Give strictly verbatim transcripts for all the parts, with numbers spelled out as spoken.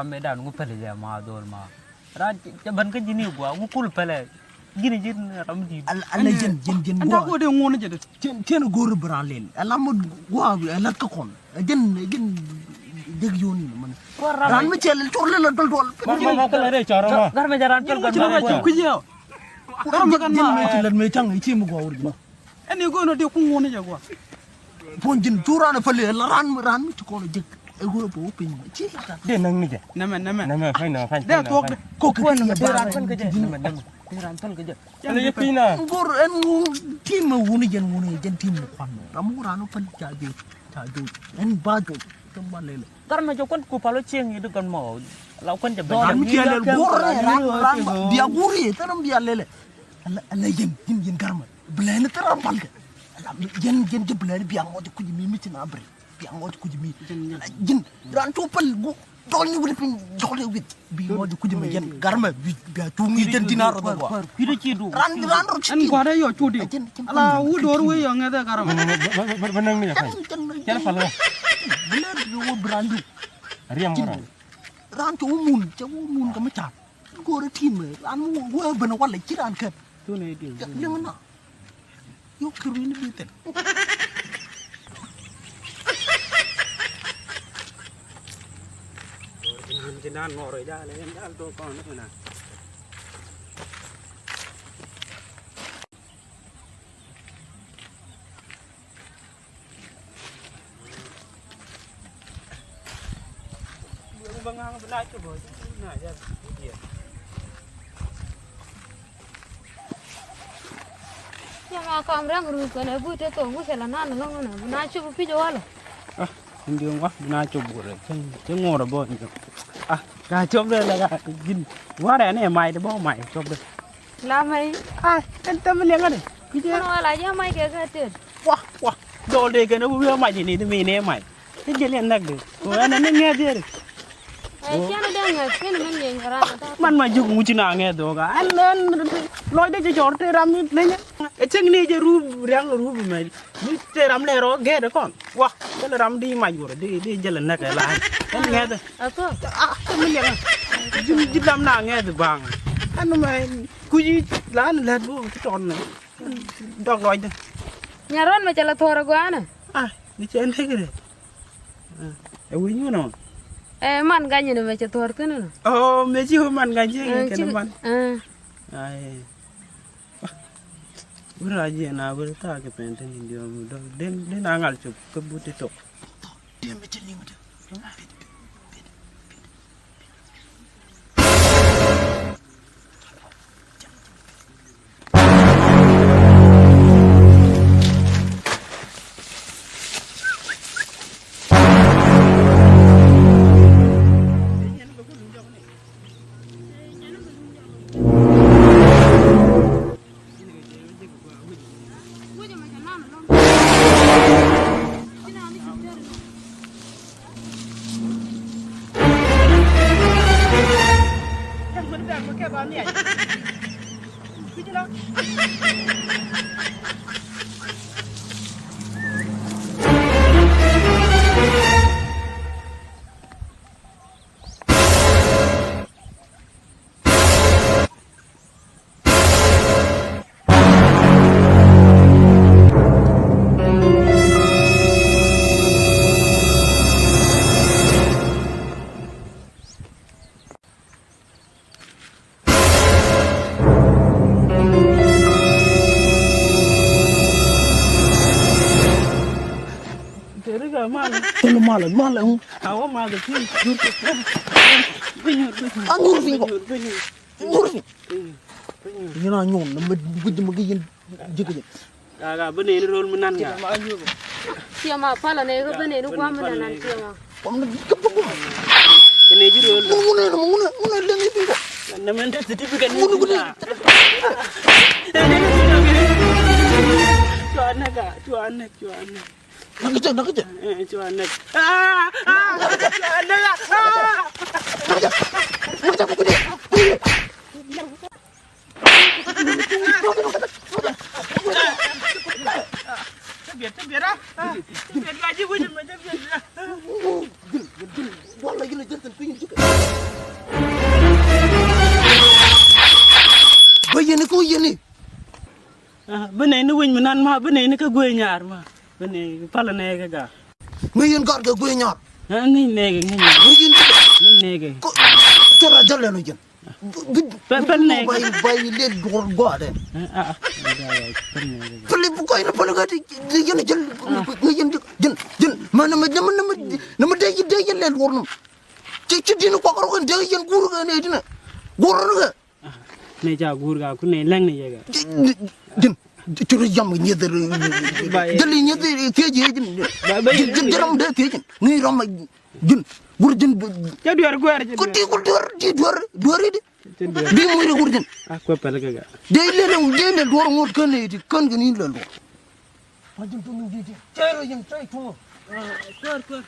Ram mi dan ŋu pɛlɛ jɛ ma dhol ma. Ran cɛ bän kä ji̱n i̱ gua̱a̱ ŋu kul pɛlɛ. Ji̱n ji̱n ram di̱i̱t. Ala ji̱n ji̱n ji̱n gua̱a̱. Ɛn ta̱a̱ go̱o̱dɛ ŋuɔ̱n jɛ dee. Cien cien go̱o̱r bɛ ran lɛl. Ala mut gua̱a̱ ala kä kɔn. Ji̱n ji̱n jek yoni mani. Ran mi cɛ lɛl cor lɛl dol dol. Gar mɛ jɛ ran pɛl gar mɛ. Kui̱ jɛ. Gar mɛ gan ma. Ji̱n mi ci lɛl mi caŋ i̱ ci mi gua̱a̱ wur ji̱n. Ɛn i̱ go̱o̱n ɔ dee kuŋ wuni jɛ gua̱a̱. Puɔ̱ny ji̱n cu ran ɛ päli ɛ la ran ran mi ci kɔn ɛ jek ɛ ɣöö bɛ wä piny mɔ ci. Dee näŋ ni jɛ. Nɛmɛ nɛmɛ. Nɛmɛ päny nɛmɛ päny. Dee thuɔ̱k dee. Kok kɛ dee ran päl kɛ jɛ. Nɛmɛ nɛmɛ. Dee ran päl kɛ jɛ. Ɛn i̱ päny na. Go̱r ɛn ŋu tim ɛ wuni jɛn wuni jɛn tim ɛ kuan. Ram wä ran wä päl ca jɛ ca jɛ ɛn ba jɛ. Tɛm ba lɛlɛ. Gar mɛ jɛ kuan ku pal wä cieŋ i̱ di gɔn mɔ. La kuan jɛ bɛ. Ram mi cɛ lɛl go̱r ran ran bia go̱r i̱ tɛn bia lɛlɛ. Ala ala yɛn yɛn yɛn gar mɛ. Bilɛni thil ram pal kɛ. Ala yɛn yɛn jɛ bilɛni bia ŋɔt kuc mi mi ci na bri. Bia ŋɔt kuc mi. Ala ji̱n ran cu pal gu dɔl ni wuli piny dɔl ni wit. Bi ŋɔt kuc mi yɛn gar mɛ bi bia cu ŋi jɛn dina rɔ dɔ gua. Kui̱dɛ ci du. Ran ran rɔ ci. Ɛn gua̱dɛ yɔ cu di. Ala wu dor wi yɔ ŋɛthɛ gar mɛ. Bɛ näŋ ni jɛ. Cɛn pal kɛ. Bilɛ bi wä bi ran diw. Riɛm kɛ ran. Ran cu wä mun cɛ wä mun kɛ mi car. Go̱o̱rä tim ran wä ben walɛ ci ran kɛp. Liŋ na. Yuk kɛ ruini bi thil. Yɛ ma kam rɛŋ ruth kɛnɛ but te thok wi̱cɛ la nan lɔŋ nɛ bi na cop pi̱c walɛ. Ah, in diɔŋ wa bi na cop burɛ cɛ ŋuɔrɛ bɔ in diɔŋ. Ah, ka cop dɛ la ka gin warɛ ni mai de bɔ mai cop dɛ. La mɛy. Ai, ɛn thäm liɛŋä ni. Kui̱cɛ. Kɛn wala jɛ mac kɛ kɛ tet. Wa wa. Dɔl dee kɛn wi̱i̱ mac ni di mi ni mac. Ti jɛ liɛn näk di. Ko ɛn ni ŋɛth yeri. Ɛ cɛn dee ŋɛth kɛn mɛn yɛn ran ta. Man ma juk ŋuci na ŋɛth dɔka. Ɛn ɛn lɔc dee jɛ cɔr te ram ni lenyɛ. Ɛ cäŋ ni jɛ rup riaŋ rup mɛ. Mi te ram lɛ rɔ gɛɛt kɔn. Wa, thilɛ ram di mac wurɛ di di jɛl nɛk ɛ la. Ɛn ŋɛth. Athɔ. Ah, mi liɛŋ. Ji̱ ji̱ lam na ŋɛth baŋ. Ɛn mɛ kuci la ni lɛt bu ci tɔn nɛ. Dɔk lɔcdɛ. Nyarɔn mɛ cɛ la thɔɔr ɛ gɔanɛ. Ah, ni cɛ nɛk rɛ. Ɛ wi̱ny wun ɔ. Ɛ man gany ni mɛ cɛ thɔɔr thin nɔ. Ɔ mɛ ci man gany ci kɛn man. Ai. Wä rac yɛn a wä thaak kɛ pɛn thin in diɔm dɔk den den a ŋal cop kä but ti tok. Teri ka mal. Teri mal, mal. Awa mal ti. Angur fingo. Angur fingo. Yina nyuɔn na mɛ guj mɛ gɛ yin jik jik. Ka ka bä neni rol mi nan ka. Tiɛma palä nɛ kä bä neni guam mi nan tiɛma. Kɔm ni kɛ bä guam. Kɛ nɛ ji̱ rol. Mun mun mun mun mun lɛ ni bingo. Na mɛ nda certificate ni. Mun mun. Cua nɛ ka cua nɛ cua nɛ. Nak kecil nak kecil. Cua nɛ. Nak kecil nak kecil. Wala gila jɛn tɛn piny in cikɛ. Ni winy mi nan ma bi nɛy ni kä guey nyar ma. Bi nɛy pal nɛy kä ga. Ŋäc yɛn gat kɛ guey nyar. Ŋäc nɛy kɛ ŋäc nɛy. Ŋäc yɛn gat. Ŋäc nɛy kɛ. Cɛ ra jal lɛn jɛn. Pɛl nɛy kɛ. Bay lɛ duɔr gɔaa dɛ. Pɛl nɛy kɛ. Pɛl bu kɔy na pɛl gat yɛn jɛn. Ŋäc yɛn jɛn jɛn. Ma na ma na ma na ma dee yɛn dee yɛn lɛ duɔr num. Ci ci din kɔk rɔ kɛn dee yɛn gur kɛ nɛy dinɛ. Gur rɔ kɛ. Nɛ ca guur ka ku nɛ lɛŋ ni yɛ kɛ. Jin ci ri jam nyeth. Jali nyeth thiec jin. Jin jin ram de thiec jin ni ram jin gur jin. Ca duer guer jin. Ku ti ku duer ti duer duer di. Bi mu ri gur jin. A ku pɛl kɛ ga. De le le de le duer ngot kɛn ni ti kɛn kɛn ni le duer. Pajin tu mi jiti. Cero yin chay tu. Kuar kuar.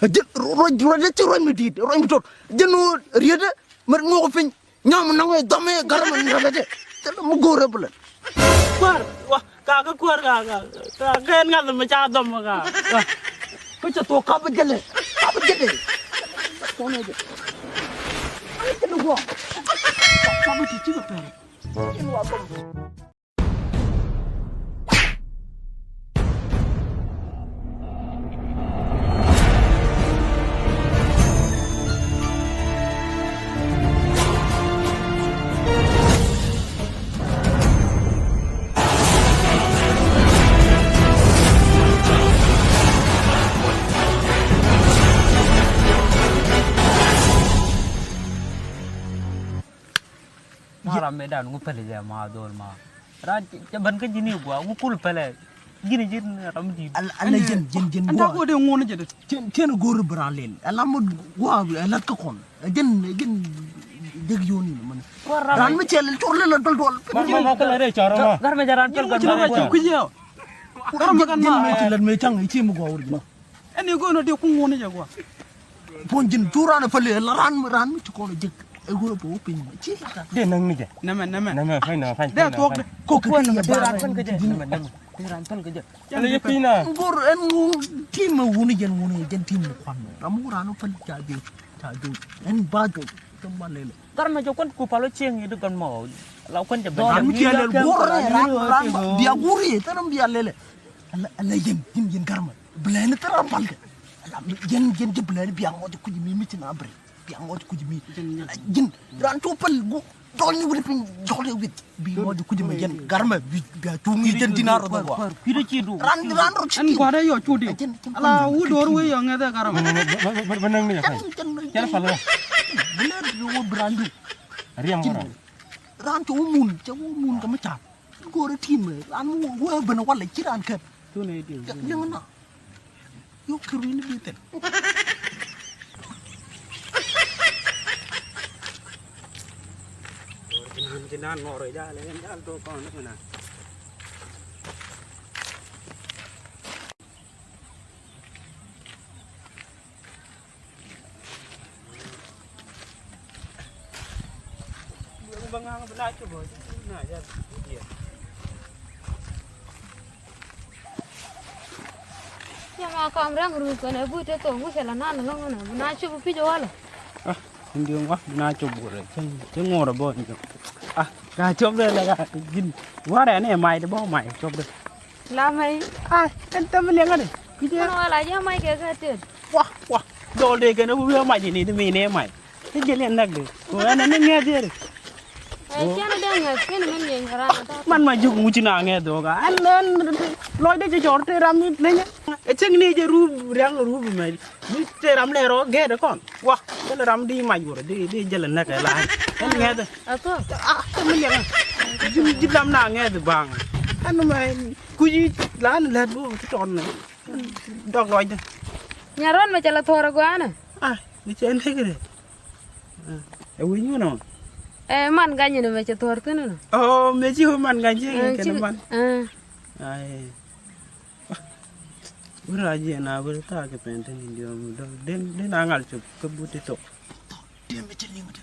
Jin roj roj ci roj mi dit roj mi tot. Jin riede mer ngok piny. Nyam nɔŋ ɛ dhɔm ɛ garmɛ ni rɛbɛ jɛ. Thilɛ mi go̱o̱rɛ bi lɛ. Kuäär wa ka kä kuäär ka ka ka kɛn ŋath mi ca dhɔm ka. Kä cɛ thok kap jɛlɛ kap jɛlɛ. Kɔn ɛ jɛ. Ai jɛlɛ guɔ. Kap ti ci kɛ pɛrɛ. Ma ram mëë dan ŋu pɛlɛ jɛ ma dhol ma. Ran cɛ bän kä ji̱n i̱ gua̱a̱ ŋu kul pɛlɛ. Ji̱n i̱ ji̱n ram di̱i̱t. Ala ji̱n ji̱n ji̱n gua̱a̱. Ɛn da̱k wä dee ŋuɔ̱n jɛ dee. Cien cien go̱o̱r bi ran lel ala mut gua̱a̱ bi ala kä kɔn. Ji̱n ji̱n jek yoni ni mani. Ran mi cɛ lel cor lel la dol dol. Ma ma ma kala re cor ma. Gar mɛ jɛ ran pɛl gar mɛ. Ji̱n mi ci lät mɛ cang i̱ ci mi gua̱a̱ wur ji̱n. Ɛn i̱ go̱o̱n ɔ dee kuŋ ŋuɔ̱n i̱ jɛ gua̱. Puɔ̱ny ji̱n cu raan ɛ päl i̱ la raan mi raan mi ci kɔn ɛ jek. Ɛ ɣöö bɛ wä piny mɛ ci la. Dee näŋ ni jɛ. Nɛmɛ nɛmɛ. Nɛmɛ päl nɛmɛ päl. Dee thuɔ̱k dɛ. Kok kɛ piny nɛmɛ dee raan päl kɛ jɛ. Nɛmɛ nɛmɛ. Dee raan päl kɛ jɛ. Ɛn yɛ piny na. Go̱r ɛn ŋu tim mɛ wuni jɛn wuni jɛn tim mɛ kuan mɛ. Ram wur raan wä päl ca jek ca jek. Ɛn ba jek. Tɛ ma lele. Gar mɛ jɛ kuan ku pal wä cieŋ i̱ di gɔn mɔ. La kuan jɛ bɛ. Raan mi ciɛ lɛl go̱r raan raan bia go̱r i̱ tɛ ram bia lele. Ala ala yɛn yɛn yɛn garmɛ bilɛni thil ram palkɛ. Ala yɛn yɛn jɛ bilɛni bia ŋɔc kuc mi mi ci na bri bia ŋɔc kuc mi. Ala yɛn ran cu pal gu dɔl ni wuli piny jɔl ni wit bi ŋɔc kuc mi yɛn garmɛ bi bia cuŋ ni jɛn dina rɔ dɔgɔ. Ran ran rɔ ci. Ɛn gua̱dɛ yɔ cu di. Ala wu dor wi yɔ ŋɛthɛ garmɛ. Bä näŋ ni jɛ pal. Bilɛni bi wä bi ran du. Riɛm wä ran. Ran cu wä mun cɛ wä mun kɛ mi ca̱p. Go̱o̱rä ti̱mɛ ran mi wä ben walɛ ci ran kɛp. Liŋ na. Yuk kɛ ruini bi thil. Yɛ ma kam rɛŋ rut kɛnɛ but te thok wi̱cɛ la nan lɔŋ kɛnɛ bi na cop pi̱c walɛ. Ah, in diɔ̱ŋ wa bi na cop wurɛ cä ŋuɔrɛ bɔ in diɔ̱ŋ. Ah, ka cop dɛ la ka ji̱n warɛ ni mac de bɔ mac cop dɛ. La mɛ. Ai, ɛn tɛm liɛŋä de. Kui̱ jɛ. Ɛn wala jɛ mac kɛ kɛ tet. Wa, wa. Dɔl de kɛn a wi̱i̱ mac ini di mi ni mac. Ti jɛ liɛn näk de. Ko ɛn ni ŋɛth yɛ de. Ɛ, cɛn de ŋɛth kɛn mɛ ni ŋɛth ran ta. Man ma juk muci na ŋɛth doga. Ɛn, ɛn lɔc de jɛ cɔr te ram ni lenya. Ɛ cɛŋ ni jɛ rup riaŋ rup mɛ. Mi te ram lɛ rɔ gɛɛt kɔn. Wa, kɛn ram di mac wurɛ di, di jɛl nɛk ɛ la. Ɛn ŋɛth. Ɛ kɔ. Ah, te mi liɛŋ. Ji̱, ji̱ lam na ŋɛth baŋ. Ɛn mɛ kui̱ la ni lɛt bo ti tɔn mɛ. Dɔk lɔcdä. Nyarɔn mɛ cɛ la thɔɔr ɛ gɔaa nɛ. Ah, mi cɛ nɛk rɛ. Ɛ wi̱i̱ nyuɔn ɔ. Ɛ man gany ni mɛ cɛ thɔɔr thin nɔ. Ɔ, mɛ ci man gany ci kɛn man. Ai. Wur a jiɛ na wur ta kɛ pɛn tin in diɔm dɔk den den a ŋal cop kä but ti thok. Diɛ mi ci liŋ ti.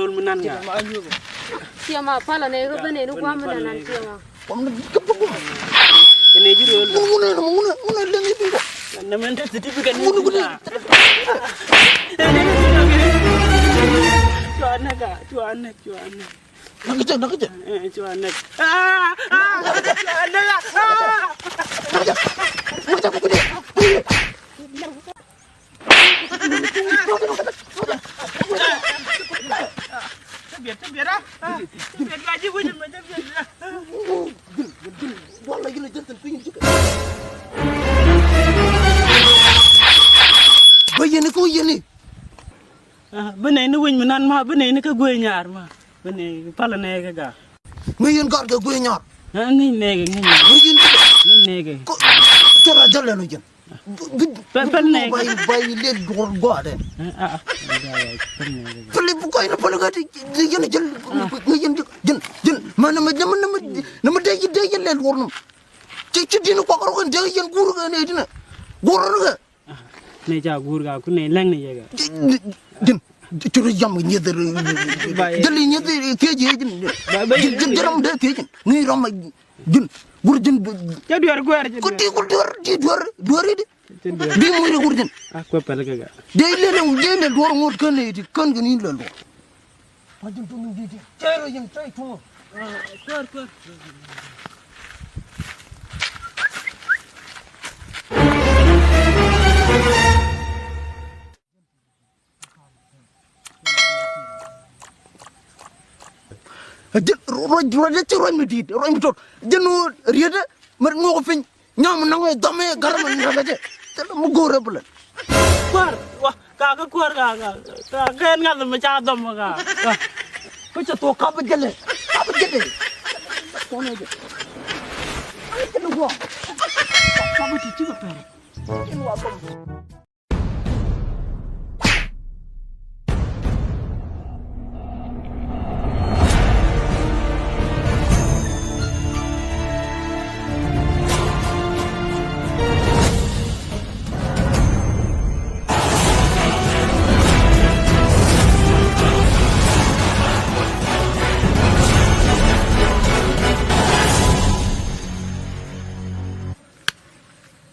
rööl mi nan ŋa. Tiɛma palä nɛ kä ben nɛ ni guam mi nan nan tiɛma. Kɛ nɛ ji̱ rööl. Mun mun mun mun mun lɛ ni bin kɔ. Nɛ mɛn te certificate mun mun. Cua nɛ ka, cua nɛ, cua nɛ. Nak kecil, nak kecil. Eh, cua nɛ. Ah, ah, cua nɛ. Ah. Nak kecil. Nak kecil. Bä yɛn i̱ kä wä yɛn i̱. Ah, bä nɛy ni winy mi nan ma, bä nɛy ni kä guey nyar ma. Bä nɛy palä nɛy kä ga. Ŋäc yɛn gɔ̱a̱r kɛ guey nyar. Ah, ŋäc nɛy kɛ, ŋäc nɛy kɛ. Ŋäc nɛy kɛ. Cɛ rɔ jɔl ɛn wä yɛn. Pɛl, pɛl nɛ. Bay, bay lɛ duɔr gɔaa dɛ. Pɛl i̱ bukɔ inɛ pɛl i̱ gat i̱ yɛn jɛl. I̱ yɛn jɛl jɛl jɛl. Mɛ nɛ mɛ nɛ mɛ nɛ mɛ dee i̱ dee yɛn lɛ duɔr nɔ. Ci ci di̱n kuak rɔ kɛn dee yɛn guur kɛ nɛ di̱n. Guur rɔ kɛ. Nɛ ca guur ka ku nɛ lɛŋ nɛ yɛ kɛ. Jɛn. Jɛn. Cu rɔ yam kɛ nyieth. Jɛl i̱ nyieth thiec i̱ jɛn. Jɛn jɛn ram dee thiec jɛn. Ŋi̱i̱c ram. Ji̱n, gur ji̱n. Cä duer guer ji̱n. Ku ti ku duer, ti duer, duer idi. Di mu ri gur ji̱n. A kuɛ pɛl kɛ ga. Dee lɛ lɛ, dee lɛ duɔr ŋot kän lɛ ti kän kɛ ni lɛ duɔr. Pa ji̱n tu mi di ti. Cɛ ro ji̱n cɛ tu. Kuer, kuer. Jɛn ruac, ruac, ruac, ruac mi di̱i̱t, ruac mi tot. Jɛn ɣöö rietdä mi ŋuɔk piny. Nyam mi nɔŋ ɛ dhɔm ɛ gär mi nɛk ɛ jɛ. Jɛn mi go̱o̱rɛ bi lɛ. Kuäär, wa, ka kä kuäär ka, ka, ka kɛn ŋa̱th mi ca dhɔm ka, ka. Kä cɛ thok kap jɛ lɛ, kap jɛ lɛ. Kɔn ɛ jɛ. Jɛn guɔ. Kap ti ci kɛ pɛr. Jɛn wa dhɔm.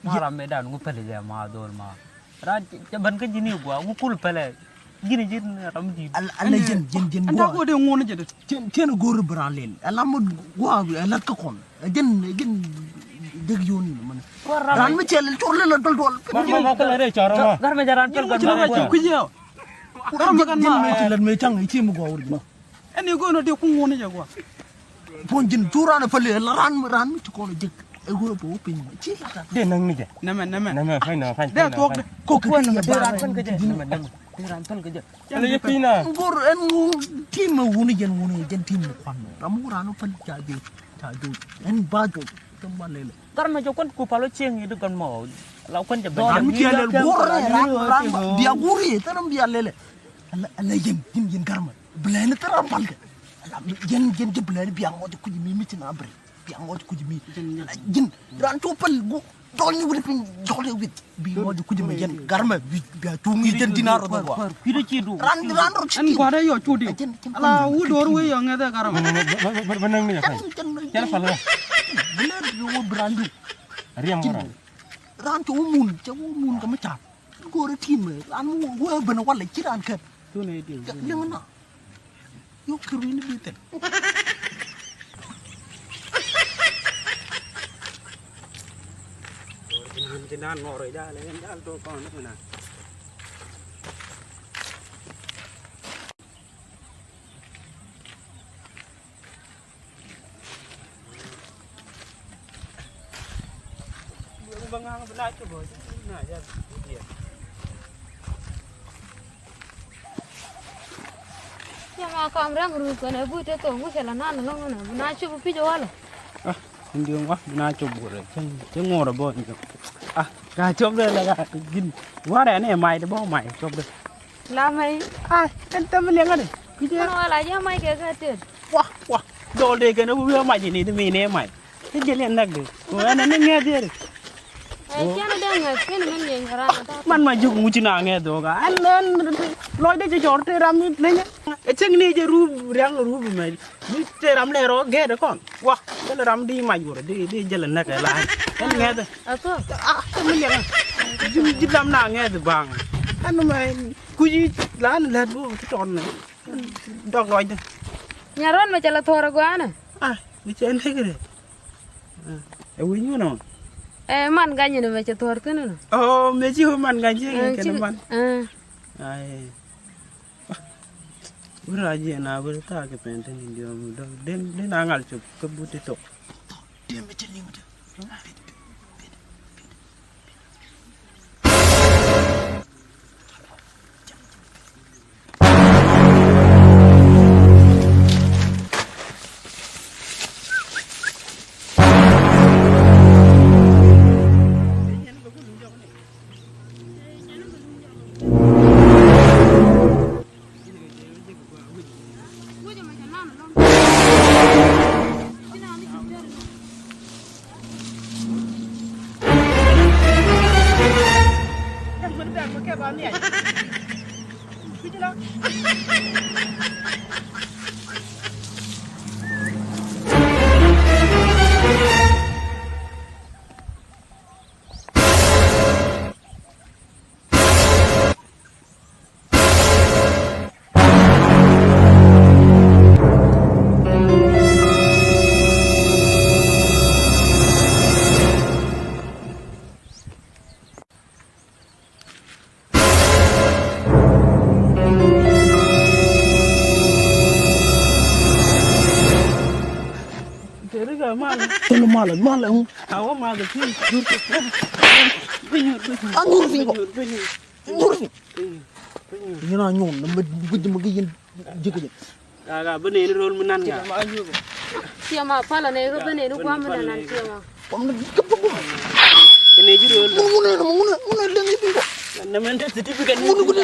Ma ram mëë dan ŋu pɛl jɛ ma dhol ma. Ran cɛ ben kä ji̱n i̱ gua̱a̱ ŋu kul pɛlɛ. Ji̱n ji̱n ram ji̱n. Ala, ala jɛn, jɛn, jɛn gua̱a̱. Ɛn ta go̱o̱r dee ŋuɔ̱n jɛ dee. Cɛn, cɛn go̱o̱r bi ran lɛl. Ala mɔ gua̱a̱ bi ala kä kɔn. Jɛn, jɛn dek yoni mɛ. Ran mi cɛ lɛl cɔr lɛl dɔl dɔl. Ma, ma, ma, kala rɛ cɔr ma. Gar mɛ jɛ ran pɛl gar mɛ. Kui̱ yɛ. Ram mi kan ma. Jɛn mɛ ci lɛl mɛ caŋ i̱ ci mi gua̱a̱ wur ji̱. Ɛn i̱ go̱o̱n ɔ dee kuŋ ŋuɔ̱n jɛ gua̱a̱. Puɔ̱ny ji̱n cu raan ɛ päli ɛ la raan, raan mi ti kɔn ɛ jek. Ɛ ɣöö bɛ wä piny mɛ ci la tat. Dee näk ni jɛ. Nɛmɛ, nɛmɛ. Nɛmɛ, fany nɛmɛ, fany. Dee thuɔk dee. Kok kɛ ti yɛ ba raan päl kɛ jɛ. Nɛmɛ, nɛmɛ. Dee raan päl kɛ jɛ. Ɛn yɛ piny na. Ŋor ɛn ŋor tim mɛ wuni jɛn wuni jɛn tim mɛ kuan mɛ. Ram wä raan wä päl ca jɛ, ca jɛ. Ɛn ba jɛ. Tɛm ba lɛlɛ. Gar mɛ jɛ kuan ku palo cieŋ i̱ di gɔn mɔ. La kuan jɛ bɛ. Ram mi tiɛ lɛl go̱r rɛ ram ram bia go̱r i̱ tɛ ram bia lɛlɛ. Ala, ala yɛn, yɛn, yɛn gar mɛ. Bilɛni thil ram pal kɛ. Ala, yɛn, yɛn jɛ bilɛni bia ŋɔc kuc mi, mi ci na bri. Bia ŋɔc kuc mi. Ala, yɛn, ran cu pal gu, dɔl ni wuli piny, dɔl ni wit. Bi ŋɔc kuc mi yɛn gar mɛ, bi, bia cuŋ yi jɛn dina rɔ dɔ gua. Kui̱dɛ ci du. Ran, ran rɔ ci. Ɛn gua̱dɛ yɔ cu di. Ala, wu dor wi yɔ ŋɛthɛ gar mɛ. Bä, bä, bä, bä näŋ ni jɛ ka̱ny. Cɛn pal kɛ. Bilɛni bi wä bi ran liw. Riɛm kɛ ran. Ran cu wä mun, cɛ wä mun kɛ mi cap. Go̱o̱rä tim ran wä ben walɛ ci ran kɛn. Liŋ na. Yuk kɛ ruin bi thil. Ti nan ŋɔr jal, jal to kɔn na. Cɛ ma kam rɛŋ ruth kɛnɛ but te thok wä cɛ la nan lɔŋ nɛ bi na cop pic walɛ. Ah, in diɔŋ wa bi na cop wurɛ cɛ ŋuɔrɛ bɔ in diɔŋ. Ah, ka cop dɛ la ka gin warɛ ni mac de bɔ mac cop dɛ. La mac. Ah, ɛn tɛm liɛŋä dɛ. Kucɛ. Kɛn wala jɛ mac kɛ ka tet. Wa, wa. Dɔl dee kɛn wi̱i̱ mac ni di mi ni mac. Ti jɛ liɛn näk di. Ko ɛn ni ŋɛth yeri. Ɛ cɛn dee ŋɛth kɛn min yɛn ran ta. Man ma juk muci na ŋɛth dɔga. Ɛn ɛn lɔc dee jɛ jɔr te ram ni lenya. Ɛ cɛŋ ni jɛ rup riaŋ rup mɛ. Ni te ram lɛ rɔ gɛɛt kɔn. Wa, jɛ lɛ ram di mac wurɛ di di jɛ lɛ näk ɛ la. Ɛn ŋɛth. Ɛ tɔ. Ah, te min yɛn. Jim jidam na ŋɛth baŋ. Ɛn mɛ kuci la ni lɛt bo ti tɔn ni. Dɔk lɔcdä. Nyarɔn mɛ cɛ la thuɔr agɔanɛ. Ah, mi cɛ nɛkɛ dɛ. Ɛ wi̱ny wun ɔ. Ɛ man gany ni mɛ cɛ thuɔr thin nɔ. Ɔ mɛ ci wä man gany ci kɛn man. Ai. Wur a jiɛ na wur ta kɛ pɛn thin in diɔm dɔk den den a ŋal cop kä but ti thok. Teri ka mal. Teri mal, mal. Awa mal ti. Angur fiŋ kɔ. Angur fiŋ. Yɛn a nyuɔn na mɛ guic mɛ kɛ yɛn ji̱ kɛ jɛ. Ka ka bä neni rol mi nan ka. Tiɛma palä nɛ kä bä neni guam mi nan tiɛma. Kɛ nɛ ji̱ rol. Mun mun mun mun mun lɛ ni biŋ kɔ. Na mɛ nda ti ti bi kɛ ni. Mun mun.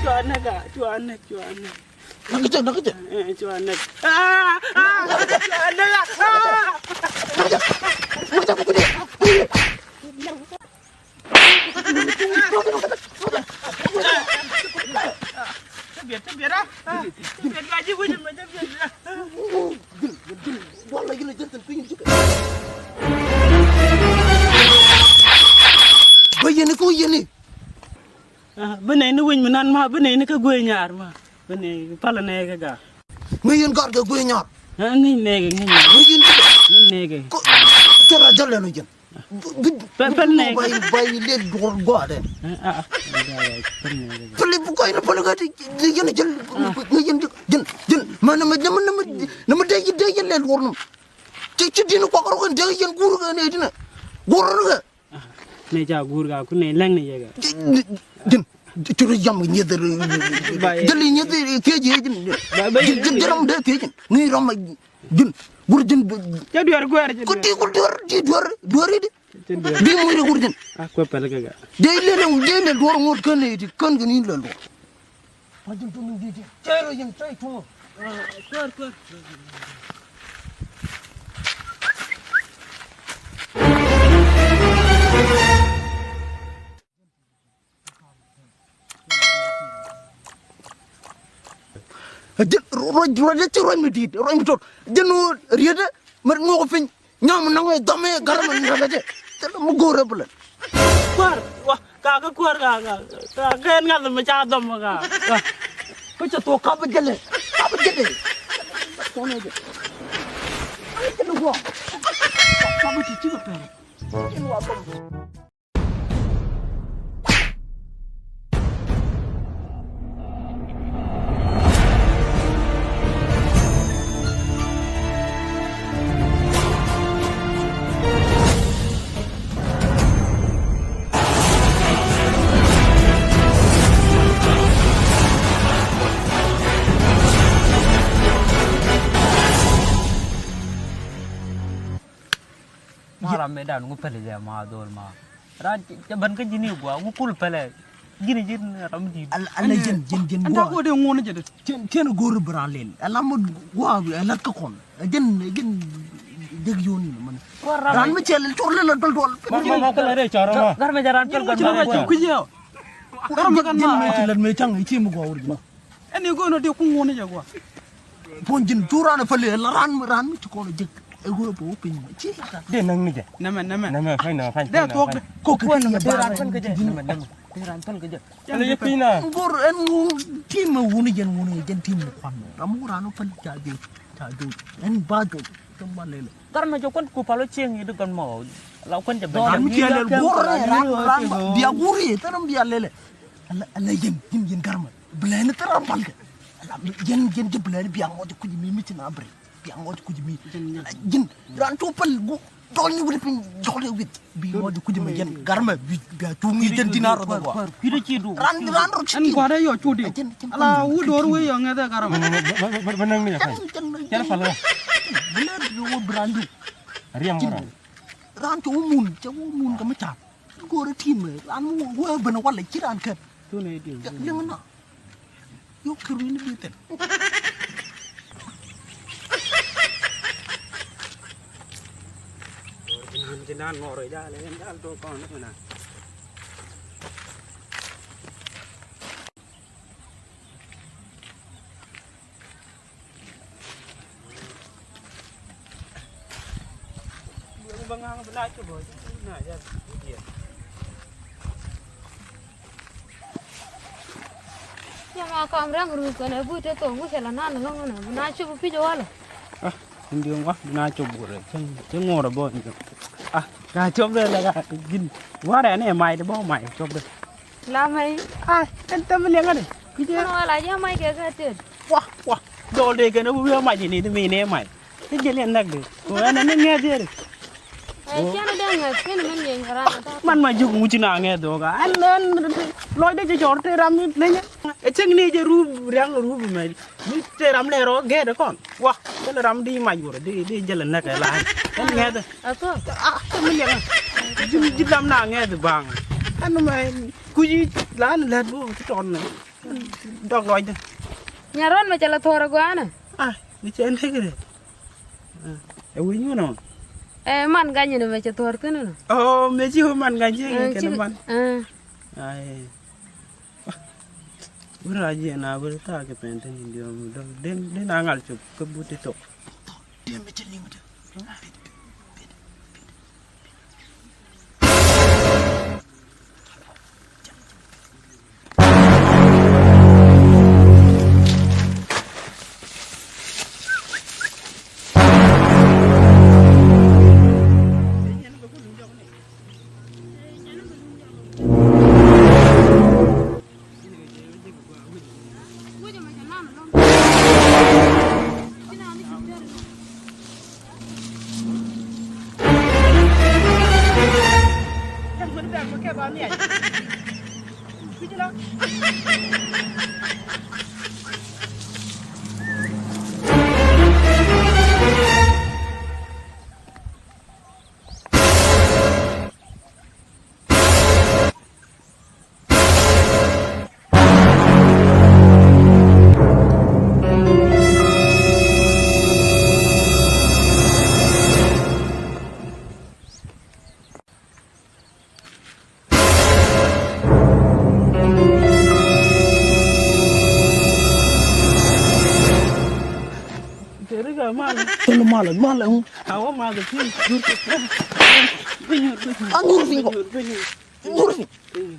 Cua nɛ ka, cua nɛ, cua nɛ. Nak kecil, nak kecil. Eh, cua nɛ. Ah, ah, cua nɛ. Ah. Nak kecil. Nak kecil. Bä yɛn ni kä yɛn ni. Ah, bä nɛy ni wi̱ny mi nan ma, bä nɛy ni kä guey nyar ma. Bä nɛy palä nɛy kä ga. Ŋäc yɛn gat kɛ guey nyar. Ah, ŋäc nɛy kɛ, ŋäc nɛy kɛ. Ŋäc nɛy kɛ. Cɛ ra jal lɛn wi̱c yɛn. Pɛl, pɛl nɛ. Bay, bay lɛ duɔr gɔadɛ. Pɛl bu kɔy na pɛl ka ti yɛn jɛl. Yɛn jɛl jɛl. Mɛ na mɛ na mɛ na mɛ dee dee yɛn lɛ duɔr num. Ci ci din kɔk rɔ kɛn dee yɛn gur kɛ nɛ dinɛ. Gur rɔ kɛ. Nɛ ca gur ka ku nɛ lɛŋ nɛ yɛ kɛ. Jɛn. Ci rɔ yam kɛ nyeth. Jɛl nyeth thiec yɛ jɛn. Jɛn jɛn ram dee thiec jɛn. Ni ram ma. Jin, gur jin. Cɛ duer guer jin. Kuti gur duer, di duer, duer di. Di mu ri gur jin. A kue pɛl kɛ ga. Di lele, di lele duer ŋot kɛn di kɛn kɛn in lele duer. Ma jin tum di di. Cɛ ro yin cɛ tum. Kuer kuer. Jin ruac ruac ci ruac mi di̱i̱t ruac mi tot. Jin riet mi ŋok piny nyam naŋ dham ɛ gar mi naŋ jɛ. Thil mi go̱o̱r ɛ bi lɛn. Kuar wa. Ka kä kuäär ka, ka, ka kɛn ŋa̱th mi ca dhɔm ka. Kä cɛ thok kapä jälɛ, kapä jälɛ. Kɔn ɛ jɛ. Kapä jälɛ guɔ. Kapä ti ti ka pɛrɛ. Jɛn wa dhɔm. Ma ram mëë dan ŋu pɛlɛ jɛ ma dhol ma. Ran cɛ bän kä ji̱n i̱ gua ŋu kul pɛlɛ. Ji̱n ji̱n ram ji̱. Ala ji̱n ji̱n ji̱n gua. Ɛn ta ko de ŋuɔ̱n jɛ de. Cien cien go̱o̱r bi ran lel. Ala mut gua ala kä kɔn. Ji̱n ji̱n jek yoni mani. Ran mi cɛ lel cor lel dol dol. Ma ma ma kala re cor ma. Gar mɛ jɛ ran pɛl gar mɛ. Gar mɛ jɛ ran pɛl. Ji̱n mi ci lel mi cang i̱ ci mi gua wur ji̱n. Ɛn i̱ go̱o̱n ɔ de kuŋ ŋuɔ̱n jɛ gua. Puɔ̱ny ji̱n cu raan ɛ päli ɛ la raan mi raan mi ci kɔn ɛ jek ɛ ɣöö bɛ wä piny ci la. Dee näŋ ni jɛ. Nɛmɛ nɛmɛ. Nɛmɛ fa̱ny nɛmɛ fa̱y. Dee thuɔ̱k dɛ. Kok kɛ ti yɛ baar ji̱n. Nɛmɛ nɛmɛ. Dee raan päl kɛ jɛ. Ala yɛ piny na. Ŋor ɛn ŋu tim ɛ wuni jɛn wuni jɛn tim ni kuan mɛ ram ŋu raan wä päl ca jok ca jok ɛn ba jok. Tɛ ma lele. Gar mɛ jɛ kuan ku pal wä cieŋ i̱ di gɔn mɔ. La kuan jɛ bɛ. Raan mi ciɛ lɛl guur raan raan bia guur i̱ thɛn bia lele. Ala ala yɛn yɛn yɛn gar mɛ. Bilɛni thil ram palkɛ. Ala mi yɛn yɛn jɛ bilɛni bia ŋɔc kuc mi mi ci na bri. Bia ŋɔc kuc mi. Ala ji̱n ran cu pal gu dɔl ni wuli piny jɔl ni wit. Bi ŋɔc kuc mi yɛn garmɛ bi bia cuŋ ni jɛn dina rɔ dɔl wa. Ran ran rɔ ci. Ɛn gua̱dɛ yɔ cu di. Ala wu dor wee yɔ ŋɛth ɛ garmɛ. Bä näŋ ni jɛ pay. Cɛn pal wä. Bilɛ bi wä bi ran di. Riɛm wä ran. Ran cu wä mun cɛ wä mun kɛ mi ca̱p. Go̱o̱rä ti̱mɛ ran wä ben walɛ ci ran kɛp. Liŋ na. Yuk kɛ ruini bi thil. Yɛ ma kam rɛŋ ruu kɛnɛ but te thok wi̱cɛ la nan lɔŋ nɛ bi na cop pi̱c walɛ. Ah, in diɔ̱ŋ wa bi na cop burɛ cɛ ŋuɔrɛ bɔ in diɔ̱ŋ. Ah, ka cop dɛ la ka ji̱n warɛ nɛ may de bɔ may cop dɛ. La mɛy. Ai, ɛn tɛm liɛŋä dɛ. Kui̱cɛ. Kɛn wala jɛ mac kɛ kɛ tet. Wa, wa. Dɔl dee kɛn ɛ wi̱i̱ mac ini di mi ni mac. Ti jɛ liɛn näk dee. Ko ɛn ɛn ni ŋɛth yɛ dee. Ɛ cɛn dee ŋɛth kɛn mɛn yɛn kɛ ran ɛ ta̱a̱. Man ma ji̱ kuŋ ci na ŋɛth dee ka. Ɛn ɛn lɔc dee ci cɔr te ram ni leny. Ɛ cäŋ ni jɛ rup riaŋ rup mɛ. Mi te ram lɛ rɔ gɛɛt kɔn. Wa, kɛn ram di mac wurɛ di di jɛl nɛk ɛ la. Ɛn ŋɛth. Ɛ kɔ. Ah, te mi liɛŋ. Ji̱ ji̱ ram na ŋɛth baŋ. Ɛn mɛ kui̱ la ni lɛt bo ti tɔn nɛ. Dɔk lɔcdä. Nyarɔn mɛ cɛ la thuɔr ɛ gɔaa nɛ. Ah, mi cɛ nɛk rɛ. Ɛ wi̱ny wun ɔ. Ɛ man gany ni mɛ cɛ thuɔr thin nɔ. Oh, mɛ ci man gany ci kɛ man. Ai. Wur a jiɛ na wur thaak kɛ pɛn thin in diɔm dɔk den den a ŋal cop kä but ti thok. Thil malɛ, malɛ. Awä malɛ ti. Nyur piny. A nyur piny kɔ. Nyur piny. Nyur piny.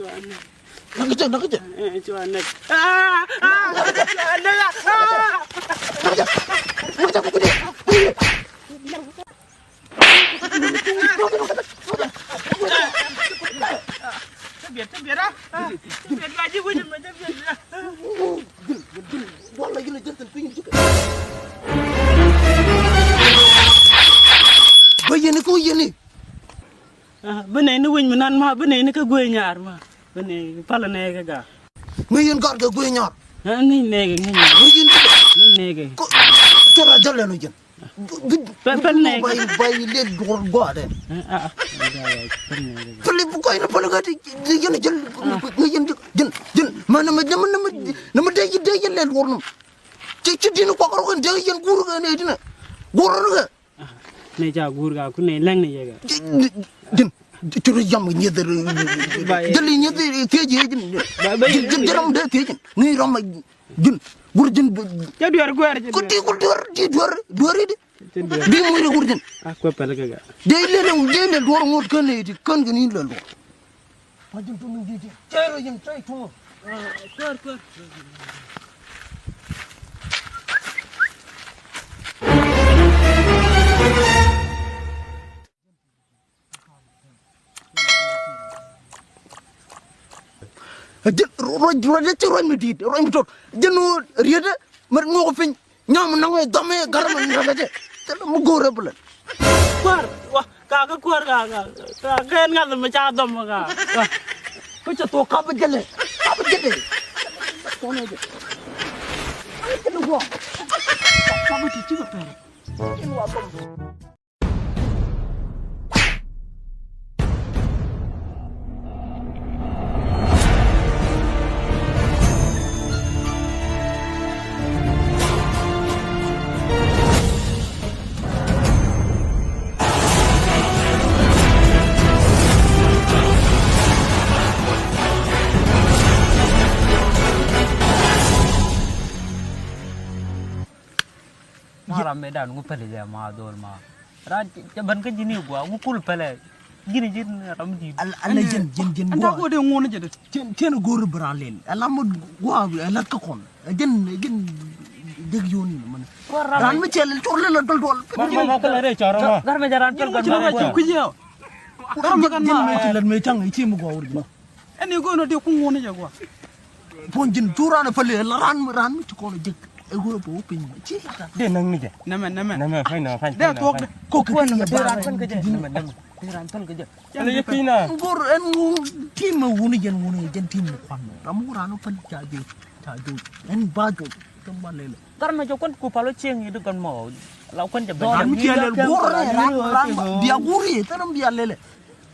Cua näk. Näk jɛ, näk jɛ. Eh, cua näk. Ah, ah, cua näk, ah. Näk jɛ. Näk jɛ. Cä biɛt, cä biɛt, ah. Cä biɛt, ba ji̱ wec mɛ, cä biɛt. Bä yɛn i̱ kä yɛn i̱. Ah, bä nɛy ni wec mi nan ma, bä nɛy ni kä guey nyar ma. Bä nɛy palä nɛy kä ga. Ŋäc yɛn gat kɛ guey nyar. Ah, ŋäc nɛy kɛ, ŋäc nɛy. Ŋäc yɛn gat. Ŋäc nɛy kɛ. Kɛ, kɛ ra jal ɛn ɔ jɛn. Pɛl, pɛl nɛy kɛ. Bay, bay lɛl duɔr gua̱a̱dɛ. Ah, ah, ah. Pɛl nɛy kɛ. Pɛl i̱ bi kɔc ni pɛl kɛ ti, ti yɛn jɛl. Ah. Ŋäc yɛn jɛl. Jɛn, jɛn. Ma nɛ mɛ, nɛ mɛ, nɛ mɛ, nɛ mɛ dee, dee yɛn lɛl duɔr nɛ mɛ. Ci, ci di̱n kuak rɔ kɛn dee yɛn guur kɛ nɛy ti nɛ. Guur rɔ kɛ. Nɛ ca guur ka kun nɛ lɛŋ ni yɛ kɛ. Jin, jin, jin, jin, jin, jin, jin, jin, jin, jin, jin, jin, jin, jin, ram dee thiec jin. Ŋi̱i̱c ram jin. Guur jin. Cɛ duer guer jin. Ku ti ku duer, ti duer, duer idi. Bi muc ri guur jin. A kuɛ pɛl kɛ kɛ. Dee lɛ lɛ, dee lɛ duɔr ŋot kän ni ti kän kɛ ni lɛ duɔr. Wa jin tum in di̱t cɛɛr wa jin cɛɛr tum. Kuäär, kuäär. Jin ruac, ruac, ruac mi di̱t, ruac mi tot. Jin riet mɛ ŋuɔk piny. Nyam nɔŋ ɛ dhɔm ɛ garmɛ ni rɛl ɛ jɛ. Thilɛ mi go̱o̱rɛ bi lɛl. Kuäär, wa, ka kä kuäär ka, ka, ka, ka ɛn ŋa̱th mi ca dhɔm ka, ka. Kä cɛ thok kap jälɛ, kap jälɛ. Kɔn ɛ jɛ. Kap jälɛ guɔ. Kap ti ci kɛ pɛrɛ. Cin wa dhɔm. Ma ram mëë dan ŋu pɛlɛ jɛ ma dhol ma. Ran cɛ, cɛ ben kä ji̱n i̱ gua̱a̱ ŋu kul pɛlɛ. Ji̱n, ji̱n ram ji̱n. Al, al ji̱n, ji̱n, ji̱n gua̱a̱. Anta ko de ŋuɔ̱n jɛ de. Cien, cien go̱o̱r bi ran lel. Ala mot gua̱a̱, ala kä kɔn. Ji̱n, ji̱n dek yoni mani. Ran mi cɛ lel cor lel dol dol. Ma, ma, ma, kala re cor ma. Gar mi jɛ ran pɛl gar mi jɛ ran pɛl. Gar mi kan ma. Ji̱n mi ci lel mi caŋ, i̱ ci mi gua̱a̱ wur ji̱n. Ɛn i̱ go̱o̱n ɔ dee kuŋ wun i̱ jɛ gua̱a̱. Puɔ̱ny ji̱n cu ran ɛ päl i̱ la ran, ran mi ci kɔn ɛ jek. Ɛ ɣöö bɛ wä piny ci la ran. Dee näŋ ni jɛ. Nɛmɛ, nɛmɛ. Nɛmɛ, fa̱ny nɛmɛ, fa̱ny. Dee thuɔ̱k dɛ. Kok kɛ kuɔn nɛmɛ dee ran päl kɛ jɛ. Nɛmɛ, nɛmɛ. Dee ran päl kɛ jɛ. Ɛn i̱ piny na. Ŋo̱r ɛn ŋo̱r ti̱mɛ wun i̱ jɛn wun i̱ jɛn ti̱mɛ kuan mɛ. Ram wun ran wä päl ca jek, ca jek. Ɛn ba jek. Tɔm ba lɛlɛ. Gar mɛ jɛ kuɔn ku pal wä cieŋ i̱ di gɔn mɔ. La kuɔn jɛ bɛ. Ran mi cɛ lɛl go̱r ran, ran bia go̱r i̱ thɛn bia lɛlɛ.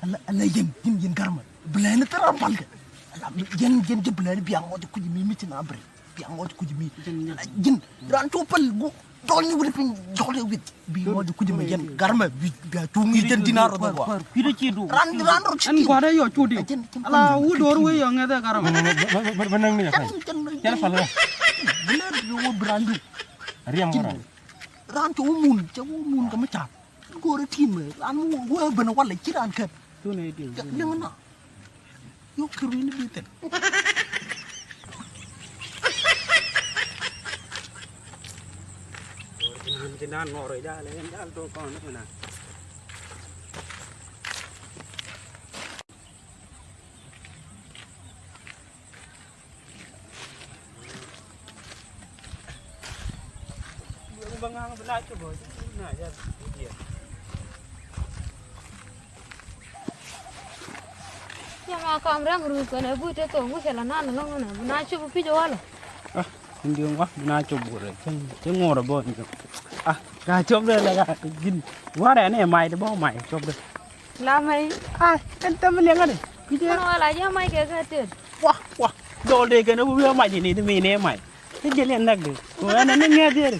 Ala, ala yɛn, yɛn, yɛn garmɛ. Bilɛni thil ram palkɛ. Ala, yɛn, yɛn jɛ bilɛni bia ŋɔc kuc mi, mi ci na bri. Bia ŋɔc kuc mi. Ala, yɛn, ran cu pal gu, dɔl ni wuli piny, dɔl ni wuli. Bi ŋɔc kuc mi yɛn garmɛ, bi, bia cuŋ ni jɛn dinar rɔ dɔl wa. Kui̱dɛ ci du. Ran, ran rɔ ci. Ɛn gua̱dɛ yɔ cu di. Ala, wu dor wi yɔ ŋɛthɛ garmɛ. Bä näŋ ni jɛ ka̱ny. Cɛn pal wa. Bilɛni bi wä bi ran diw. Riɛm wä ran. Ran cu wä mun, cɛ wä mun kɛ mi ca̱p. Go̱o̱rɛ ti̱mɛ ran wä ben walɛ ci ran kɛp. Liŋ na. Yɔ kir wi̱n bi thil. Yɛ ma kam rɛm ruth kɔnɛ but te thok wä cɛ la nan lɔŋ nɛ bi na cop pic walɛ. Ah, in diɔŋ wa bi na cop but rɛ cɛ ŋuɔrɛ bɔ in diɔŋ. Ah, ka cop dɛ lɛ ka ji̱n warɛ nɛ may de bɔ may cop dɛ. La mɛy. Ai, ɛn tɛm liɛŋä ni. Kui̱cɛ. Kɛn wala jɛ mac kɛ kɛ tet. Wa, wa. Dɔl dee kɛn wi̱i̱ mac ni di mi ni mac. Ni jɛ liɛn näk di. Ko ɛn ni ŋɛth yeri.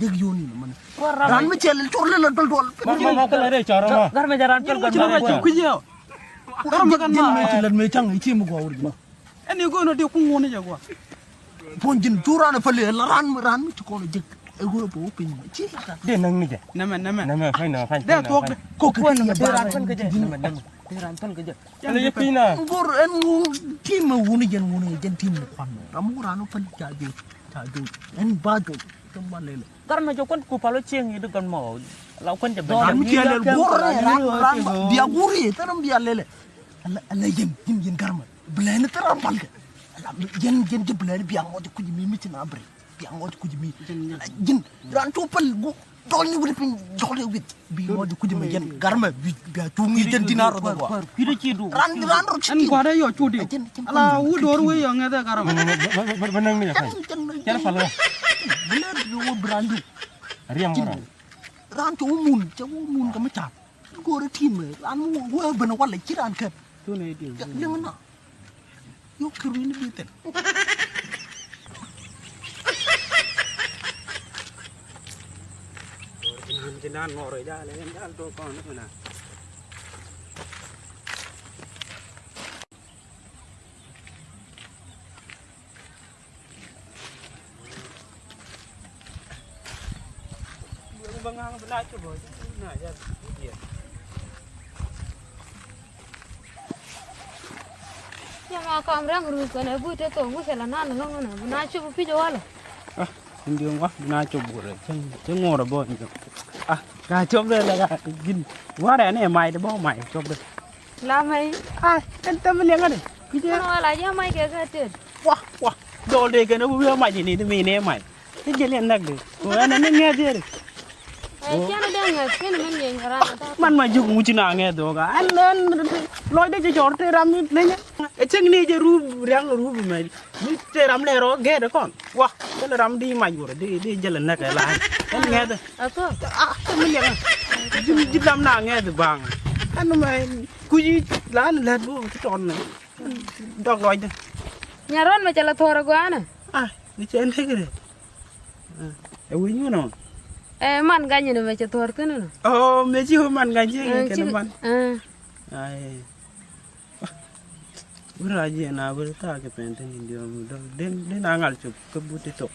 Jek yoni na man. Ran mi cɛl cor lel dol dol. Ma, ma, ma, kala re cor ma. Gar mi jaran pel gar ma. Kuji ya. Gar ma kan ma. Jek mi cɛl me cang ichi mu gwa wurji. Ɛn igo no de ku ŋuni jɛ gwa. Pon jin cu ran pale la ran, ran mi ci kono jek. Igo po pin. Ci la. De nang ni jɛ. Nɛmɛ, nɛmɛ. Nɛmɛ, fine, fine. De tuok de. Ko ke ni de ran pel ke jɛ. Nɛmɛ, nɛmɛ. De ran pel ke jɛ. Ala ye pina. Bor ɛn ŋu tim wuni jɛn wuni jɛn tim kwan. Ram ŋu ran pel ca jo. Ca jo. Ɛn ba jo. Tɛm ba lele. Garmɛ jɛ kuan ku palo cieŋ i̱ di gɔn mɔ. La kuan jɛ bɛ. Ram mi ciɛ lɛl guɔr ran, ran bia guri tɛ ram bia lele. Ala, ala yɛn, yɛn, yɛn garmɛ. Bilɛ ni tɛ ram balkɛ. Ala yɛn, yɛn jɛ bilɛ ni bia ŋɔt kuj mi mi ci na bre. Bia ŋɔt kuj mi. Ala yɛn ran cu pal gu dɔl ni wuli pin jɔl ni wit. Bi ŋɔt kuj mi yɛn garmɛ bi bia cu ŋi jɛn dina rɔ dɔ wa. Kui̱dɛ ci du. Ran, ran rɔ ci. Ɛn gua̱dɛ yɔ cu di. Ala wu dor wi yɔ ŋɛth ɛ garmɛ. Bɛ nɛŋ ni jɛ fay. Cɛr pal wä. Bilɛ bi wä bi ran du. Riɛm wä ran. Ran cɛ wä mun, cɛ wä mun kɛ mi ca̱p. Go̱o̱rɛ ti̱i̱m ran wä ben walɛ ci ran kɛp. Liŋ na. Yuk kɛ ruini bi thil. Yɛ ma kam rɛŋ ruth kɛnɛ but te thok ŋucɛ la nan lɔŋ nɛ bi na cop pic walɛ. Ah, in diɔŋ wa bi na cop gurɛ cɛ ŋuɔrɛ bɔ in diɔŋ. Ah, ka cop dɛ la ka gin warɛ ni may de bɔ may cop dɛ. La may. Ai, ɛn tɛm liɛŋä de. Kui̱cɛ. Kɛn wala jɛ may kɛ kɛ tet. Wa, wa. Dɔl de kɛn ɛ wi̱i̱ mac ini di mi ni mac. Ti jɛ liɛn näk de. Ko ɛn ɛn ni ŋɛth yɛ de. Ɛ, cɛn dee ŋɛth kɛn mɛ ni ŋɛth ran ta. Man ma juk ŋuci na ŋɛth doga. Ɛn, ɛn lɔc de jɛ cɔr te ram ni leny. Ɛ cɛŋ ni jɛ rup riaŋ rup mɛ. Mi te ram lɛ rɔ gɛɛt kɔn. Wa, te lɛ ram di mac wurɛ, di, di jɛ lɛ nɛk ɛ la. Ɛn ŋɛth. Ɛ kɔ. Ah, te mi liɛŋ. Ji̱, ji̱ lam na ŋɛth baŋ. Ɛn mɛ kui̱ la ni lɛt bu ti tɔn nɛ. Dɔk lɔcdä. Nyarɔn mɛ cɛ lɛ thuɔ̱ɔ̱r ɛ gɔaa nɛ. Ah, ni cɛ lek rɛ. Ah, ɛ wec ŋun ɔ? Ɛ man gany ni mɛ cɛ thuɔ̱ɔ̱r thi̱n nɔ. Oh, mɛ ci wä man gany ci ŋɛ kɛn man. Ai. Wä rac yɛ na wä thaak kɛ pɛn thi̱n in diɔ̱ɔ̱m dɔ̱ŋ. Den, den a ŋal cop kä but ti thok.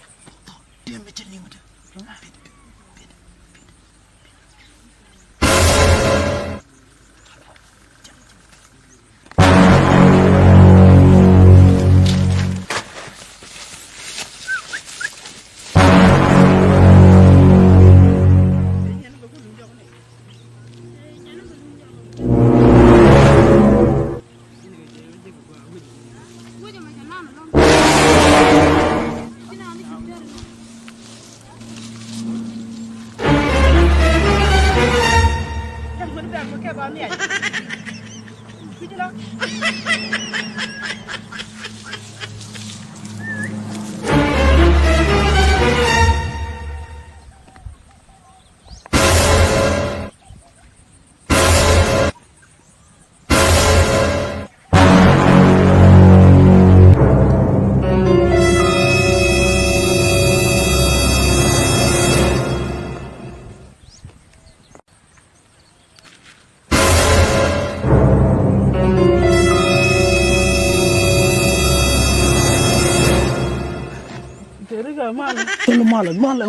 Teri ka mal. Teri mal, mal.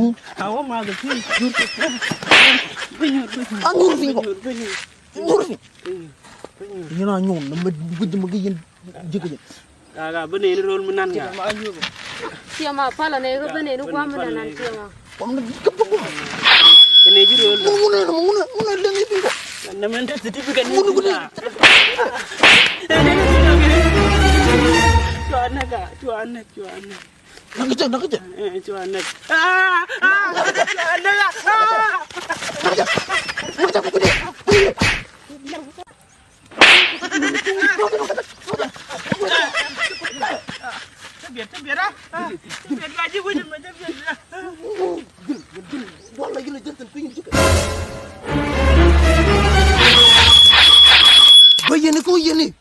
Awa mal ka ti. Angur fingo. Angur fingo. Yina nyun na med gudu magi yin jikijin. Kaga bi neni rol mi nan ga. Tiɛma pala ne ro bi neni guam mi nan tiɛma. Guam na ka pa guam. Kene ji rol. Muna muna muna muna lengi bingo. Na men ta certificate ni. Muna muna. Cuana ga, cuana, cuana. Nak kejap, nak kejap. Eh, cuana. Ah, ah, cuana ga. Ah. Nak kejap. Nak kejap. Bä yɛn i̱ kɛ wä yɛn i̱.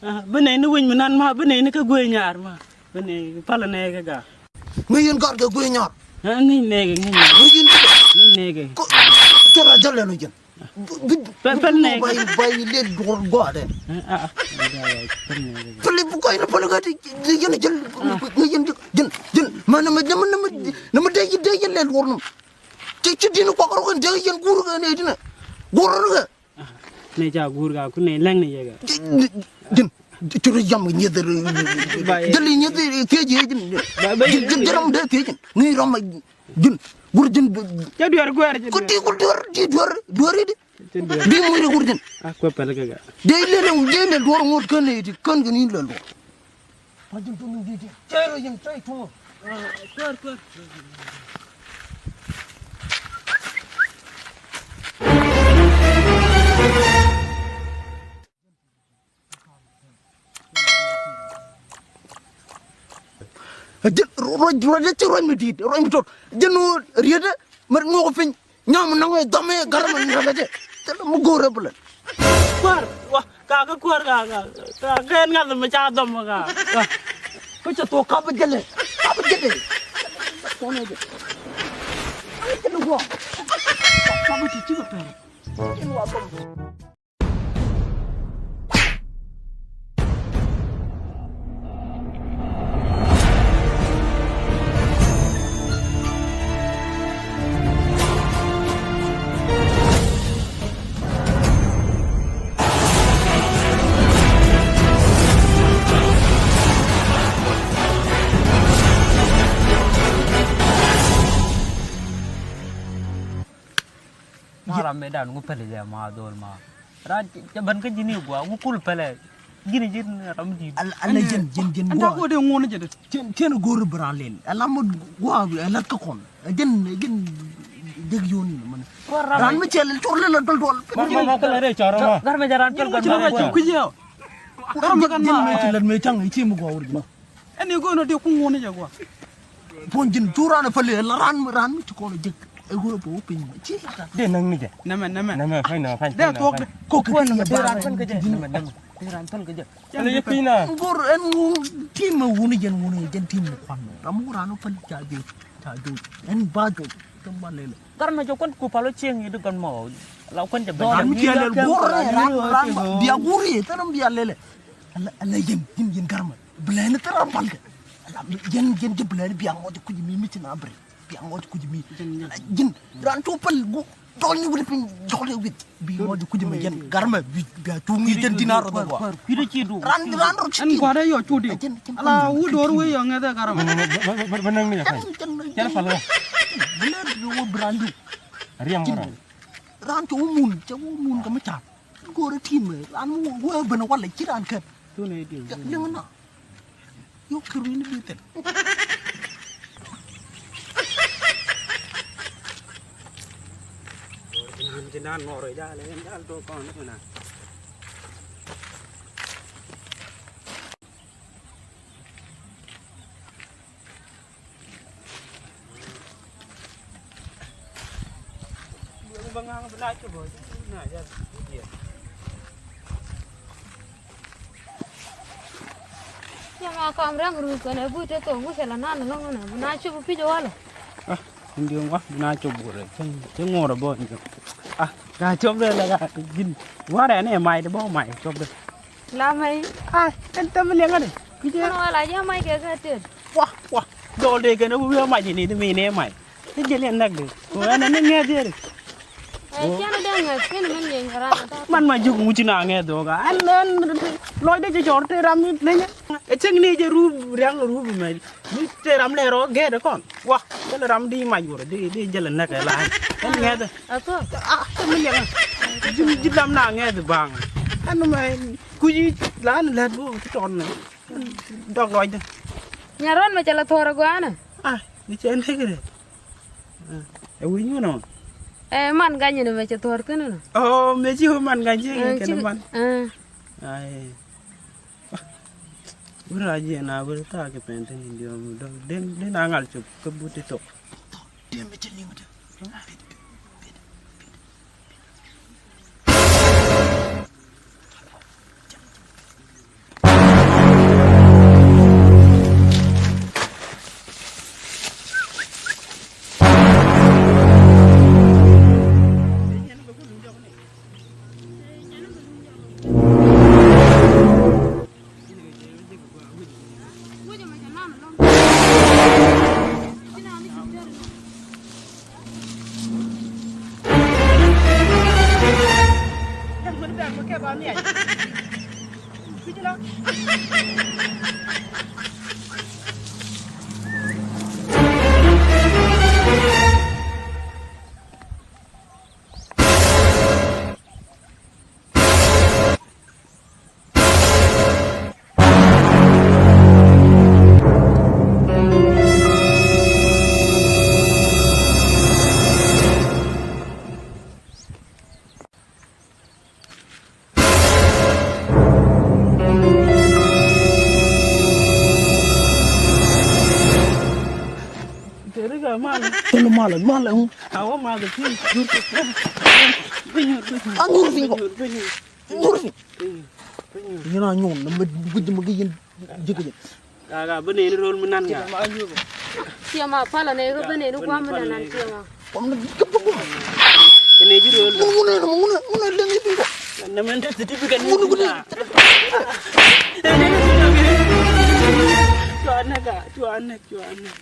Ah, bä nɛy ni wec mi nan ma, bä nɛy ni kä guey nyar ma. Bä nɛy palä nɛy kä ga. Ŋäc yɛn gat kɛ guey nyar. Ŋäc nɛɛkɛ, ŋäc nɛɛkɛ. Ŋäc nɛɛkɛ. Cɛ ra jal ɛn ɔ jɛn. Pɛl, pɛl nɛɛkɛ. Bay, bay lɛ duɔr gɔaa dɛ. Pɛl i̱ bi kɔc ni pɛl kä ti yɛn jɛl. Ŋäc yɛn jɛl. Jɛn, jɛn. Ma nɛ mɛ, nɛ mɛ, nɛ mɛ, nɛ mɛ dee, dee yɛn lɛ duɔr nɔ. Ci, ci di̱n kuak rɔ kɛn dee yɛn guur kɛn ɛ di̱n ɛ. Guur rɔ kɛ. Nɛ ca guur ka kun nɛ lɛŋ ni yɛ kɛ. Jin, jin, jin, jin ram dee thiec jin. Jin, jin, jin ram dee thiec jin. Ŋi̱i̱c ram jin. Guur jin. Cɛ duer guer jin. Ku ti ku duer, ti duer, duer di. Bi muc ri guur jin. A kuɛ pɛl kɛ kɛ. Dee lɛ lɛ, dee lɛ duɔr ŋot kän ni ti kän kɛ ni lɛ duɔr. Pajin tu min didi. Cero yin cai tu. Kuer, kuer. Jin ruac, ruac, ruac mi dit, ruac mi tot. Jin riet. Mɛ ŋuɔk piny nyam nɔŋ ɛ dhɔm ɛ gär mɛ ŋuɔk ɛ jɛ. Thilɛ mi go̱o̱r ɛ bi lɛl. Kuäär wa ka kä kuäär ka ka ka kɛn ŋa̱th mi ca dhɔm ka ka. Kä cɛ thok kap jɛ lɛ kap jɛ lɛ. Kɔn ɛ jɛ. Kap jɛ lɛ guɔ. Kap jɛ ti ci kɛ pɛr. Kɛn wa dhɔm. Ma ram mëë dan ŋu pɛlɛ jɛ ma dhol ma. Ran cɛ ben kä ji̱n i̱ gua̱a̱ ŋu kul pɛlɛ. Ji̱n ji̱n ram ji̱. Ala ji̱n ji̱n ji̱n gua̱a̱. Ɛn ta̱a̱ ko̱ dee ŋuɔ̱n jɛ dee. Cien cien go̱o̱r bi ran lɛl ala mot gua̱a̱ ala kä kɔn. Ji̱n ji̱n dek yoni mani. Ran mi cɛ lɛl cor lɛl dol dol. Ma ma ma kala re cor ma. Gar mi jɛ ran pɛl. Ji̱n mi ci lɛl mi cang i̱ ci mi gua̱a̱ wur ji̱n. Ɛn i̱ go̱o̱n ɔ dee kuŋ wun i̱ jɛ gua̱a̱. Puɔ̱ny ji̱n cu raan ɛ päl i̱ la raan mi raan mi ci kɔn ɛ jek. Ɛ ɣöö bɛ wä piny ci la raan. Dee näŋ ni jɛ. Nɛmɛ nɛmɛ. Nɛmɛ päny nɛmɛ päny. Dee thuɔ̱k dee. Kok kɛ kɛ yɛ ba raan päl kɛ jɛ. Nɛmɛ nɛmɛ. Dee raan päl kɛ jɛ. Ɛn i̱ päny na. Ŋor ɛn ŋor tim ɛ wun i̱ jɛn wun i̱ jɛn tim ni kuan. Ram wun raan wä päl ca jek ca jek ɛn ba jek. Tɛm ba lɛlɛ. Gar mɛ jɛ kuan ku pal wä cieŋ i̱ di gɔn mɔ. La kuan jɛ bɛ. Ram mi ciɛ lɛl go̱r raan ram bia go̱r i̱ tɛn ram bia lɛlɛ. Ala ala yɛn yɛn yɛn garmɛ blɛni thil ram palkɛ. Ala yɛn yɛn jɛ blɛni bia ŋɔc kuc mi mi ci na bre bia ŋɔc kuc mi. Jin ran cu pal gu dɔl ni wuli piny dɔl ni wit bi ŋɔc kuc mi yɛn garmɛ bi bia cu ŋi̱i̱c jɛn dina rɔ dɔ gua. Ran ran rɔ ci. Ɛn gua̱dɛ yɔ cu di. Ala wu dor wi yɔ ŋɛthɛ garmɛ. Bä näŋ ni jɛ ka̱ny. Cɛn pal wä. Blɛni bi wä bi ran diw. Riɛm wä ran. Ran cɛ wä mun cɛ wä mun kɛ mi ca̱a̱p. Go̱o̱rä ti̱i̱m ran mi wä ben walɛ ci ran kɛp. Liŋ na. Yok kɛ ruini bi thil. Yɛ ma kam rɛŋ ruth kɔnɛ but te thok wicɛ la nan lɔŋ nɛ bi na cop pic walɛ. Ah, in diɔŋ wa bi na cop burɛ cɛ ŋuɔrɛ bɔ in diɔŋ. Ah, na cop dɛ lɛ ka jin warɛ ni mac de bɔ mac cop dɛ. La mɛy. Ai, ɛn thäm liɛŋäni. Kui̱cɛ. Ɛn wala jɛ mac kɛ kɛ tet. Wa wa. Dɔl dee kɛn ɛ wi̱i̱ mac ini di mi ni mac. Ni jɛ liɛn näk di. Ko ɛn ɛn ni ŋɛth yeri. Ɛ cɛn dee ŋɛth kɛn min yɛn ran. Man ma juk ŋuci na ŋɛth dɔɔk a ɛn ɛn. Lɔc dee cɛ cɔr te ram ni lenyɛ. Ɛ cɛŋ ni jɛ rup riaŋ rup mɛ. Mi te ram lɛ rɔ gɛɛt kɔn. Wa, jɛl ram di mac wurɛ di di jɛl nɛk ɛ la. Ɛn ŋɛth. Ɛ kɔ. A te mi liɛŋ. Ji̱ ji̱ lam na ŋɛth baŋ. Ɛn mɛ kui̱ la ɛn lɛt bo ti tɔn nɛ. Dɔk lɔcdä. Nyarɔn mɛ cɛ la thɔɔr ɛ gɔaa nɛ. A ni cɛ nɛk rɛ. Ɛ wi̱i̱ nyun ɔ. Ɛ man ga̱ny ni mɛ cɛ thɔɔr thi̱n nɔ. Ɔ mɛ ci man ga̱ny ci kɛn man. Ai. Wur a jiɛ na wur ta kɛ pɛn tin diɔm dɔk den den a ŋal cop kä but ti thok. Dem bi ti liŋ ti. Tɛn malɛ malɛ ŋu. Aŋur fiŋ kɔ. Ŋur fiŋ. Yɛn a nyuɔn na mɛ guic mɛ kɛ yɛn ji̱ kɛ jɛn. Ka, ka, bi nɛy ni ro̱l mi nan ka. Tiɛma palä nɛy kä bi nɛy ni gua̱a̱m mi nan nan tiɛma. Kɛ nɛy ji̱ ro̱l. Ŋun, ŋun, ŋun, ŋun, ŋun, leŋ i̱ bi̱i̱ kɔ. Nɛ mɛn te certificate ni. Ŋun, ŋun. Cua näk ka, cua näk, cua näk.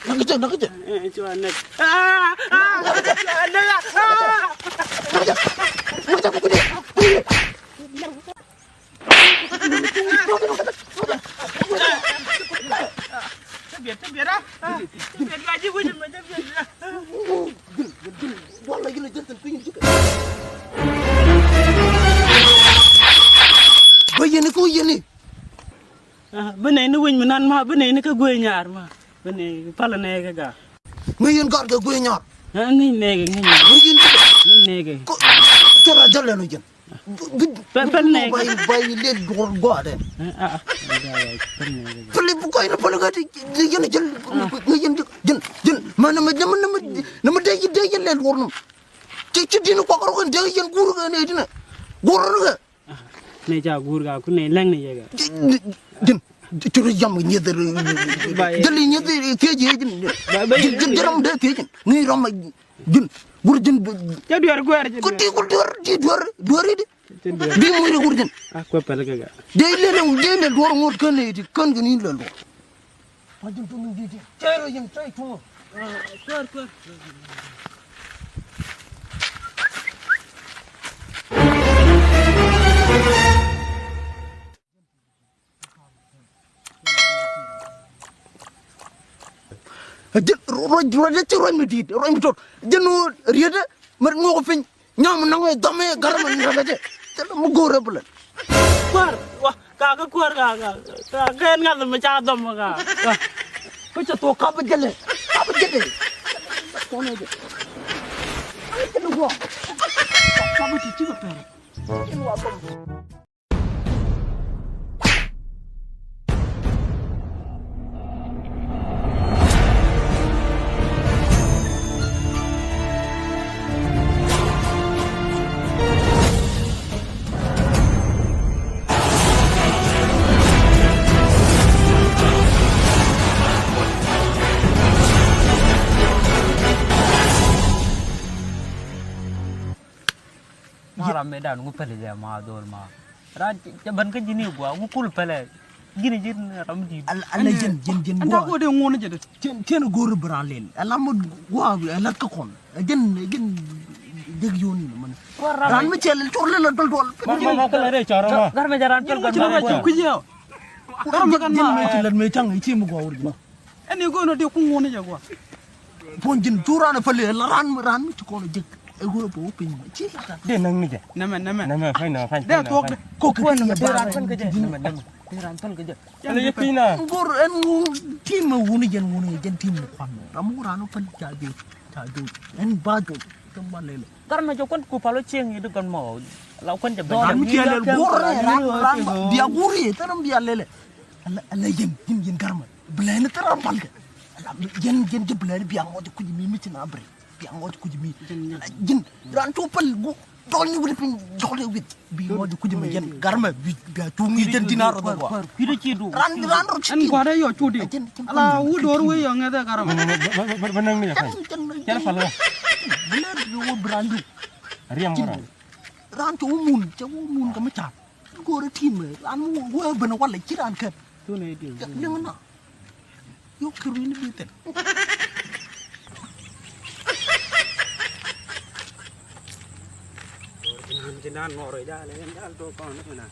Nak kecil, nak kecil. Eh, cua näk. Ah, ah, cua näk, ah. Nak kecil, nak kecil. Bä yɛn i̱ kä yɛn i̱. Ah, bä nɛy ni winy mi nan ma, bä nɛy ni kä guey nyar ma. Bä nɛy palä nɛy kä ga. Ŋäc yɛn gat kɛ guey nyar. Ah, ŋäc nɛy kɛ, ŋäc nɛy kɛ. Ŋäc nɛy kɛ. Cɛ ra jal lɛn wi̱c jɛn. Pɛl, pɛl nɛ. Bay, bay lel duɔr gɔaa dɛ. Pɛl i̱ bukɔy ni pɛl i̱ gat i̱ yɛn jɛl. Ni yɛn jɛl jɛn jɛn. Mɛ ni mɛ ni mɛ ni mɛ dee dee yɛn lel duɔr ni. Ci ci di̱n kuak rɔ kɛn dee yɛn guur kɛn i̱ di̱n. Guur ni kɛ. Ni ca guur ka ku ni lɛŋ ni yɛ kɛ. Jɛn. Curu jam nyieth. Jɛl nyieth thiec jɛn. Jɛn jɛn ram dee thiec jɛn. Ni ram. Ji̱n, wur ji̱n. Cä duer guer, cä duer. Kuti, kuti, duer, ti duer, duer idi. Cä duer. Bi muc ri wur ji̱n. A kuɛ pɛl kɛ ga. Dee lɛl, dee lɛl duɔr ŋot kän iti, kän kɛ ni lɛl duɔr. Ma ji̱n tumi di ti. Cɛ rɔ yɛn cɛ tuŋ. Kuer, kuer. Jɛn ruac, ruac, ruac mi di̱i̱t, ruac mi tot. Jɛn ɣöö rietdä mi ŋuɔk piny. Nyam naŋ ɛ dhɔm ɛ garmɛ ni rɛkɛ jɛ. Jɛn mi go̱o̱rɛ bi lɛl. Kuäär, wa, ka kä kuäär ka, ka, ka kɛn ŋa̱th mi ca dhɔm ka. Kä cɛ thuɔk kapä jɛlɛ, kapä jɛlɛ. Kɔn ɛ jɛ. Jɛn guɔ. Kapä ti cikɛ pɛr. Jɛn wa dhɔm. Ma ram mëë dan ŋu pɛlɛ jɛ ma dhol ma. Ran cɛ ben kä ji̱n i̱ gua̱a̱ ŋu kul pɛlɛ. Ji̱n ji̱n ram di̱i̱t. Ala ji̱n ji̱n ji̱n gua̱a̱. Anta go̱o̱r dee ŋuɔ̱n jɛ dee. Cien cien go̱o̱r bi ran lel. Ala mut gua̱a̱ bi ala kä kɔn. Ji̱n ji̱n jek yoni mani. Ran mi cɛ lel cor lel dol dol. Ma ma ma kala re cor ma. Gar me jaran pel gar ma. Kuji ya. Gar me kan ma. Ji̱n mi cɛ lel me cang i̱ ci mi gua̱a̱ wur ji̱n. Ɛn i̱ go̱o̱n ɔ dee kuŋ ŋuɔ̱n i̱ jɛ gua̱a̱. Puɔ̱ny ji̱n cu raan ɛ päli ɛ la raan raan mi ci kɔn ɛ jek ɛ ɣöö bɛ wä piny mɛ ci la ran. Dee näk ni jɛ. Nɛmɛ nɛmɛ. Nɛmɛ päny nɛmɛ päny. Dee thuɔ̱k dee. Kok kɛ kuɔn nɛmɛ dee raan päl kɛ jɛ. Nɛmɛ nɛmɛ dee raan päl kɛ jɛ. Ɛn yɛ piny na. Go̱r ɛn ŋu tim ɛ wuni jɛn wuni jɛn tim ni kuan. Ram wä raan wä päl ca jek ca jek ɛn ba jek. Kɛ ma lele. Gar mɛ jɛ kuan ku pal wä cieŋ i̱ di gɔn mɔ. La kuan jɛ bɛ. Ram mi ciɛ lɛl go̱r ran ran bia guri tɛ ram bia lele. Ala ala yɛn yɛn yɛn gar mɛ. Bilɛni thil ram pal kɛ. Ala, yɛn, yɛn jɛ bilɛni bia ŋɔc kuc mi, mi ci na bri. Bia ŋɔc kuc mi. Ala, ji̱n ran cu pal gu dɔl ni wuli piny jɔl ni wit. Bi ŋɔc kuc mi yɛn gar mɛ bi bia cuŋ ni jɛn dinar rɔ gua. Ran ran rɔ ci. Ɛn gua̱dɛ yɔ cu di. Ala wu dor wi yɔ ŋɛth ɛ gar mɛ. Bä näŋ ni jɛ kan. Cɛ pal kä. Bilɛni bi wä bi ran du. Riɛm wä ran. Ran cu wä mun, cɛ wä mun kɛ mi ca̱p. Go̱o̱rä ti̱i̱m ran mi wä ben walɛ ci ran kɛn. Liŋ na. Yuk kɛ ruini bi thil. Ti nan mɔrɔ jal in jal to kɔn ni na.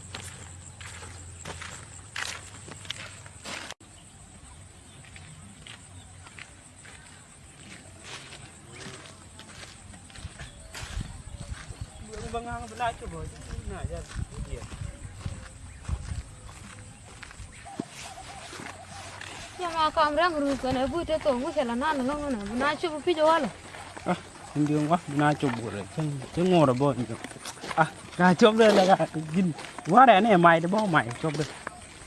Cɛ ma kam rɛŋ ruth kɛnɛ but te thok wi̱cɛ la nan lɔŋ nɛ bi na cop pi̱c walɛ. Ah, in diɔŋ wa bi na cop burɛ cɛ ŋuɔrɛ bɔ in diɔŋ. Ah, ka cop dɛ la ka jin warɛ ni mai de bɔ mai cop dɛ.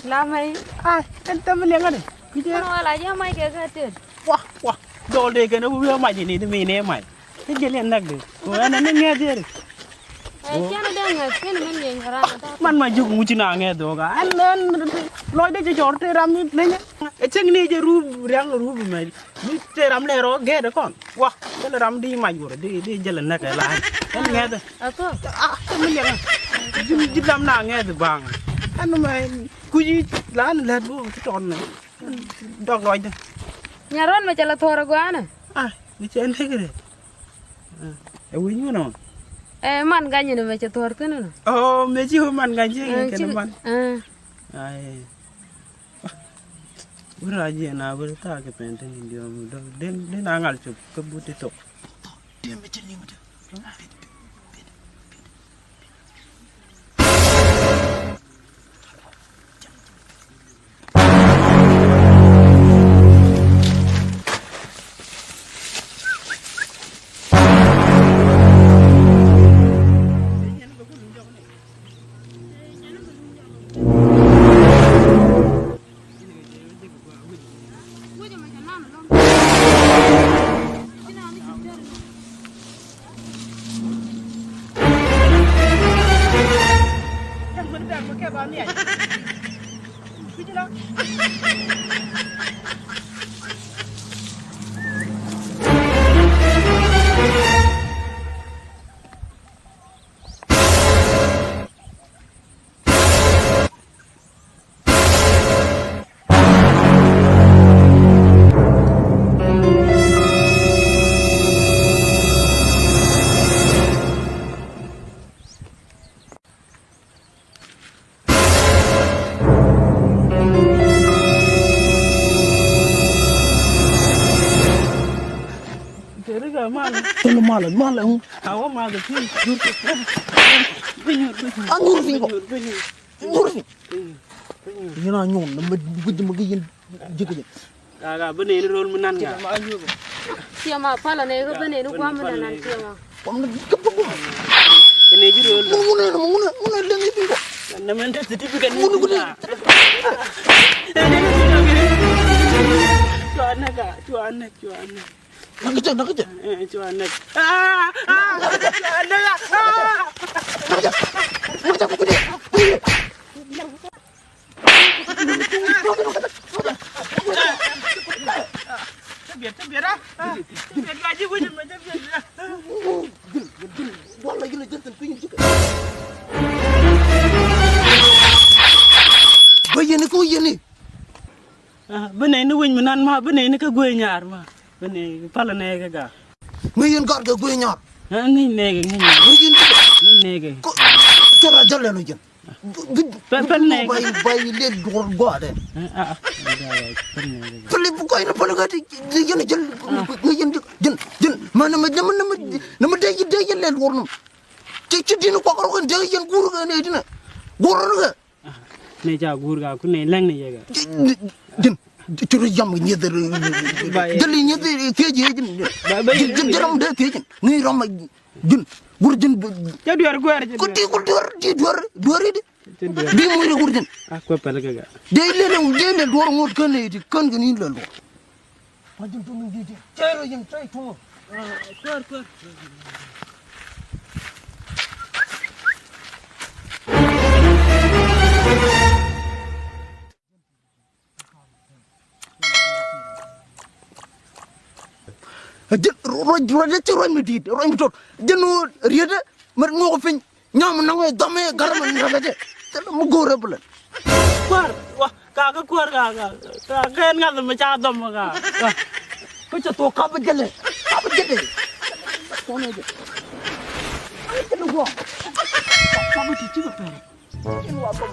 La mai. Ah, ɛn tɛm liɛŋä dɛ. Kui̱cɛ. Kɛn wala jɛ mai kɛ kɛ tet. Wa wa. Dɔl de kɛn wi̱i̱ mai de ni de mi ni mai. Ti jɛ liɛn näk de. Ko ɛn ni ŋɛ dieri. Ɛ cɛn dee ŋɛ kɛn min yɛ nyɛ ran ta. Man ma juk ŋuci na ŋɛ doga. Ɛn ɛn lɔc de jɛ jɔr te ram ni lenyɛ. Ɛ cɛŋ ni jɛ rup riaŋ rup mɛ. Mi te ram lɛ rɔ gɛ de kɔn. Wa. Kɛn ram di ma jur di di jɛ lɛ näk ɛ la. Ɛn ŋɛ de. Ako. Ah, te min yɛ. Jim jim ram na ŋɛ de bang. Ɛn mɛ kuji la ni lɛ du ti tɔn mɛ. Dɔk lɔc de. Nyɛ ron mɛ cɛ la thɔr gɔanɛ. Ah, ni cɛ näk de. Ɛ wi̱c ŋun ɔ? Ɛ man gany ni mɛ cɛ thuɔ̱ɔ̱r thi̱n nɔ. Ɔ mɛ ci wä man gany ci kɛn man. Ai. Wä raji na wä ta kɛ pɛn thi̱n in diɔm dɔk den den a ŋal cop kä but ti tok. Tëë malɛ malɛ. Awä malɛ pi̱i̱. Nyur pi̱i̱ kɔ. Nyur pi̱i̱. Yina nyuɔn na mɛ guic mɛ gi yin jikä jɛ. Ka ka bä neni rol mi nan ka. Tiɛma palä nɛ kä bä neni guam mi nan tiɛma. Guam ni kä bä guam. Kɛ nɛ ji̱ rol. Mun mun nɛ mun nɛ mun nɛ lɛŋ i̱ biŋ kɔ. Na mɛ ntä certificate ni mun kun. Cua nɛ ka cua nɛ cua nɛ. Nak kecil nak kecil. Cua nɛ. Nak kecil nak kecil. Bä yɛn i̱ kä wä yɛn i̱. Bä nɛy ni wec mi nan ma bä nɛy ni kä guee nyar ma bä nɛy palä nɛy kä ga. Ŋäc yɛn gat kɛ guee nyar. Ŋäc nɛy kɛ ŋäc nɛy. Ŋäc yɛn gat. Ŋäc nɛy kɛ. Cɛ ra jal lɛn wä yɛn. Pɛl nɛy kɛ. Bay lel duɔr gɔaa dɛ. Pɛl nɛy kɛ. Pɛl i̱ bi kɔc ni pɛl kɛ ti yɛn jal. Ŋäc yɛn jal jɛn jɛn mɛ ni mɛ ni mɛ ni mɛ dee yɛn dee yɛn lɛl duɔr ni. Ci ci di̱n kuak rɔ kɛn dee yɛn guur kɛ nɛy di̱n. Guur rɔ kɛ. Nɛ ca guur ka ku nɛ lɛŋ ni yɛ kɛ. Jin ci ru jam nyieth. Jali nyieth thiec yɛ jin. Jin jin ram de thiec jin ni ram jin. Gur jin. Ca duer guer jin. Ku ti ku duer ti duer duer di. Bi mu ri gur jin. A ku pɛl kɛ kɛ. De le le de le duer ngot kɛn ni ti kɛn kɛn ni le duer. Ma ji̱n tum in ji̱ ji̱ cɛɛr ɔ yɛn cɛɛr tum. Kuäär kuäär. Ji̱n ruac ruac ci ruac mi di̱i̱t ruac mi tot ji̱n riet mi ŋuɔk piny. Nyam nɔŋ ɛ dhɔm ɛ garɛ mɛ ŋuɔk ɛ jɛ. Thilɛ mi go̱o̱rɛ bi lɛ. Kuäär wa kakä kuäär kakä kakä ɛn ŋath mi ca dhɔm kakä. Kä cɛ thok kap jälɛ kap jälɛ. Kɔn ɛ jɛ. Jälɛ guɔ. Kɔm ti cikɛ pɛrɛ. Cin wa bom.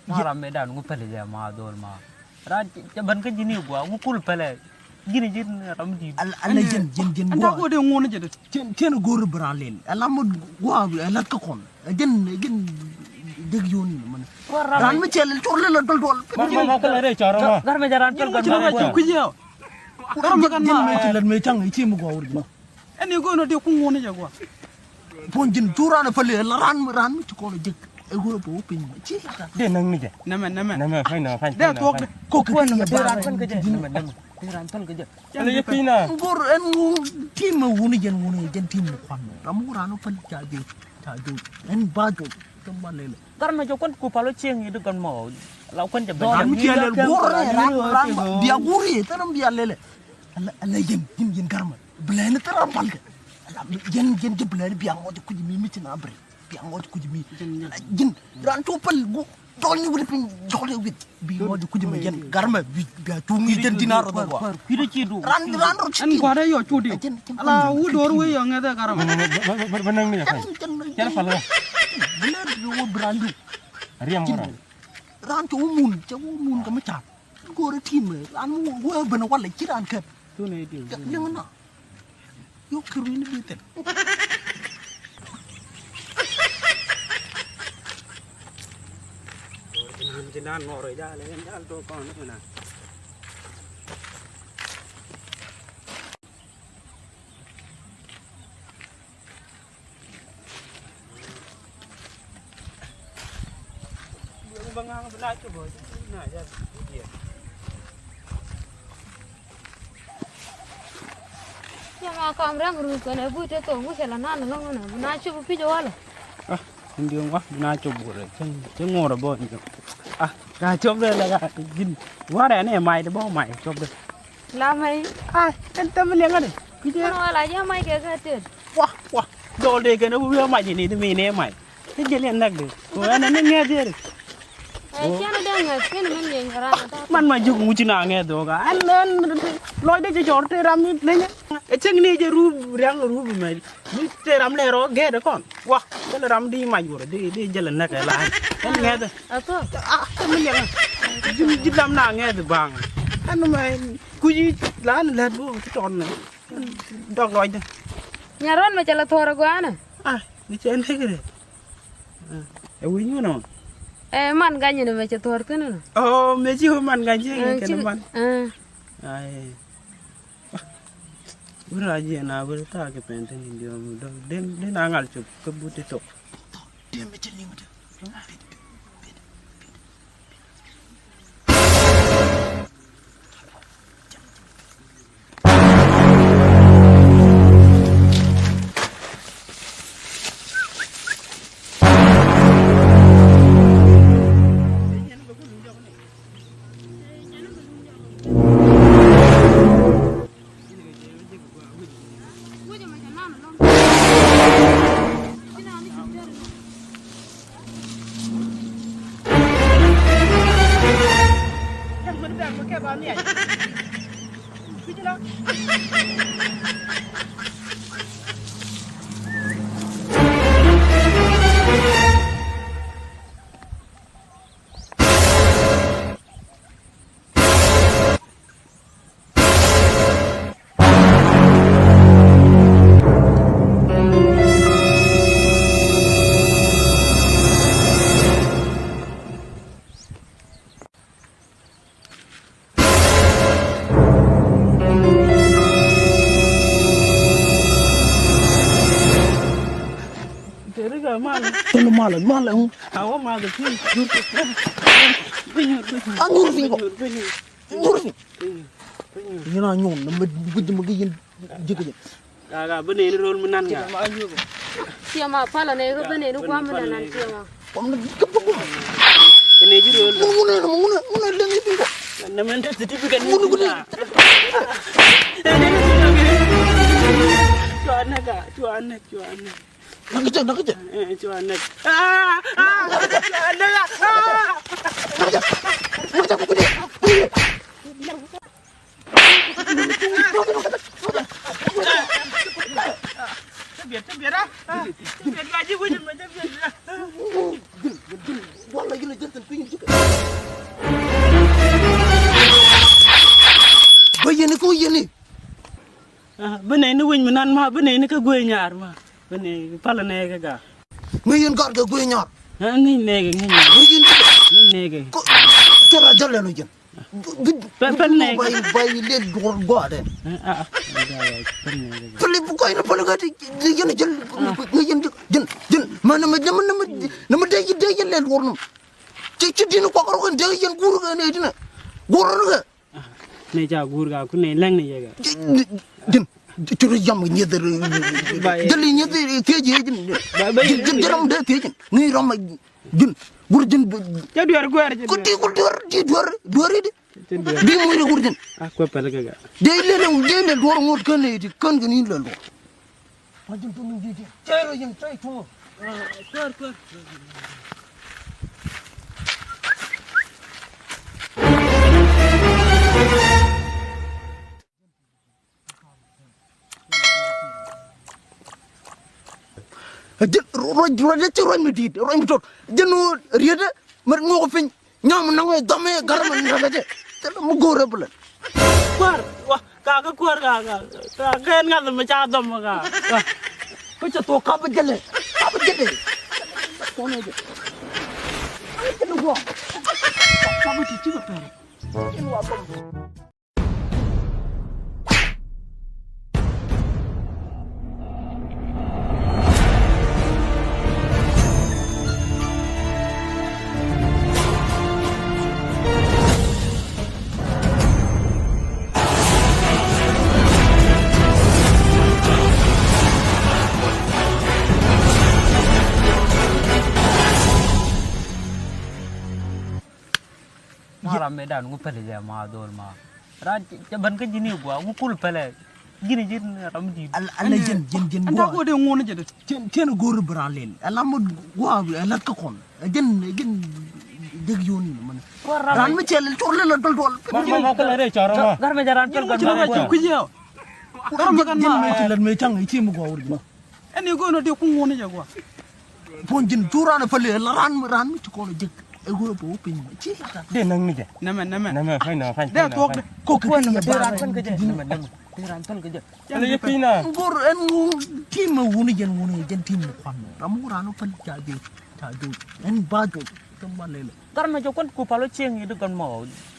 Ma ram mi dan ŋu pɛlɛ jɛ ma dhol ma. Ran cɛ bän kä ji̱n i̱ gua ŋu kul pɛlɛ. Ji̱n ji̱n ram di. Al, al ji̱n, ji̱n, ji̱n gua. Anta ko de ŋun jɛ de. Cien, cien go̱r bi ran lel. Ala mut gua ala kä kɔn. Ji̱n, ji̱n dek yoni man. Ran mi cɛ lel cor lel dol dol. Ma, ma, ma, kala re cor ma. Gar mi jaran pel gar mi jaran. Ji̱n mi ci lel mi cang ci mi gua wur ji̱n. Ɛn i̱ go̱o̱n ɔ dee kuŋ ŋuɔ̱n i̱ jɛ gua̱a̱. Puɔ̱ny ji̱n cu raan ɛ päli ɛ la raan mi, raan mi ci kɔn ɛ jek. Ɛ ɣöö bɛ wä piny ci la. Dee näŋ ni jɛ. Nɛmɛ, nɛmɛ. Nɛmɛ, fany nɛmɛ, fany. Dee thuɔ̱k dɛ. Kok kɛ ti yɛ ba raan päl kɛ jɛ. Nɛmɛ, nɛmɛ. Dee raan päl kɛ jɛ. Ɛn i̱ piny na. Ŋo̱r ɛn ŋo̱r tim ɛ wuni jɛn wuni jɛn tim ɛ kuan mɛ. Ram ŋo̱r raan ɔ päl ca jek, ca jek. Ɛn ba jek. Tɛ ma lele. Gar mɛ jɛ kuan ku palo cieŋ i̱ di gɔn mɔ. La kuan jɛ bɛ. Ram mi ci lɛl go̱r raan, raan bia go̱r i̱ tɛ ram bia lele. Ala, ala yɛn, yɛn, yɛn garmɛ. Bilɛni thil ram palkɛ. Ala yɛn, yɛn jɛ bilɛni bia ŋɔc kuc mi, mi ci na bri. Bia ŋɔc kuc mi. Ala yɛn, ran cu pal gu, jɔl ni wuli piny, jɔl ni wuli. Bi ŋɔc kuc mi yɛn garmɛ, bi, bia cuŋ ni jɛn dina rɔ dɔ gua. Ran, ran rɔ ci. Ɛn gua̱dɛ yɔ cu di. Ala wu dor wi yɔ ŋɛthɛ garmɛ. Bä näŋ ni jɛ pal. Jɛn pal. Bilɛni bi wä bi ran di. Riɛm wä ran. Ran cu wä mun, cɛ wä mun kɛ mi ca̱p. Go̱o̱rä ti̱i̱m ran mi wä ben walɛ ci ran kɛp. Liŋ na. Yok kɛ ruini bi thil. Yɛ ma kam rɛŋ rut kɛnɛ but te thok ŋucɛ la nan lɔŋ nɛ bi na cop pic walɛ. Ah, in diɔŋ wa bi na cop burɛ cɛ ŋuɔrɛ bɔ in diɔŋ. Ah, ka cop dɛ la ka jin warɛ nɛ may de bɔ may cop dɛ. La mɛy. Ai, ɛn thɛm liɛŋä dɛ. Kui̱cɛ. Ɛn wala jɛ mɛy kɛ kɛ tet. Wa, wa. Dɔl dee kɛn ɛ wi̱i̱ ɛ mac ini di mi ni ɛ mac. Ti jɛ liɛn näk dee. Ko ɛn ɛn ni ŋɛth yeri. Ɛ cɛn dee ŋɛth kɛn min yɛn ran ɛ tɔt. Man ma ji̱ ŋuci na ŋɛth dɔɔk a. Ɛn ɛn lɔc dee jɛ cɔr te ram ni lenyɛ. Ɛ cäŋ ni jɛ rup riaŋ rup mɛ. Mi te ram lɛ rɔ gɛɛt kɔn. Wa, thilɛ ram di mac wurɛ di, di jälɛ näk ɛ la. Ɛn ŋɛth. Ɛ thok. Ah, te mi liɛŋ. Ji̱, ji̱ lam na ŋɛth baŋ. Ɛn mɛ kui̱ la ni lät bo ti tɔn nɛ. Dɔk lɔcdä. Nyarɔn mɛ cɛ la thuɔr ɛ gua̱a̱nɛ. Ah, ni cɛ ni kɛ dɛ. Ɛ wi̱c ŋun ɔ. Ɛ man ga̱ny ni mɛ cɛ thuɔr thi̱n nɔ. Ɔ, mɛ ci man ga̱ny ci kɛ ni man. Ai. Wur a jiɛ na wur ta kɛ pɛn tin diɔ mi dɔ den den a ŋal cop kä but ti tok. Dem mi ci liŋ ti. Tɛn malɛ, malɛ. Awä malɛ ti. Aŋur fiŋ kɔ. Aŋur fiŋ. Yɛn a nyuɔn na mɛ guic mɛ gi yɛn ji̱ kɛ jɛ. Gaa gaa bä nɛni rol mi nan gaa. Tiɛma palä nɛ kä bä nɛni guam mi nan nan tiɛma. Kɔm ni kä bä guam. Kɛnɛ ji̱ rööl. Mun, mun, mun, mun, mun, leŋ i̱ ti̱n kɔ. Nɛ mɛn te certificate ni. Mun, mun. Cuanɛ ka, cuanɛ, cuanɛ. Nak kecil, nak kecil. Eh, cuanɛ. Ah, ah, cuanɛ, ah. Nak kecil. Nak kecil. Bä yɛn i̱ kä wä yɛn i̱. Ah, bä nɛy ni wec mi nan ma, bä nɛy ni kä guey nyar ma. Bä nɛy palä nɛy kä ga. Ŋäc yɛn gat kɛ guey nyar. Ah, ŋäc nɛy kɛ, ŋäc nɛy kɛ. Ŋäc yɛn kä. Ŋäc nɛy kɛ. Kɔ, cɛ ra jal lɛn wä yɛn. Pɛl, pɛl nɛ. Bay, bay lɛl duɔr gɔaa dɛ. Ah, ah, ah. Pɛl nɛ. Pɛl bu kɔy na pɛl ka ti, ti yɛn jɛl, ah, ni yɛn jɛl, jɛl, jɛl. Ma na ma, na ma, na ma, na ma dee, dee yɛn lɛl duɔr nɔ. Ci, ci din kɔk rɔ kɛn dee yɛn guur kɛ nɛ dinɛ. Guur nɔ kɛ. Ah, nɛ ca guur ka, ku nɛ lɛŋ nɛ yɛ kɛ. Jɛn, jɛn. Curu jam nyeth. Ba yɛ. Jali nyeth thiec yɛ jin. Ba, ba yɛ. Jin, jin ram de thiec jin. Ni ram jin. Gur jin. Cɛ duer guer, cɛ duer. Kuti gur duer, di duer, duer di. Cɛ duer. Di mu ni gur jin. Ah, kue pɛl kɛ ga. De le le, de le duer ngot kɛn ni di, kɛn kɛn ni le duer. Ma jin tu ni di di. Cɛ ro jin, cɛ tu. Ah, tuer, tuer. Jɛn ruac, ruac, ruac, ruac mi di̱i̱t, ruac mi tot. Jɛn ɣöö rietdä mɛ ŋuɔk piny. Nyam naŋ ɛ dhɔm ɛ gar mɛ naŋ ɛ jɛ. Thilɛ mi go̱o̱rɛ bi lɛl. Kuäär, wa, ka kä kuäär ka, ka, ka kɛn ŋa̱th mi ca dhɔm ka, ka. Kä cɛ thok kap jɛlɛ, kap jɛlɛ. Kɔn ɛ jɛ. Kap jɛlɛ guɔ. Kap ti ci kɛ pɛr. Jɛn wa dhɔm. Ma ram mëë dan ŋu pɛlɛ jɛ ma dhol ma. Ran cɛ, cɛ ben kä ji̱n i̱ gua̱a̱ ŋu kul pɛlɛ. Ji̱n i̱ ji̱n ram di̱i̱t. Ala, ala jɛn, jɛn, jɛn gua̱a̱. Anta kode ŋun jɛ dee. Cɛn, cɛn go̱o̱r bi ran lɛl. Ala mut gua̱a̱, ala kä kɔn. Jɛn, jɛn dek yoni mani. Ran mi cɛ lɛl cɔr lɛl dɔl dɔl. Ma, ma, ma, kala re cɔr ma. Gar mi jɛ ran pɛl gar ma. Gar mi jɛ ran pɛl. Gar mi jɛ ran pɛl. Ɛn i̱ go̱o̱n ɔ dee kuŋ wun i̱ jɛ gua̱a̱. Puɔ̱ny ji̱n cu raan ɛ päl i̱ la raan, raan mi ci kɔn ɛ jek. Ɛ ɣöö bɛ wä piny mɔ ci lat. Dee näk ni jɛ. Nɛmɛ, nɛmɛ. Nɛmɛ, fa̱ny nɛmɛ, fa̱ny, dee thuɔ̱k dɛ. Kok kɛ raan päl kɛ jɛ. Nɛmɛ, nɛmɛ. Dee raan päl kɛ jɛ. Ala yɛ piny na. Go̱r ɛn ŋun ti̱i̱ mɛ wun i̱ jɛn wun i̱ jɛn ti̱i̱ mɛ kuan mɛ. Ram wun raan wä päl ca jek, ca jek. Ɛn ba jek. Tɛm ba lɛlɛ. Gar mɛ jɛ kuan ku pal wä cieŋ i̱ di gɔn mɔ.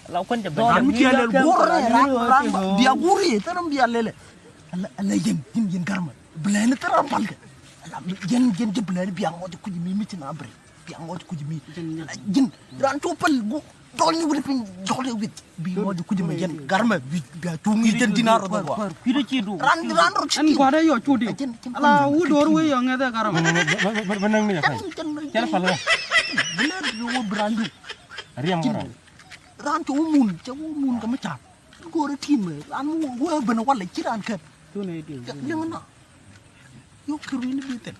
La kuan jɛ bɛ. Raan mi ciɛ lɛl go̱r raan, raan, raan bia go̱r i̱ tɛn bia lɛlɛ. Ala, ala yɛn, yɛn, yɛn gar mɛ. Bilɛni thil ram palkɛ. Ala, yɛn, yɛn jɛ bilɛni bia ŋɔc kuc mi, mi ci na bri. Bia ŋɔc kuc mi. Ala, yɛn ran cu pal gu dɔl ni wuli piny jɔl ni wit. Bi ŋɔc kuc mi yɛn gar mɛ bi, bia cu mi jɛn dina rɔ dɔ gua. Kui̱dɛ ci du. Ran, ran rɔ ci. Ɛn gua̱dɛ yɔ cu di. Ala, wu dor wi yɔ ŋɛth ɛ gar mɛ. Bä näŋ ni jɛ pal. Jɛn, jɛn, jɛn. Bilɛni bi wä bi ran du. Riɛm kɔrɔ. Ran cu wä mun, cɛ wä mun kɛ mi car. Go̱o̱rɛ ti̱i̱m ɛ ran mi wä ben walɛ ci ran kɛt. Liŋ na. Yuk kɛ ruini bi thil.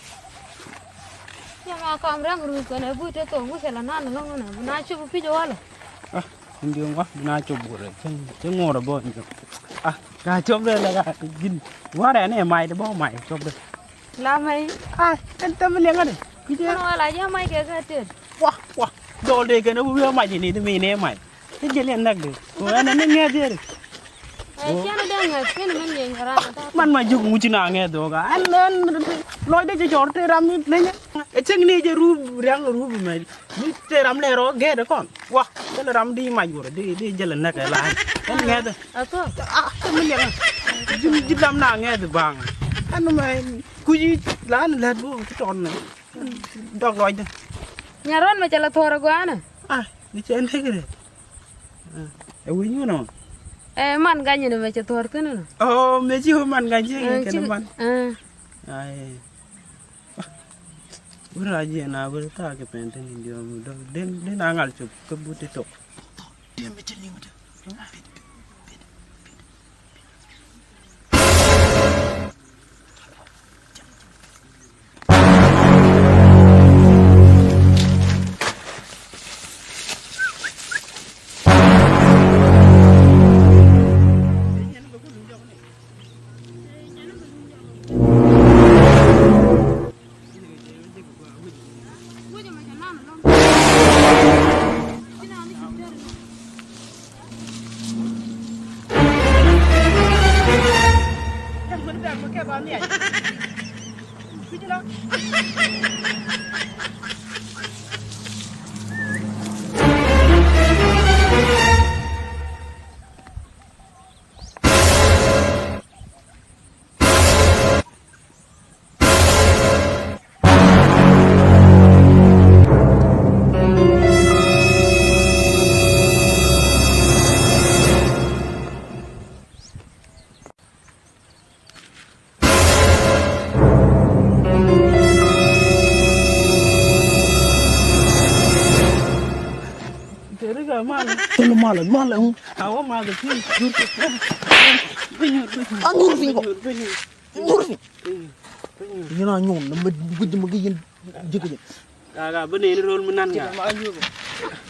Cɛ ma kam rɛŋ ruth kɛnɛ but te thok wusɛ la nan lɔŋ nɛ bi na cop pic walɛ. Ah, in diɔŋ wa bi na cop burɛ cɛ ŋuɔrɛ bɔ in jɔk. Ah, ka cop dɛ la ka gin warɛ nɛ may de bɔ may cop dɛ. La mɛy. Ai, ɛn thäm liɛŋä dɛ. Kui̱cɛ. Kɛn wala jɛ mac kɛ kɛ tëët. Wa, wa. Dɔl dee kɛn ɛ wi̱i̱ mac ini di mi ni mac. Ti jɛ liɛn näk dee. Ko ɛn ɛn ni ŋɛth yɛ dee. Ɛ, ciɛn dee ŋɛth, ciɛn mɛn yɛ nyɛ ran ɛ ta̱a̱. Man ma jiök ŋuci na ŋɛth dee ɣɔk a. Ɛn, ɛn lɔcdɛ jɛ cɔr tëë ram ni lenyɛ. Ɛ cäŋ ni jɛ rup riaŋ rup mɛ. Mi tëë ram lɛ rɔ gɛɛt ɛ kɔn. Wa. Jälɛ ram di mac wurɛ di, di jälɛ näk ɛ la. Ɛn ŋɛth. Atɔ. Ah, mi liɛŋ. Ji̱n ji̱ lam na ŋɛth baŋ. Ɛn mɛ kui̱ la ni lät bu ti tɔn. Dɔk lɔcdä. Nyarɔn mɛ cɛ la thuɔr ɛ gɔaa nɛ. Ah, ni cɛ näk rɛ. Ɛ wi̱i̱ nyun ɔ. Ɛ man gany ni mɛ cɛ thuɔr thi̱n nɔ. Ɔ, mɛ ci man gany ci kɛn man. Ai. Wä rac yɛn a wä thaak kɛ pɛn tin in diɔm dɔk den den a ŋal cop kä but ti tok. Tëlä malä, malä. Awä malä ti. Anyur piny kɔ. Anyur piny. Yɛn a nyuɔn na mɛ guic mɛ gɛ yɛn ji̱ kɛ jɛ. Ka ka bä neni rol mi nan ka.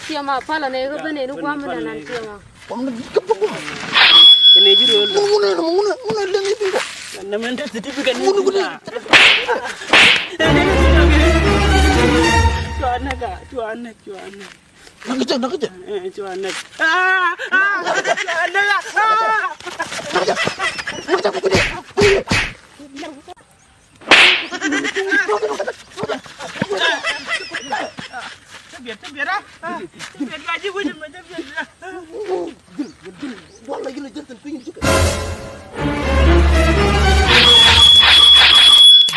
Tiɛma palä nɛ kä bä neni guam mi nan tiɛma. Kɔm ni kɛ bä guam. Kɛ nɛ ji̱ rol. Mun mun mun mun mun lɛ ni bi kɔ. Na mɛ ntä certificate ni. Mun mun. Cua nɛ ka, cua nɛ, cua nɛ. Nak kecil, nak kecil. Eh, cua nɛ. Ah, ah, cua nɛ. Ah. Nak kecil. Nak kecil.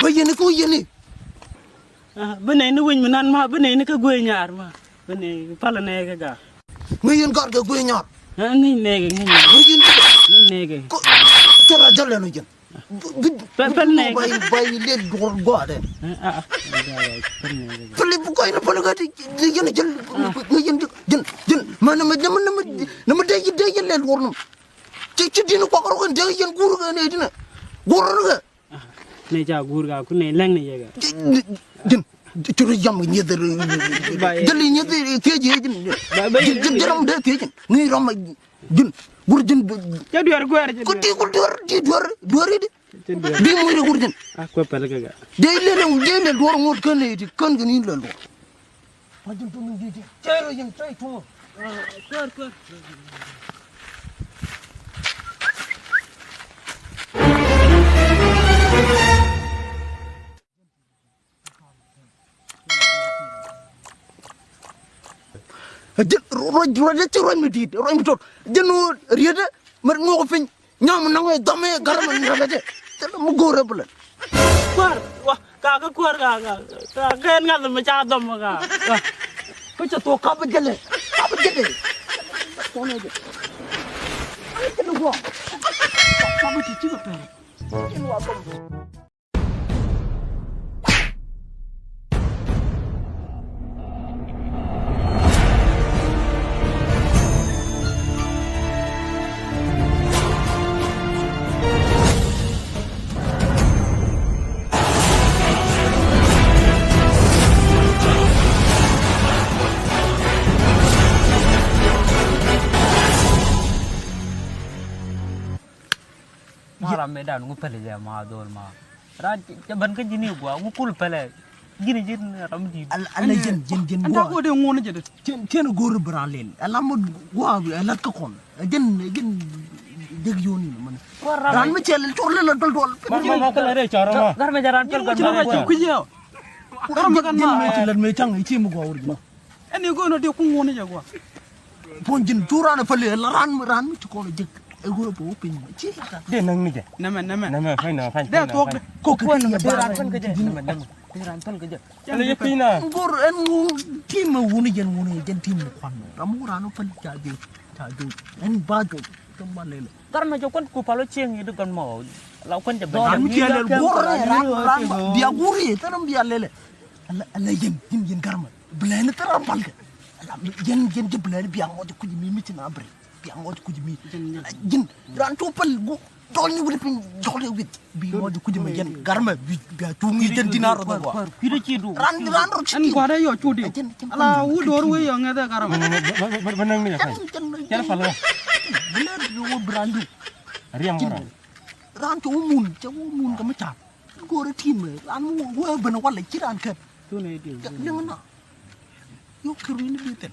Bä yɛn i̱ kɛ wä yɛn i̱. Bä nɛy ni wec mi nan ma bä nɛy ni kä guey nyar ma. Bä nɛy palä nɛy kɛ ga. Ŋäc yɛn gɔr kɛ guey nyar. Ŋäc nɛy kɛ ŋäc nɛy. Ŋäc yɛn kɛ. Ŋäc nɛy kɛ. Cɛ ra jɔl lɛn wä jɛn. Pɛl nɛ. Bay, bay lɛ duɔr gɔaa dɛ. Pɛl bu kɔc ni pɛl gat yɛn jɛl. Jɛn, jɛn. Ma nɛ ma, nɛ ma, nɛ ma dee, dee yɛn lɛ duɔr nɔ. Ci, ci din kuak rɔ kɛn dee yɛn guur kɛ nɛ dinɛ. Guur rɔ kɛ. Nɛ ca guur ka ku nɛ lɛŋ nɛ yɛ kɛ. Jɛn, ci rɔ yam kɛ nyieth. Jɛl i̱ nyieth thiec jɛn. Jɛn, jɛn ram dee thiec jɛn. Ŋi̱i̱c ram. Ji̱n, ji̱n, gur ji̱n. Cä duer guer ji̱n. Ku ti, ku duer, ti duer, duer idi. Cä duer. Bi muiri gur ji̱n. A kuɛ pɛl kɛ ga. Dee lɛ lɛ, dee lɛ duer ŋot kän iti, kän kän in lɛ duer. Ma ji̱n tumi ji̱ ti. Cɛ rɔ ji̱n cɛ tumi. Kuer, kuer. Jɛn ruac, ruac, ruac, ruac mi di̱i̱t, ruac mi tot. Jɛn ɣöö rietdä mɛ ŋuɔk piny. Nyam naŋ ɛ dhɔm ɛ gat mɛ ŋuɔk ɛ jɛ. Jɛn mi go̱o̱r ɛ bi lɛ. Kuäär, wa, ka, ka kuäär ka, ka, ka, ka ɛn ŋa̱th mɛ ca dhɔm ka, ka. Kä cɛ thuɔ̱k kap jɛlɛ, kap jɛlɛ. Kɔn ɛ jɛ. Kap jɛlɛ guɔ. Kap ti ci kɛ pɛr. Ma ram mëë dan ŋu pɛlɛ jɛ ma dhol ma. Ran cɛ bän kä ji̱n i̱ gua ŋu kul pɛlɛ. Ji̱n ji̱n ram di̱i̱t. Ala ji̱n ji̱n ji̱n gua. Anta ko de ŋun jɛ de. Cien cien go̱o̱r bi ran lel. Ala mut gua ala kä kɔn. Ji̱n ji̱n jek yoni mani. Ran mi cɛ lel cor lel dol dol. Ma ma ma kala re cor ma. Gar me jaran pel gar me cor. Kuji ya. Gar me kan ma. Ji̱n mi ci lel me cang ici mi gua wur ji̱n. Ɛn i̱ go̱o̱n ɔ de ku ŋun jɛ gua. Puɔ̱ny ji̱n cu raan ɛ päl ɛ la raan, raan mi ci kɔn ɛ jek. Ɛ ɣöö bɛ wä piny ci la. Dee näŋ ni jɛ. Nɛmɛ, nɛmɛ. Nɛmɛ, fany nɛmɛ, fany. Dee thuɔ̱k dee. Kok kɛ kɛ yɛ baaŋ. Nɛmɛ, nɛmɛ. Dee raan päl kɛ jɛ. Ɛn yɛ piny na. Ŋor ɛn ŋor tim ɛ wuni jɛn wuni jɛn tim ɛ kuan. Ram wä raan wä päl ca jek, ca jek. Ɛn ba jek. Kɛ ma lele. Gar mɛ jɛ kuan ku palo cieŋ i̱ di gɔn mɔ. La kuan jɛ bɛ. Ram mi ciɛ lɛl gur rɛ ram ram bia gur i̱ thɛ ram bia lele. Ala ala yɛn yɛn yɛn gar mɛ bilɛni thɛ ram pal kɛ. Ala yɛn yɛn jɛ bilɛni bia ŋɔc kuc mi mi ci na bri bia ŋɔc kuc mi. Ala yɛn ran cu pal gu dɔl ni wuli piny jɔl ni wit bi ŋɔc kuc mi yɛn gar mɛ bi bia cu ŋi̱i̱c jɛn dinar rɔ dɔl wa. Ran ran rɔ ci. Ɛn gua̱dɛ yɔ cu di. Ala wu dor wee yɔ ŋɛth ɛ gar mɛ. Bä näŋ ni jɛ fany. Cɛ pal kɛ. Bilɛni bi wä bi ran du. Riɛm wä ran. Ran cɛ wä mun, cɛ wä mun kɛ mi ca̱r. Go̱o̱rɛ ti̱i̱m ran mi wä ben walɛ ci ran kɛp. Liŋ na. Yuk kɛ ruini bi thil.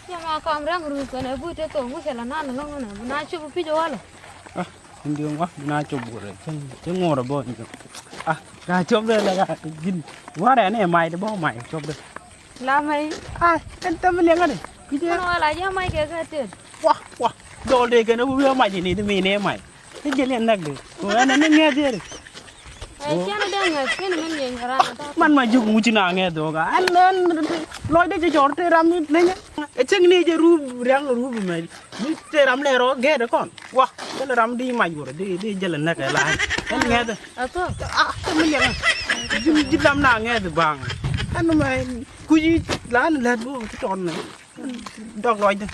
Yɛ ma kam rɛŋ ruth kɛnɛ but te thok ŋucɛ la nan lɔŋ nɛ bi na cop pic walɛ. Ah, in diɔŋ wa bi na cop burɛ cɛ ŋuɔrɛ bɔ in diɔŋ. Ah, ka cop dɛ la ka jin warɛ ni mai de bɔ mai cop dɛ. La mɛy. Ai, ɛn tɛm liɛŋä de. Kui̱cɛ. Ɛn wala jɛ mac kɛ kɛ tet. Wa, wa. Dɔl de kɛn a wi̱i̱ a mac ini di mi ni mac. Ti jɛ liɛn näk de. Ko ɛn a ni ŋɛth yeri. Ɛ cɛn a dee ŋɛth kɛn min yɛn ran a tɔt. Man ma juk muci na ŋɛth doga. Ɛn ɛn lɔc de jɛ cɔr te ram ni leny. Ɛ cɛŋ ni jɛ rup riaŋ rup mɛ. Mi te ram lɛ rɔ gɛɛt kɔn. Wa, thilɛ ram di mac wurɛ di di jɛl nɛk ɛ la. Ɛn ŋɛth. Ɛ thok. Ah, te mi liɛŋ. Ji̱ ji̱ lam na ŋɛth baŋ. Ɛn mɛ kui̱ la ni lɛt bo ti tɔn nɛ. Dɔk lɔcdä.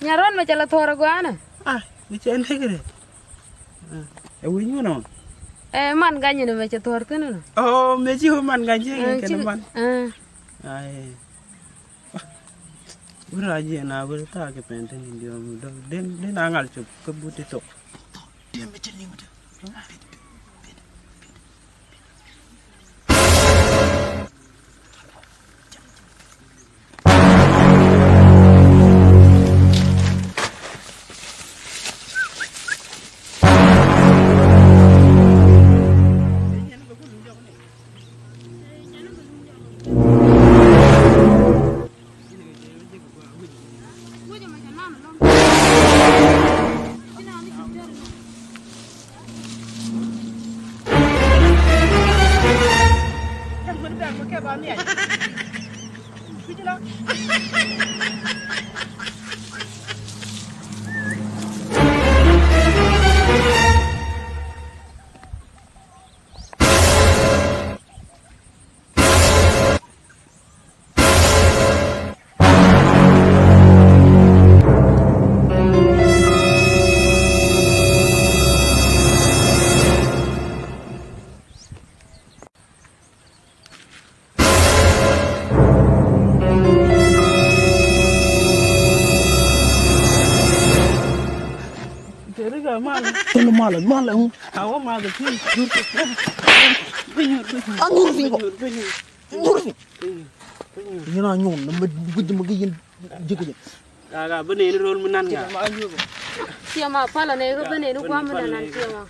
Nyarɔn mɛ cɛ la thɔr ɛ gɔanɛ. Ah, mi cɛ nɛk rɛ. Ɛ wi̱ny mɛ nɔ. Ɛ man ga̱ny ni mɛ cɛ thɔr thin nɔ. Oh, mɛ ci man ga̱ny ci kɛn man. Ai. Wur a jiɛ na wur ta kɛ pɛn tin in diɔm dɔk den den a ŋal cop kä but ti thok. Dem bi ti liŋ ti. Teri ka mal. Teri mal, mal. Awo mal ti. Angur bingo. Angur bingo. Yina nyun na ma gudu ma giyin jikini. Ka ka bene ni rol mi nan ka. Tiama pala ne ko bene ni kwa mi nan tiama.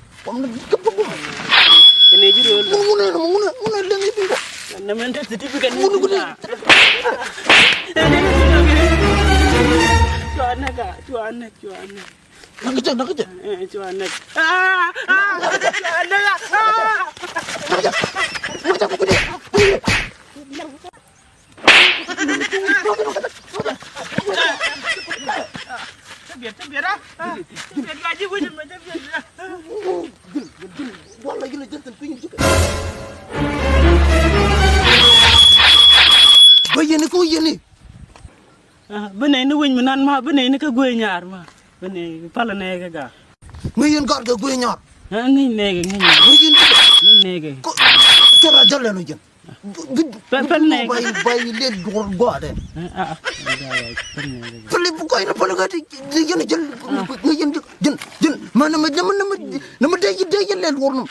Kene ji rol. Mune mune mune mune lengi bingo. Na men ta certificate ni. Mune mune. Cuana ka, cuana, cuana. Nak kecil, nak kecil. Eh, cuana. Ah, ah, cuana. Nak kecil. Nak kecil. Bä yɛn i̱ kä yɛn i̱. Ah, bä nɛy ni winy mi nan ma, bä nɛy ni kä guey nyar ma. Bä nɛy pal nɛy kä ga. Ŋäc yɛn gat kɛ guey nyar. Ah, ŋäc nɛy kɛ, ŋäc nɛy. Ŋäc yɛn kä. Ŋäc nɛy kɛ. Cɛ ra jɔl ɛn ɔ jɛn. Pɛl, pɛl nɛ. Bay, bay lɛ duɔr gɔaa dɛ. Pɛl i̱ bukɔy ni pɛl kä ti yɛn jɛl. Jɛn, jɛn, jɛn. Mɛ nɛ mɛ, nɛ mɛ, nɛ mɛ, nɛ mɛ dee, dee yɛn lɛ duɔr nɔ.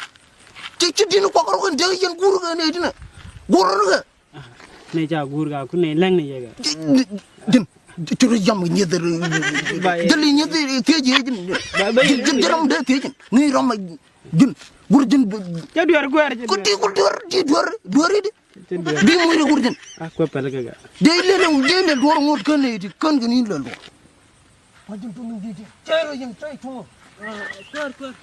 Ci, ci di̱n kuak rɔ kɛn dee yɛn guur kɛ nɛ ti nɛ. Guur rɔ kɛ. Nɛ ca guur ka kun nɛ lɛŋ nɛ yɛ kɛ. Jɛn, jɛn. Curu jam nyieth. Jɛl nyieth thiec jɛn. Jɛn, jɛn ram dee thiec jɛn. Ni ram. Ji̱n, gur ji̱n. Cä dueer guɛɛr, cä dueer. Ku ti, ku dueer, ti dueer, dueer i̱di. Cä dueer. Bi muc ri gur ji̱n. A kuɛ pɛl kɛ gɛ. Dee lɛ lɛ, dee lɛ duɔr ŋot kän lɛ i̱di, kän kɛ ni lɛ duɔr. Wa ji̱n tum i̱di ti. Cɛ rɔ ji̱n, cɛ tum. Kuäär, kuäär.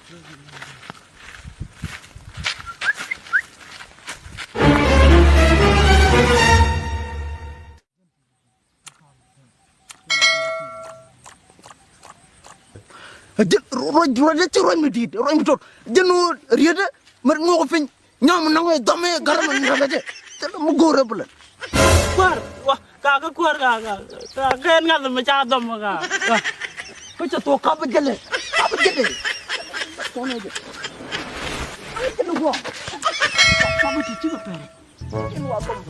Jɛn ruac, ruac, ruac, ruac mi di̱i̱t, ruac mi tot. Jɛn ɣöö rietdä mi ŋuɔk piny. Nyam nɔŋ ɛ dhɔm ɛ gär mi nɛk ɛ jɛ. Thilɛ mi go̱o̱rɛ bi lɛl. Kuäär, wa, ka, ka kuäär ka, ka, ka, ka ɛn ŋa̱th mi ca dhɔm ka, ka. Kä cɛ thuɔk kap jɛlɛ, kap jɛlɛ. Kɔn ɛ jɛ. Kap jɛlɛ guɔ. Kap ti cikɛ pɛr. Jɛn wa dhɔm.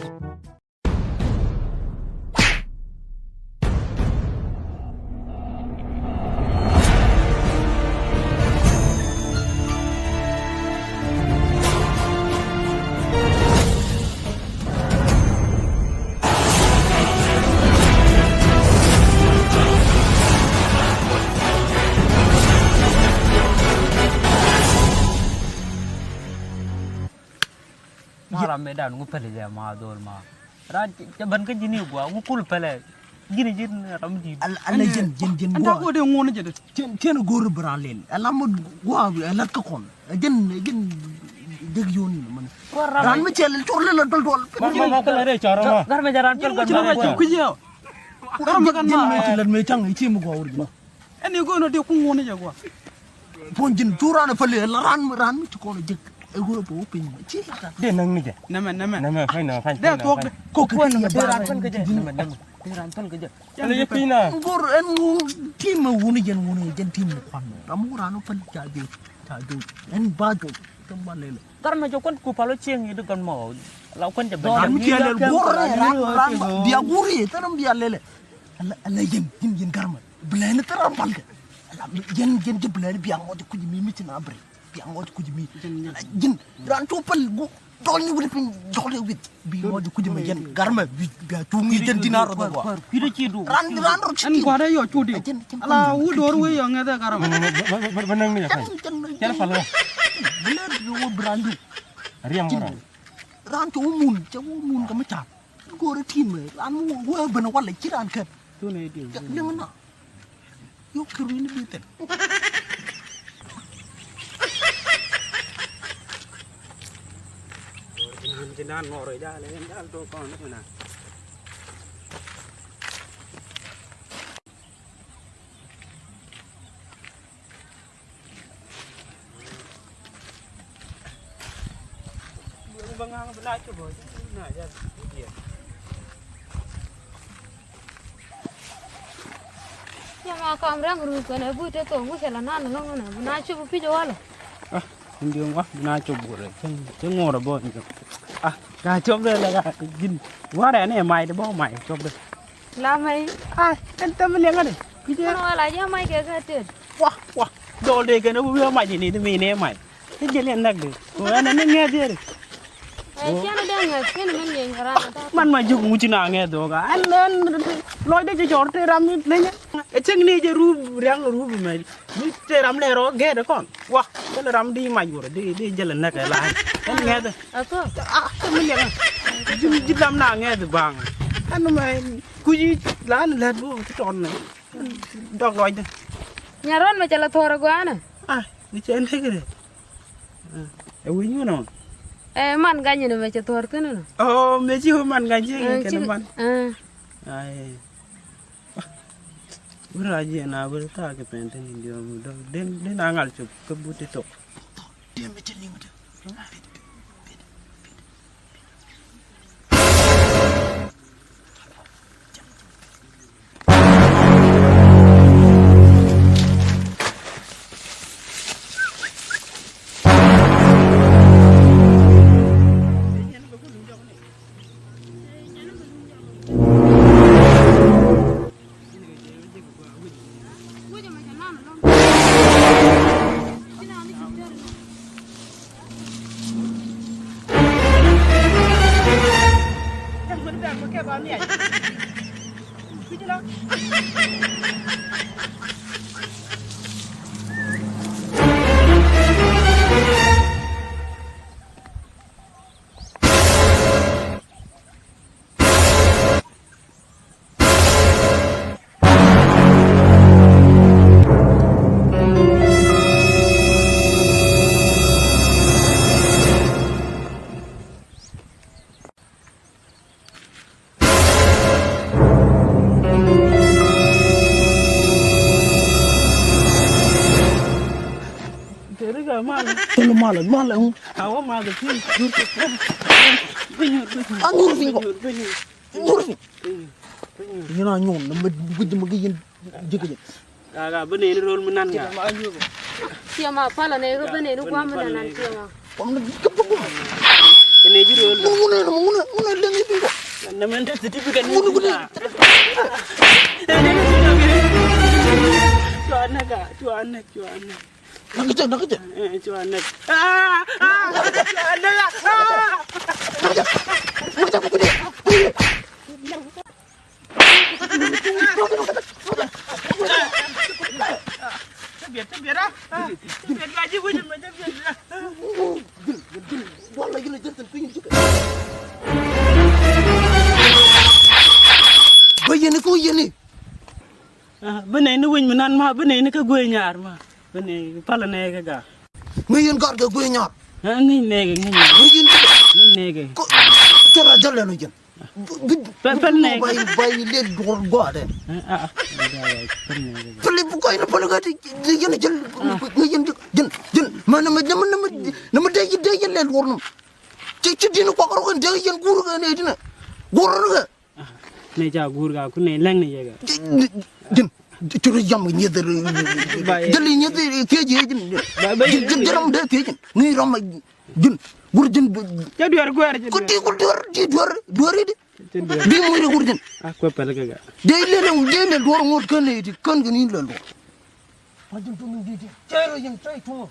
Ma ram mëë dan ŋu pɛlɛ jɛ ma dhol ma. Ran cɛ ben kä ji̱n i̱ gua̱a̱ ŋu kul pɛlɛ. Ji̱n i̱ ji̱n ram ji̱. Ala, ala jɛn, jɛn, jɛn gua̱a̱. Ɛn ta go̱o̱r i̱ ŋuɔ̱n jɛ dee. Cɛn, cɛn go̱o̱r i̱ bi ran lɛl. Ala mut gua̱a̱ bi ala kä kɔn. Jɛn, jɛn dek yoni mani. Ran mi cɛ lɛl cɔr lɛl a dɔl dɔl. Gar mɛ jɛ ran pɛl gar mɛ. Gar mɛ jɛ ran pɛl gar mɛ. Gar mɛ jɛ ran pɛl gar mɛ. Ɛn i̱ go̱o̱r i̱ dee ku ŋuɔ̱n jɛ gua̱a̱. Puɔ̱ny ji̱n cu ran ɛ päli ɛ la ran, ran mi ci kɔn ɛ jek ɛ ɣöö bɛ wä piny mɔ ci la ran. Dee näŋ ni jɛ. Nɛmɛ, nɛmɛ. Nɛmɛ, fany nɛmɛ, fany. Dee thuɔk dɛ. Kok kɛ ran pɛl kɛ jɛ. Nɛmɛ, nɛmɛ. Dee ran pɛl kɛ jɛ. Ɛn yɛ piny na. Go̱r ɛn ŋu tim ɛ wuni jɛn wuni jɛn tim ni kuan. Ram wä ran wä päl ca jɛ, ca jɛ. Ɛn ba jɛ. Tɛm ba lɛlɛ. Gar mɛ jɛ kuan ku pal wä cieŋ i̱ di gɔn mɔ. La kuan jɛ bɛ. Ram mi tiɛ lɛl go̱r ran, ran bia go̱r i̱ tɛ ram bia lɛlɛ. Ala, ala yɛn, yɛn, yɛn garmɛ. Bilɛni thil ram palkɛ. Ala, yɛn, yɛn jɛ bilɛni bia ŋɔt kuc mi, mi ci na bri. Bia ŋɔt kuc mi. Ala, yɛn, ran cu pal gu, dɔl ni wuli piny, dɔl ni wuli. Bi ŋɔt kuc mi yɛn garmɛ, bi, bia cuŋ yɛn dina rɔ dɔ gua. Ran, ran rɔ ci. Ɛn gua̱dɛ yɔ cu di. Ala, wu dor wi yɔ ŋɛthɛ garmɛ. Bɛ, bɛ, bɛ, bɛ, bɛ näŋ ni jɛ kan. Cɛn pal ŋɔ. Bilɛni bi wä bi ran ju. Riɛm ŋɔ ran. Ran cu wä mun, cɛ wä mun kɛ mi car. Go̱o̱rä tim ran mi wä ben walɛ ci ran kɛp. Liŋ na. Yuk kɛ ruini bi thil. Yɛ ma kam rɛŋ ruu kɛnɛ but te thok wi̱cɛ la nan lo̱ŋ nɛ bi na cop pi̱c walɛ. Ah, in diɔ̱ŋ wa bi na cop burɛ cɛ ŋuɔrɛ bɔ in diɔ̱ŋ. Ah, ka cop dɛ la ka ji̱n warɛ ni mac de bɔ mac cop dɛ. La mɛ. Ai, ɛn thäm liɛŋä de. Kui̱dɛ. Kɛn wala jɛ mac kɛ kɛ tet. Wa, wa. Dɔl de kɛn wi̱i̱ mac ni di mi ni mac. Ti jɛ liɛn näk de. Ko ɛn ni ŋɛth yeri. Ɛ, cɛn dee ŋɛth, cɛn mɛn yɛn ran ta. Man ma juk ŋuci na ŋɛth dɔka. Ɛn, ɛn lɔc de jɛ jɔr te ram ni leny. Ɛ cɛn ni jɛ rup riaŋ rup mɛ. Mi te ram lɛ rɔ gɛɛt kɔn. Wa, kɛl ram di mac wurɛ, di, di jɛl nɛk ɛ la. Ɛn ŋɛth. Ako. Ah, te mi liɛŋ. Ji̱, ji̱ lam na ŋɛth baŋ. Ɛn mɛ kuci la ɛn lɛt bo ti tɔn nɛ. Dɔk lɔcdɛ. Nyarɔn mɛ cɛ la thɔɔr ɛ gɔaa nɛ. Ah, mi cɛ ɛn tekɛ dɛ. Ɛ wi̱ny wun ɔ. Ɛ man gany ni mɛ cɛ thɔɔr kɛn nɔ. Ɔ, mɛ ci wä man gany ci kɛn man. Ai. Wä rac yɛ na wä thaak kɛ pɛn thin in diɔm dɔk den, den a ŋal cop kä but ti thok. Tëë malɛ, malɛ. Aŋur fiŋ kɔ. Ŋur fiŋ. Yɛn a nyuɔn na mɛ guic mɛ gɛ yɛn ji̱ kɛ jɛ. Ka, ka, bä nɛni rol mi nan ka. Tiɛma palä nɛ kä bä nɛni guam mi nan nan tiɛma. Kɛ nɛ ji̱ rol. Ŋun, ŋun, ŋun, ŋun, ŋun, leŋ i̱ biŋ kɔ. Nɛ mɛ nda certificate ni. Ŋun, ŋun. Cua nɛ ka, cua nɛ, cua nɛ. Nak kecil, nak kecil. Eh, cua nɛ. Ah, ah, cua nɛ ka. Ah. Nak kecil, nak kecil. Bä yɛn i̱ thok yɛn i̱. Ah, bä nɛy ni wi̱ny mi nan ma, bä nɛy ni kä guey nyar ma. Bä nɛy palä nɛy kä ga. Ŋäc yɛn gat kɛ guey nyar. Ah, ŋäc nɛy kɛ, ŋäc nɛy kɛ. Ŋäc nɛy kɛ. Kɔ, cɛ ra jal lɛn wi̱c yɛn. Pɛl, pɛl nɛ. Bay, bay lɛ duɔr gɔaa dɛ. Ah, ah, ah. Pɛl i̱ bi kɔc ni pɛl i̱ ɣä ti, ti yɛn jɛl, ni yɛn jɛl, jɛl, jɛl. Mɛ nɛ mɛ, nɛ mɛ, nɛ mɛ, nɛ mɛ dee, dee yɛn lɛ duɔr nɔ. Ci, ci di̱n kuak rɔ kɛn dee yɛn guur kɛn ɛ di̱n ɛ. Guur rɔ kɛ. Ah, nɛ ca guur ka, ku nɛ lɛŋ ni yɛ kɛ. Jɛl, jɛl, jɛl. Cu rɔ yam kɛ nyieth, jɛl i̱ nyieth thiec jɛ jɛl. Jɛl, jɛl, jɛl ram dee thiec jɛl. Ni ram Jin, gur jin. Cɛ duer guer jin. Kuti, kuti duer, ti duer, duer idi. Cɛ duer. Bi mu idi gur jin. A kuɛ pɛl kɛ ga. Dee lɛ lɛ, dee lɛ duer ŋot kɛn idi, kɛn kɛn in lɛ duer. Ma jin tum in di di. Cɛ ro yin cɛ tum.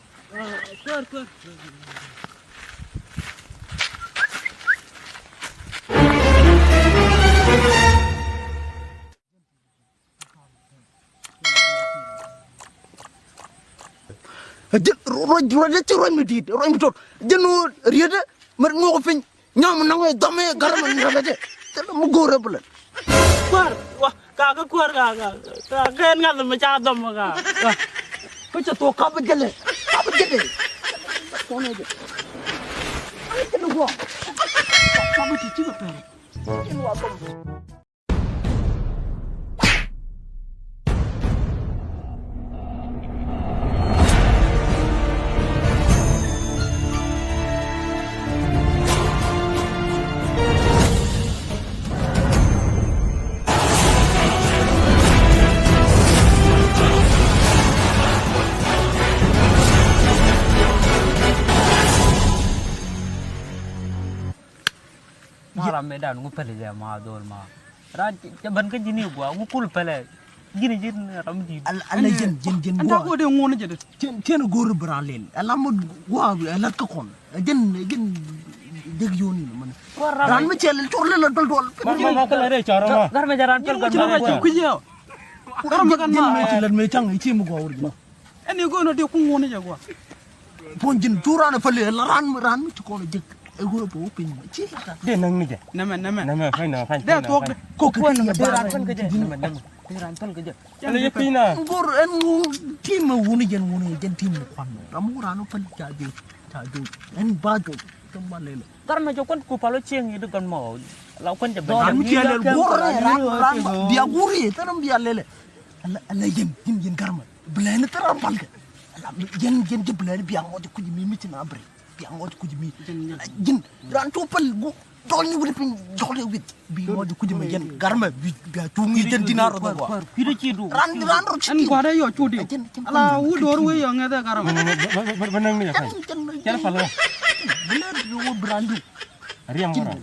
Kuer, kuer. Jin ruac, ruac, ruac mi di̱i̱t, ruac mi tot. Jin riet mi ŋuɔk piny, nyam naŋ dhɔm ɛ gar mi ŋuɔk jɛ. Jin mi go̱o̱r ɛ bi lɛl. Kuäär, wa, ka, ka kuäär, ka, ka, ka, ka ɛn ŋa̱th mi ca dhɔm, ka, ka. Kä cɛ thok kap jɛ lɛ, kap jɛ lɛ. Kɔn ɛ jɛ. Ai, jɛ ni guɔ. Kap ti ci kɛ pɛn. Jin wa dhɔm. Ma ram mëë dan ŋu päli jɛ ma dhol ma. Ran cɛ, cɛ bän kä ji̱n i̱ gua ŋu kul pälɛ. Ji̱n, ji̱n ram ji̱. Ala, ala jɛn, jɛn, jɛn gua. Ɛn ta kɔ dee ŋuɔ̱n jɛ dee. Cɛn, cɛn go̱o̱r bi ran lɛl. Ala mɔ gua bi ala kä kɔn. Jɛn, jɛn jek yoni mani. Ran mi cɛ lɛl cɔr lɛl dɔl dɔl. Ma, ma, ma, kala rɛ cɔr ma. Gar mɛ jɛ ran pɛl gar mɛ jɛ. Kui̱ jɛ. Gar mɛ kan ma. Jɛn mɛ ci lɛl mɛ cang i̱ ci mi gua wur jɛ. Ɛn i̱ go̱o̱n ɔ dee kuŋ ŋuɔ̱n i̱ jɛ gua̱a̱. Puɔ̱ny ji̱n cu raan ɛ päl i̱ la raan mi, raan mi ci kɔn ɛ jek. Ɛ ɣöö bɛ wä piny mɛ ci la ta̱t. Dee näŋ ni jɛ. Nɛmɛ, nɛmɛ. Nɛmɛ, fany nɛmɛ, fany. Dee thuɔ̱k dee. Kɔ kɛ kuɔn nɛmɛ dee raan päl kɛ jɛ. Nɛmɛ, nɛmɛ. Dee raan päl kɛ jɛ. Ɛn yɛ piny na. Ŋor ɛn ŋor tim mɛ wuni jɛn wuni jɛn tim mɛ kuan mɛ. Ram wä raan wä päl ca jek. Ca jek. Ɛn ba jek. Tɛ ma lɛlɛ. Gar mɛ jɛ kuan ku pal wä cieŋ i̱ di gan mɔ. La kuan jɛ bɛ. Ram mi ciɛ lɛl guɔr raan, raan bia guur i̱ tɛ ram bia lɛlɛ. Ala, ala yɛn, yɛn, yɛn garmɛ. Bilɛni thil ram palkɛ. Ala, yɛn, yɛn jɛ bilɛni bia ŋɔc kuc mi, mi ci na bri. Bia ŋɔc kuc mi. Ala, yɛn, ran cu pal gu. Jɔl ni wuli piny, jɔl ni wuli. Bi ŋɔc kuc mi yɛn garmɛ, bi, bia cuŋ ni jɛn dina rɔ dɔ gua. Ran, ran rɔ ci. Ɛn gua̱dɛ yɔ cu di. Ala, wu dor wi yɔ ŋɛthɛ garmɛ. Bä näŋ ni jɛ fany. Cɛn pal wä. Bilɛni bi wä bi ran du. Riɛm wä ran.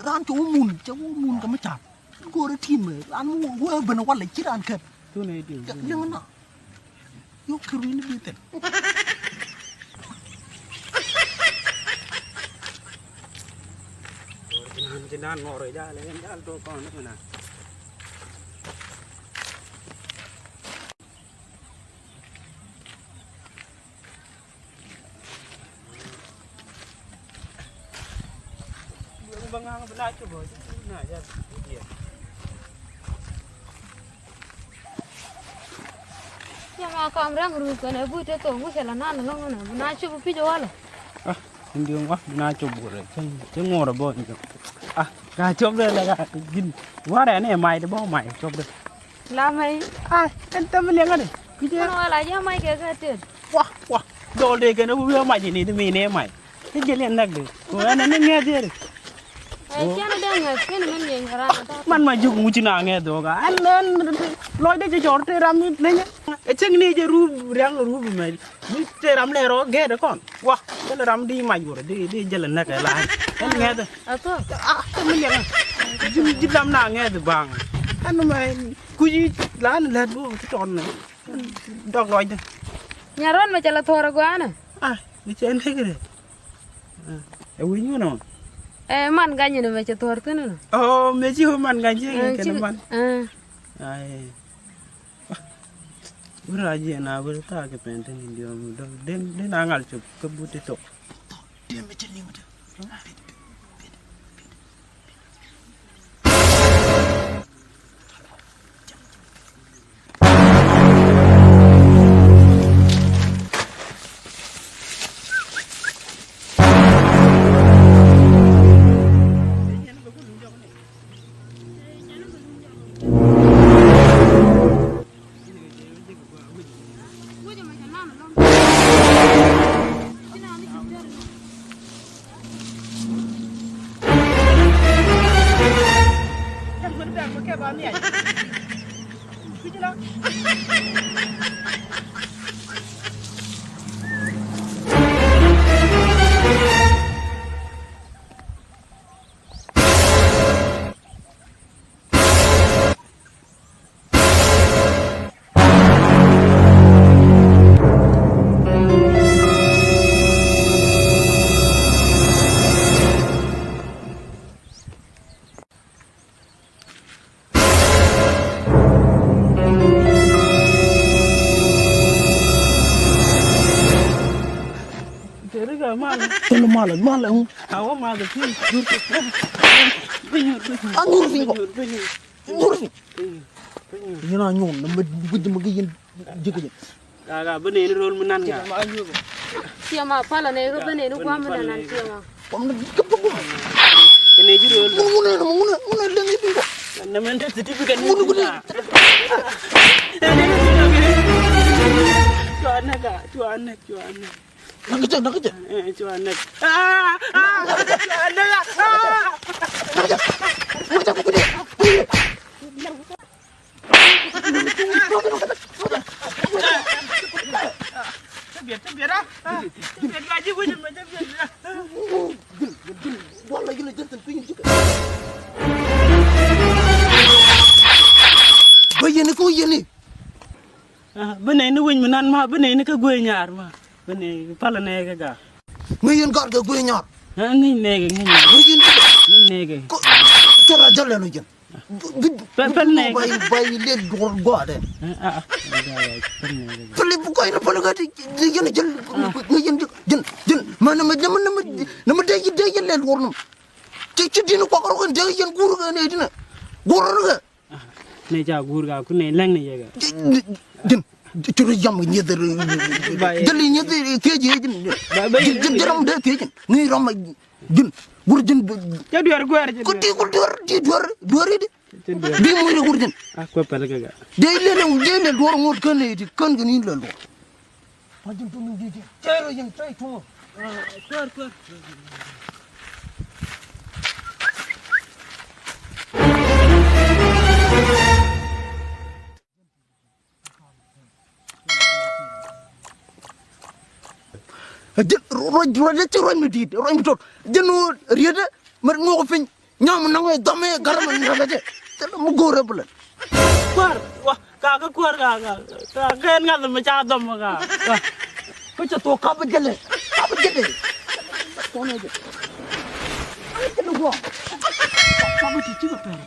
Ran cu wä mun, cu wä mun kɛ mi ca̱p. Go̱o̱rä ti̱mɛ ran mi wä ben walɛ ci ran kɛp. Liŋ na. Yuk kɛ ruini bi thil. Nan ŋɔrɔ jal, jal to kɔn ni na. Cɛ ma kam rɛŋ ruu kɛnɛ but te thok wi̱cɛ la nan lɔŋ nɛ bi na cop pi̱c walɛ. Ah, in diɔ̱ŋ wa bi na cop burɛ cɛ ŋuɔrɛ bɔ in diɔ̱ŋ. Ah, ka cop dɛ la ka gin warɛ nɛ may de bɔ may cop dɛ. La may. Ah, ɛn tɛm liɛŋä de. Kucɛ. Ɛn wala jɛ may kɛ kɛ tet. Wa wa. Dɔl de kɛn a wi̱i̱ a mac ini di mi ni mac. Ti jɛ liɛn näk di. Ko ɛn ni ŋɛth yeri. Ɛ cɛn dee ŋɛth kɛn mɛn yɛn kɛ ran. Man ma juk ŋuci na ŋɛth dɔka. Ɛn ɛn lɔc de jɛ cɔr te ram ni leny. Ɛ cɛŋ ni jɛ rup riaŋ rup mɛ. Ni te ram lɛ rɔ gɛɛt kɔn. Wa. Kɛn ram di mac wurɛ di di jɛ lɛ näk ɛ la. Ɛn ŋɛth. Ɛ thɔ. Ah, te mi liɛŋ. Ji̱ ji̱ lam na ŋɛth baŋ. Ɛn mɛ kuci la ni lɛt bo ti tɔn ni. Dɔk lɔcdä. Nyarɔn mɛ cɛ la thuɔ̱ɔ̱r agɔanɛ. Ah, ni cɛ ndek rɛ. Ah, ɛ wi̱ny ŋun ɔ. Ɛ man gany ni mɛ cɛ thuɔ̱ɔ̱r thi̱n nɔ. Oh, mɛ ci man gany ci kɛn man. Ai. Wur a jiɛ na wur ta kɛ pɛn thi̱n in diɔm dɔk den den a ŋal cop kä but ti thok. Tëë mal, mal. Awä mal ti. Nyur piny. Nyur piny. Nyur piny. Yɛn a nyuɔn na mɛ guic mɛ gi yɛn ji̱ kɛ jɛ. Ka ka bi neni rol mi nan ka. Tiɛma palä nɛ kä bi neni guam mi nan tiɛma. Guam ni kä bi guam. Kɛ nɛ ji̱ rol mi. Mun mun nɛ mun nɛ mun nɛ lɛŋ i̱ bi guam. Nɛ mɛ nɛ ti ti bi kɛ ni. Mun mun nɛ. Cua nɛ ka cua nɛ cua nɛ. Nak kecil nak kecil. Cua nɛ. Nak kecil. Bä yɛn i̱ kä wä yɛn i̱. Bä nɛy ni winy mi nan ma bä nɛy ni kä guey nyar ma bä nɛy palä nɛy kä ga. Ŋäc yɛn gɔ̱a̱r kɛ guey nyar. Ŋäc nɛy kɛ ŋäc nɛy. Ŋäc yɛn kɛ. Ŋäc nɛy kɛ. Cɛ ra jɔl ɛn wä jɛn. Pɛl nɛy kɛ. Bay bay lel duɔr gɔ̱a̱r dɛ. Pɛl i̱ bi kɔc ni pɛl kɛ ti yɛn jɛl. Ŋäc yɛn jɛn jɛn mɛ nɛ mɛ nɛ mɛ nɛ mɛ dee yɛn dee yɛn lel duɔr nɛ mɛ. Ci ci di̱n kuak rɔ kɛn dee yɛn guur kɛ nɛy ti nɛ guur rɔ kɛ. Nɛ ca guur ka ku nɛ lɛŋ ni yɛ kɛ. Jin cu rɔ yam kɛ nyieth. Jɛl i̱ nyieth thiec i̱ jin. Jin jin ram dee thiec jin ŋi̱i̱c ram jin guur jin. Cɛ duer guer jin. Ku ti ku duer ti duer duer i̱ di. Bi muc ri guur jin. A kuɛ pɛl kɛ kɛ. Dee lɛl dee lɛl duɔr ŋot kän i̱ ti kän kɛ ni lɛl duɔr. Kuäär kuäär. Jɛn ruac ruac ruac mi di̱i̱t ruac mi tot jɛn ɣöö rietdä mɛ ŋuɔk piny. Nyam naŋ ɛ dhɔm ɛ garɛ mɛ ŋuɔk ɛ jɛ. Thilɛ mi go̱o̱rɛ bi lɛ. Kuäär wa ka kä kuäär ka ka ka kɛn ŋath mɛ ca dhɔm ka. Kä cɛ thok kap jɛlɛ kap jɛlɛ. Kɔn ɛ jɛ. Jɛlɛ guɔ. Ti ti bɛ pɛrɛ.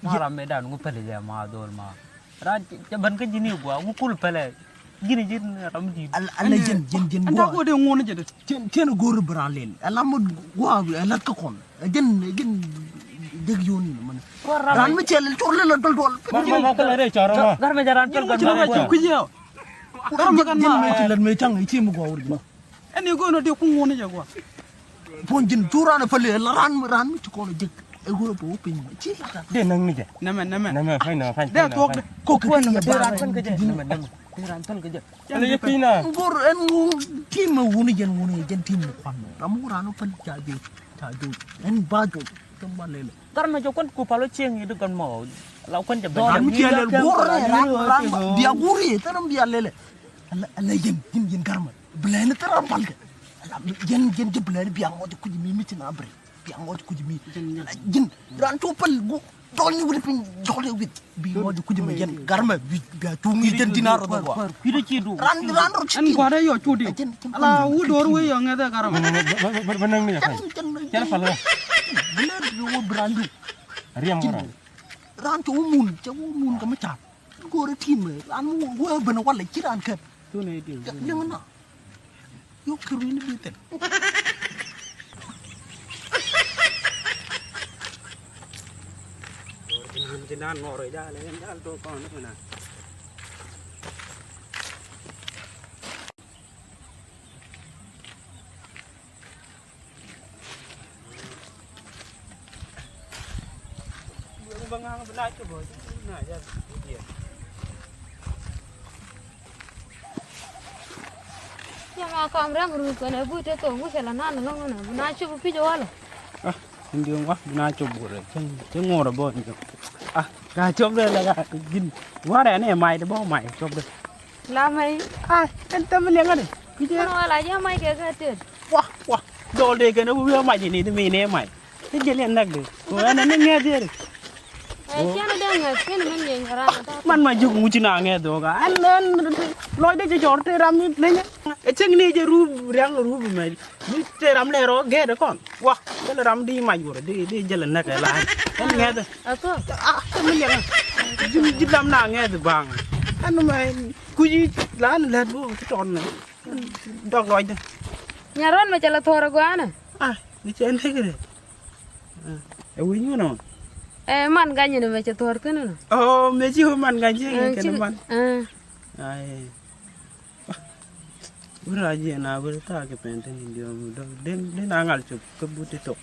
Ma ram mëë dan ŋu pɛlɛ jɛ ma dhol ma. Ran cɛ bän kä ji̱n i̱ gua ŋu kul pɛlɛ. Ji̱n ji̱n ram ji̱n. Ala ji̱n ji̱n ji̱n gua. Anda ko de ŋun jɛ de. Cien cien go̱o̱r bi ran lel. Ala mut gua ala kä kɔn. Ji̱n ji̱n dek yoni man. Ran mi cɛ lel cor lel dol dol. Gar mɛ jɛ ran pɛl gar mɛ. Ji̱n mɛ ci lɛt mɛ caŋ i̱ ci mi gua wur ji̱n. Ɛn i̱ go̱o̱n ɔ dee kuŋ wun i̱ jɛ gua̱a̱. Puɔ̱ny ji̱n cu raan ɛ päli ɛ la raan mi raan mi ci kɔn ɛ jek. Ɛ ɣöö bɛ wä piny mɛ ci la ran. Dee näŋ ni jɛ. Nɛmɛ nɛmɛ. Nɛmɛ pa̱ny nɛmɛ pa̱ny. Dee thuɔk dee. Kok kɛ ti yɛ ba raan pɛl kɛ jɛ. Nɛmɛ nɛmɛ. Dee raan pɛl kɛ jɛ. Ɛn i̱ piny na. Ŋor ɛn ŋor tim ɛ wun i̱ jɛn wun i̱ jɛn tim mi kuan mɛ ram ŋor raan wä päl ca joc ca joc ɛn ba joc. Tun ba lele. Gar mɛ jɛ kuan ku palo cieŋ i̱ di gɔn mɔ. La kuan jɛ bɛ. Ram mi tiɛ lele guur ran ran bia guur i̱ tɛ ram bia lele. Ala ala yɛn yɛn yɛn garmɛ bilɛni thil ram palkɛ. Ala yɛn yɛn jɛ bilɛni bia ŋɔc kuc mi mi ci na bri bia ŋɔc kuc mi. Ala yɛn ran cu pal gu dɔl ni wuli piny dɔl ni wit bi ŋɔc kuc mi yɛn garmɛ bi bia cuŋ i̱ jɛn dina rɔ dɔl wa. Kui̱dɛ ci du. Ran ran rɔ ci. Ɛn gua̱dɛ yɔ cu di. Ala wu dɔr wee yɔ ŋɛthɛ garmɛ. Bä näŋ ni jɛ ka̱ny. Cɛn pal wä. Bilɛni bi wä bi ran liw. Riɛm wä ran. Ran cu wä mun cɛ wä mun kɛ mi ca̱p. Go̱o̱rä ti̱i̱m ran wä ben walɛ ci ran kɛp. Liŋ na. Yok kɛ ruini bi thil. Yɛ ma kam rɛŋ ruth kɛnɛ but te thok wicɛ la nan lɔŋ nɛ bi na cop pic walɛ. Ah, in diɔŋ wa bi na cop wurɛ cɛ ŋuɔrɛ bɔ in diɔŋ. Ah, ka cop dɛ la ka gin warɛ ni mai de bɔ mai cop dɛ. La mɛy. Ai, ɛn thäm liɛŋädɛ. Kui̱cɛ. Kɛn wala jɛ mac kɛ kɛ tet. Wa wa. Dɔɔl dee kɛn wi̱i̱ mac ini ti mi ni mac. Ti jɛ liɛn näk dee. Ko ɛn ɛn ni ŋɛth yeri. Ɛ cɛn dee ŋɛth kɛn min yɛn ran ta. Man ma juk ŋuci na ŋɛth dɔɔk a ɛn ɛn. Lɔcdɛ jɛ cɔr te ram ni lenyɛ. Ɛ cäŋ ni jɛ rup riaŋ rup mɛ. Mi te ram lɛ rɔ gɛɛt kɔn. Wa, jälɛ ram di mac wurɛ di di jälɛ näk ɛ la. Ɛn ŋɛth. Ɛ kɔ. Ah, te mi liɛŋ. Ji̱ ji̱ lam na ŋɛth baŋ. Ɛn mɛ kuci la ni lät bu ti tɔn ni. Dɔk lɔcdɛ. Nyarɔn mɛ cɛ la thɔr ɛ guanɛ. Ah, ni cɛ ni kiri. Ɛ wi̱ny wun ɔ. Ɛ man gany ni mɛ cɛ thɔr kini nɔ. Oh, mɛ ci man gany ci kini man. Ai. Wur a jiɛn a wur ta̱a̱ kɛ pɛn tin in diɔ̱ɔ̱m dɔ̱ŋ den den a ŋal cop kä but ti thok.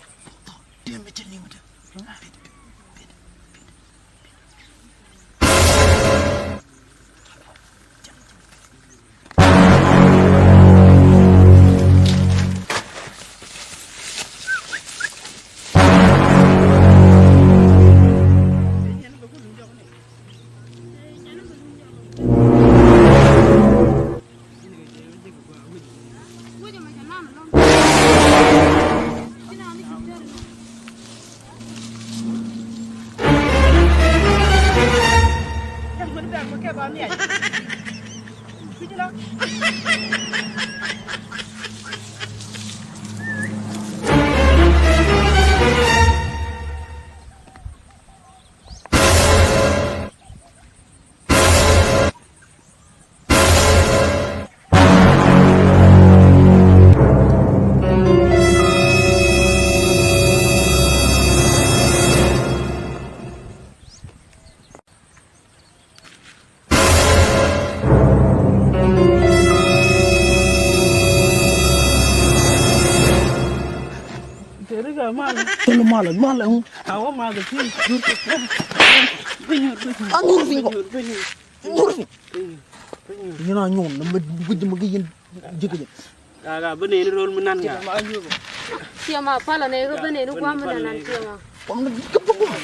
Tëë malɛ malɛ. Awä malɛ ti. Aŋur piny kɔ. Ŋur piny. Yɛn a nyuɔn na mɛ guic mɛ gi yɛn ji̱ kɛ jɛ. Gaa gaa bä neni rol mi nan gaa. Tiɛma palä nɛ kä bä neni guam mi nan nan tiɛma. Kuam ni kä bä guam.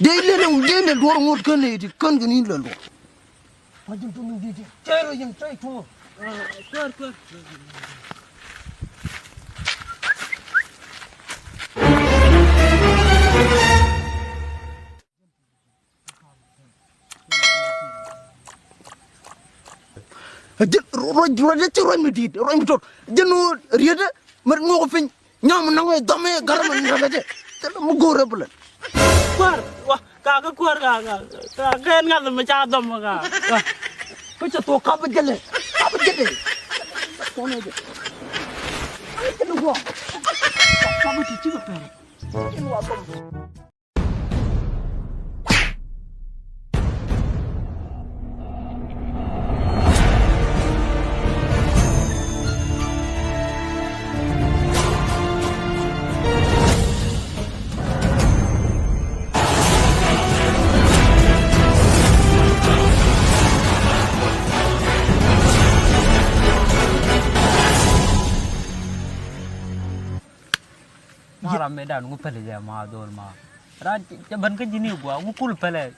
Dee lɛl, dee lɛl duɔr ŋot kän nɛy ti kän kɛ ni lɛl duɔr. Wa ji̱n tum in di̱t cɛ rɔ yɛn cɛ tum. Kuäär, kuäär. Jɛn ruac, ruac, ruac mi di̱i̱t, ruac mi tot. Jɛn ɣöö rietdä mɛ ŋuɔk piny. Nyam naŋ ɛ dhɔm ɛ garmɛ ni rɛmɛ jɛ. Thilɛ mi go̱o̱rɛ bi lɛl. Kuäär, wa, ka, ka kuäär, ka, ka, ka, ka ɛn ŋa̱th mi ca dhɔm, ka, ka. Kä cɛ thok kapä jɛlɛ, kapä jɛlɛ. Kɔn ɛ jɛ. Kapä jɛlɛ guɔ. Kapä ti cikɛ pɛrɛ. Jɛn wa dhɔm. Ma ram mëë dan ŋu pɛlɛ jɛ ma dhol ma. Ran cɛ, cɛ ben kä ji̱n i̱ gua ŋu kul pɛlɛ.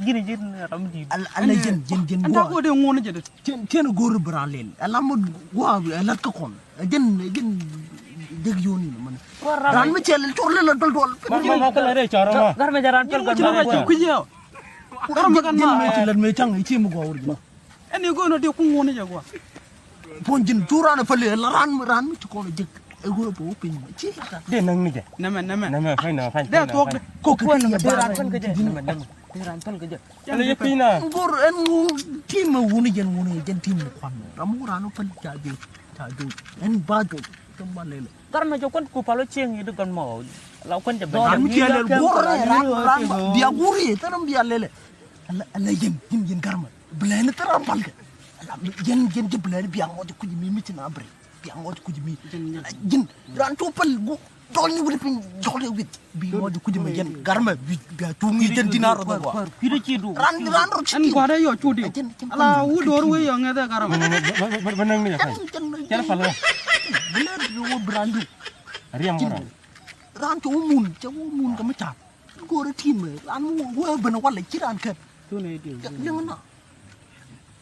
Ji̱n, ji̱n ram di̱i̱t. Al-, ala ji̱n, ji̱n, ji̱n gua. Ɛn ta ko dee ŋuɔ̱n jɛ dee. Cien, cien go̱o̱r bi ran lel. Ala mut gua, ala kä kɔn. Ji̱n, ji̱n dek yoni mani. Ran mi cɛ lel cor lel dol dol. Ma, ma, ma, kala re cor ma. Gar mɛ jɛ ran pɛl gan ma. Ji̱n mi ci lɛt mɛ cang, i̱ ci mi gua wur ji̱n. Ɛn i̱ go̱o̱n ɔ dee kuŋ ŋuɔ̱n i̱ jɛ gua. Puɔ̱ny ji̱n cu raan ɛ päl i̱ la raan mi, raan mi ci kɔn ɛ jek. Ɛ ɣöö bɛ wä piny mɛ ci la raan. Dee näŋ ni jɛ. Nɛmɛ, nɛmɛ. Nɛmɛ, fa̱ny nɛmɛ, fa̱ny, dee fa̱ny, thuɔ̱k fa̱ny. Dee kɔk kɛ kɛ dee raan päl kɛ jɛ. Nɛmɛ, nɛmɛ. Dee raan päl kɛ jɛ. Ɛn i̱ piny na. Ŋuɔ̱r ɛn ŋuɔ̱r ti mɛ wuni jɛn wuni jɛn ti mɛ kuan mɛ. Ram wä raan wä päl ca jek, ca jek. Ɛn ba jek. Tɛ ma lele. Gar mɛ jɛ kuan ku pal wä cieŋ i̱ di gɔn mɔ. La kuan jɛ bɛ. Raan mi ci lɛl guɔr raan, raan, raan bia guur i̱ thɛ ram bia lele. Ala, ala yɛn, yɛn, yɛn garmɛ. Bilɛni thil ram palkɛ. Ala yɛn, yɛn jɛ bilɛni bia ŋɔc kuc mi, mi ci na bre. Bia ŋɔc kuc mi. Ala yɛn. Ran cu pal gu. Dɔl ni wuli piny, dɔl ni wuli. Bi ŋɔc kuc mi yɛn garmɛ, bi, bia cu mi jɛn dina rɔ dɔl wa. Ran, ran rɔ ci. Ɛn gua̱dɛ yɔ cu di. Ala wu dor wee yɔ ŋɛth ɛ garmɛ. Bä näŋ ni jɛ pay. Cɛ pal wä. Bilɛ bi wä bi ran du. Riɛm wä ran. Ran cu wä mun, cɛ wä mun kɛ mi ca̱p. Go̱o̱rä ti̱i̱m ɛ ran mi wee ben walɛ ci ran kɛp. Liŋ na.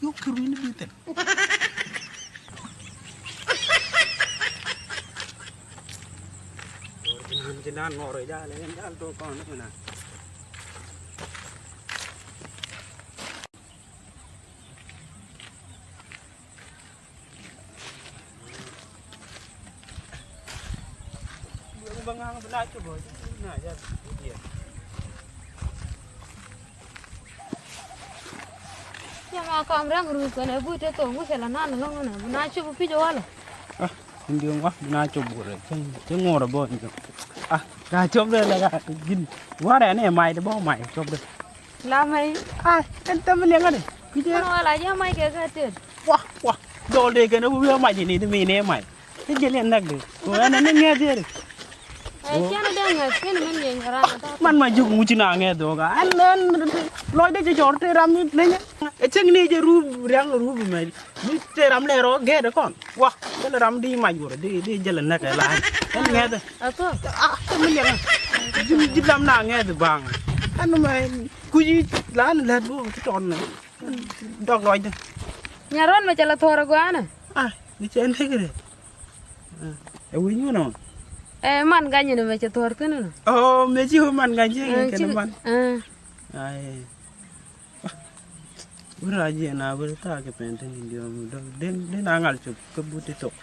Yuk kɛ ruini bi thil. Yɛ ma kam rɛŋ ruth kɛnɛ but te thok wi̱cɛ la nan lɔŋ nɛ bi na cop pi̱c walɛ. Ah, in diɔŋ wa bi na cop burɛ cɛ ŋuɔrɛ bɔ in diɔŋ. Ah, ka cop dɛ la ka gin warɛ nɛ may de bɔ may cop dɛ. La may. Ah, ɛn tɛm liɛŋä de. Kucɛ. Ɛn wala jɛ may kɛ kɛ tet. Wa, wa. Dɔl de kɛn a wi̱i̱ a mac ini di mi ni mac. Ti jɛ liɛn näk di. Ko ɛn a ni ŋɛth yɛ di. Ɛ, cɛn a dee ŋɛth, cɛn a mi ŋɛth ran a ta̱a̱. Man ma juk ŋuci na ŋɛth dho̱o̱k a. Ɛn, ɛn, Lɔcdä cɛ cɔr tëë ram ni lenyɛ. Ɛ cäŋ ni jɛ rup riaŋ rup mɛ. Mi tëë ram lɛ rɔ gɛɛt kɔn. Wa kɛn ram di mac wurɛ di di jɛl nɛk ɛ la. Ɛn ŋɛth. Atɔ. Ah, tɛ mi liɛŋ. Ji̱ ji̱ lam na ŋɛth baŋ. Ɛn mɛ kuci la ni lɛt bu ci tɔn nɛ. Dɔk lɔcdä. Nyarɔn mɛ cɛ la thɔɔr ɛ gɔanɛ. Ah, ni cɛ nɛk rɛ. Ɛ wi̱i̱ nyuɔ̱n ɔ. Ɛ man gany ni mɛ cɛ thɔɔr thin nɔ. Ɔ mɛ ci man gany ci kɛ man. Ai. Wur a jiɛ na wur ta kɛ pɛn tin diɔ mi dɔ den den a ŋal cop kä but ti thok.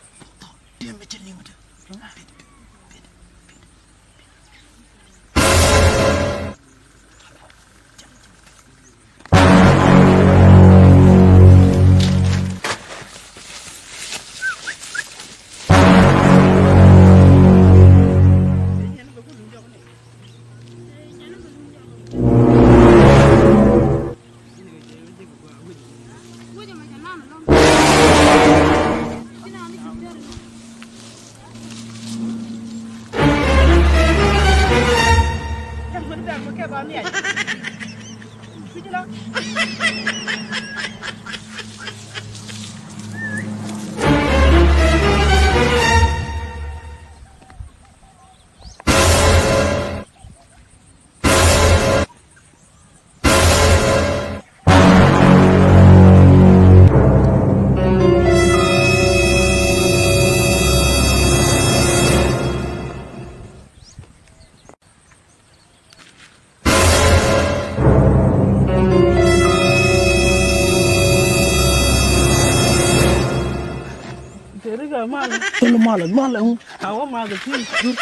Tëë mal. Tëë mal, mal. Awä mal ti. Nyur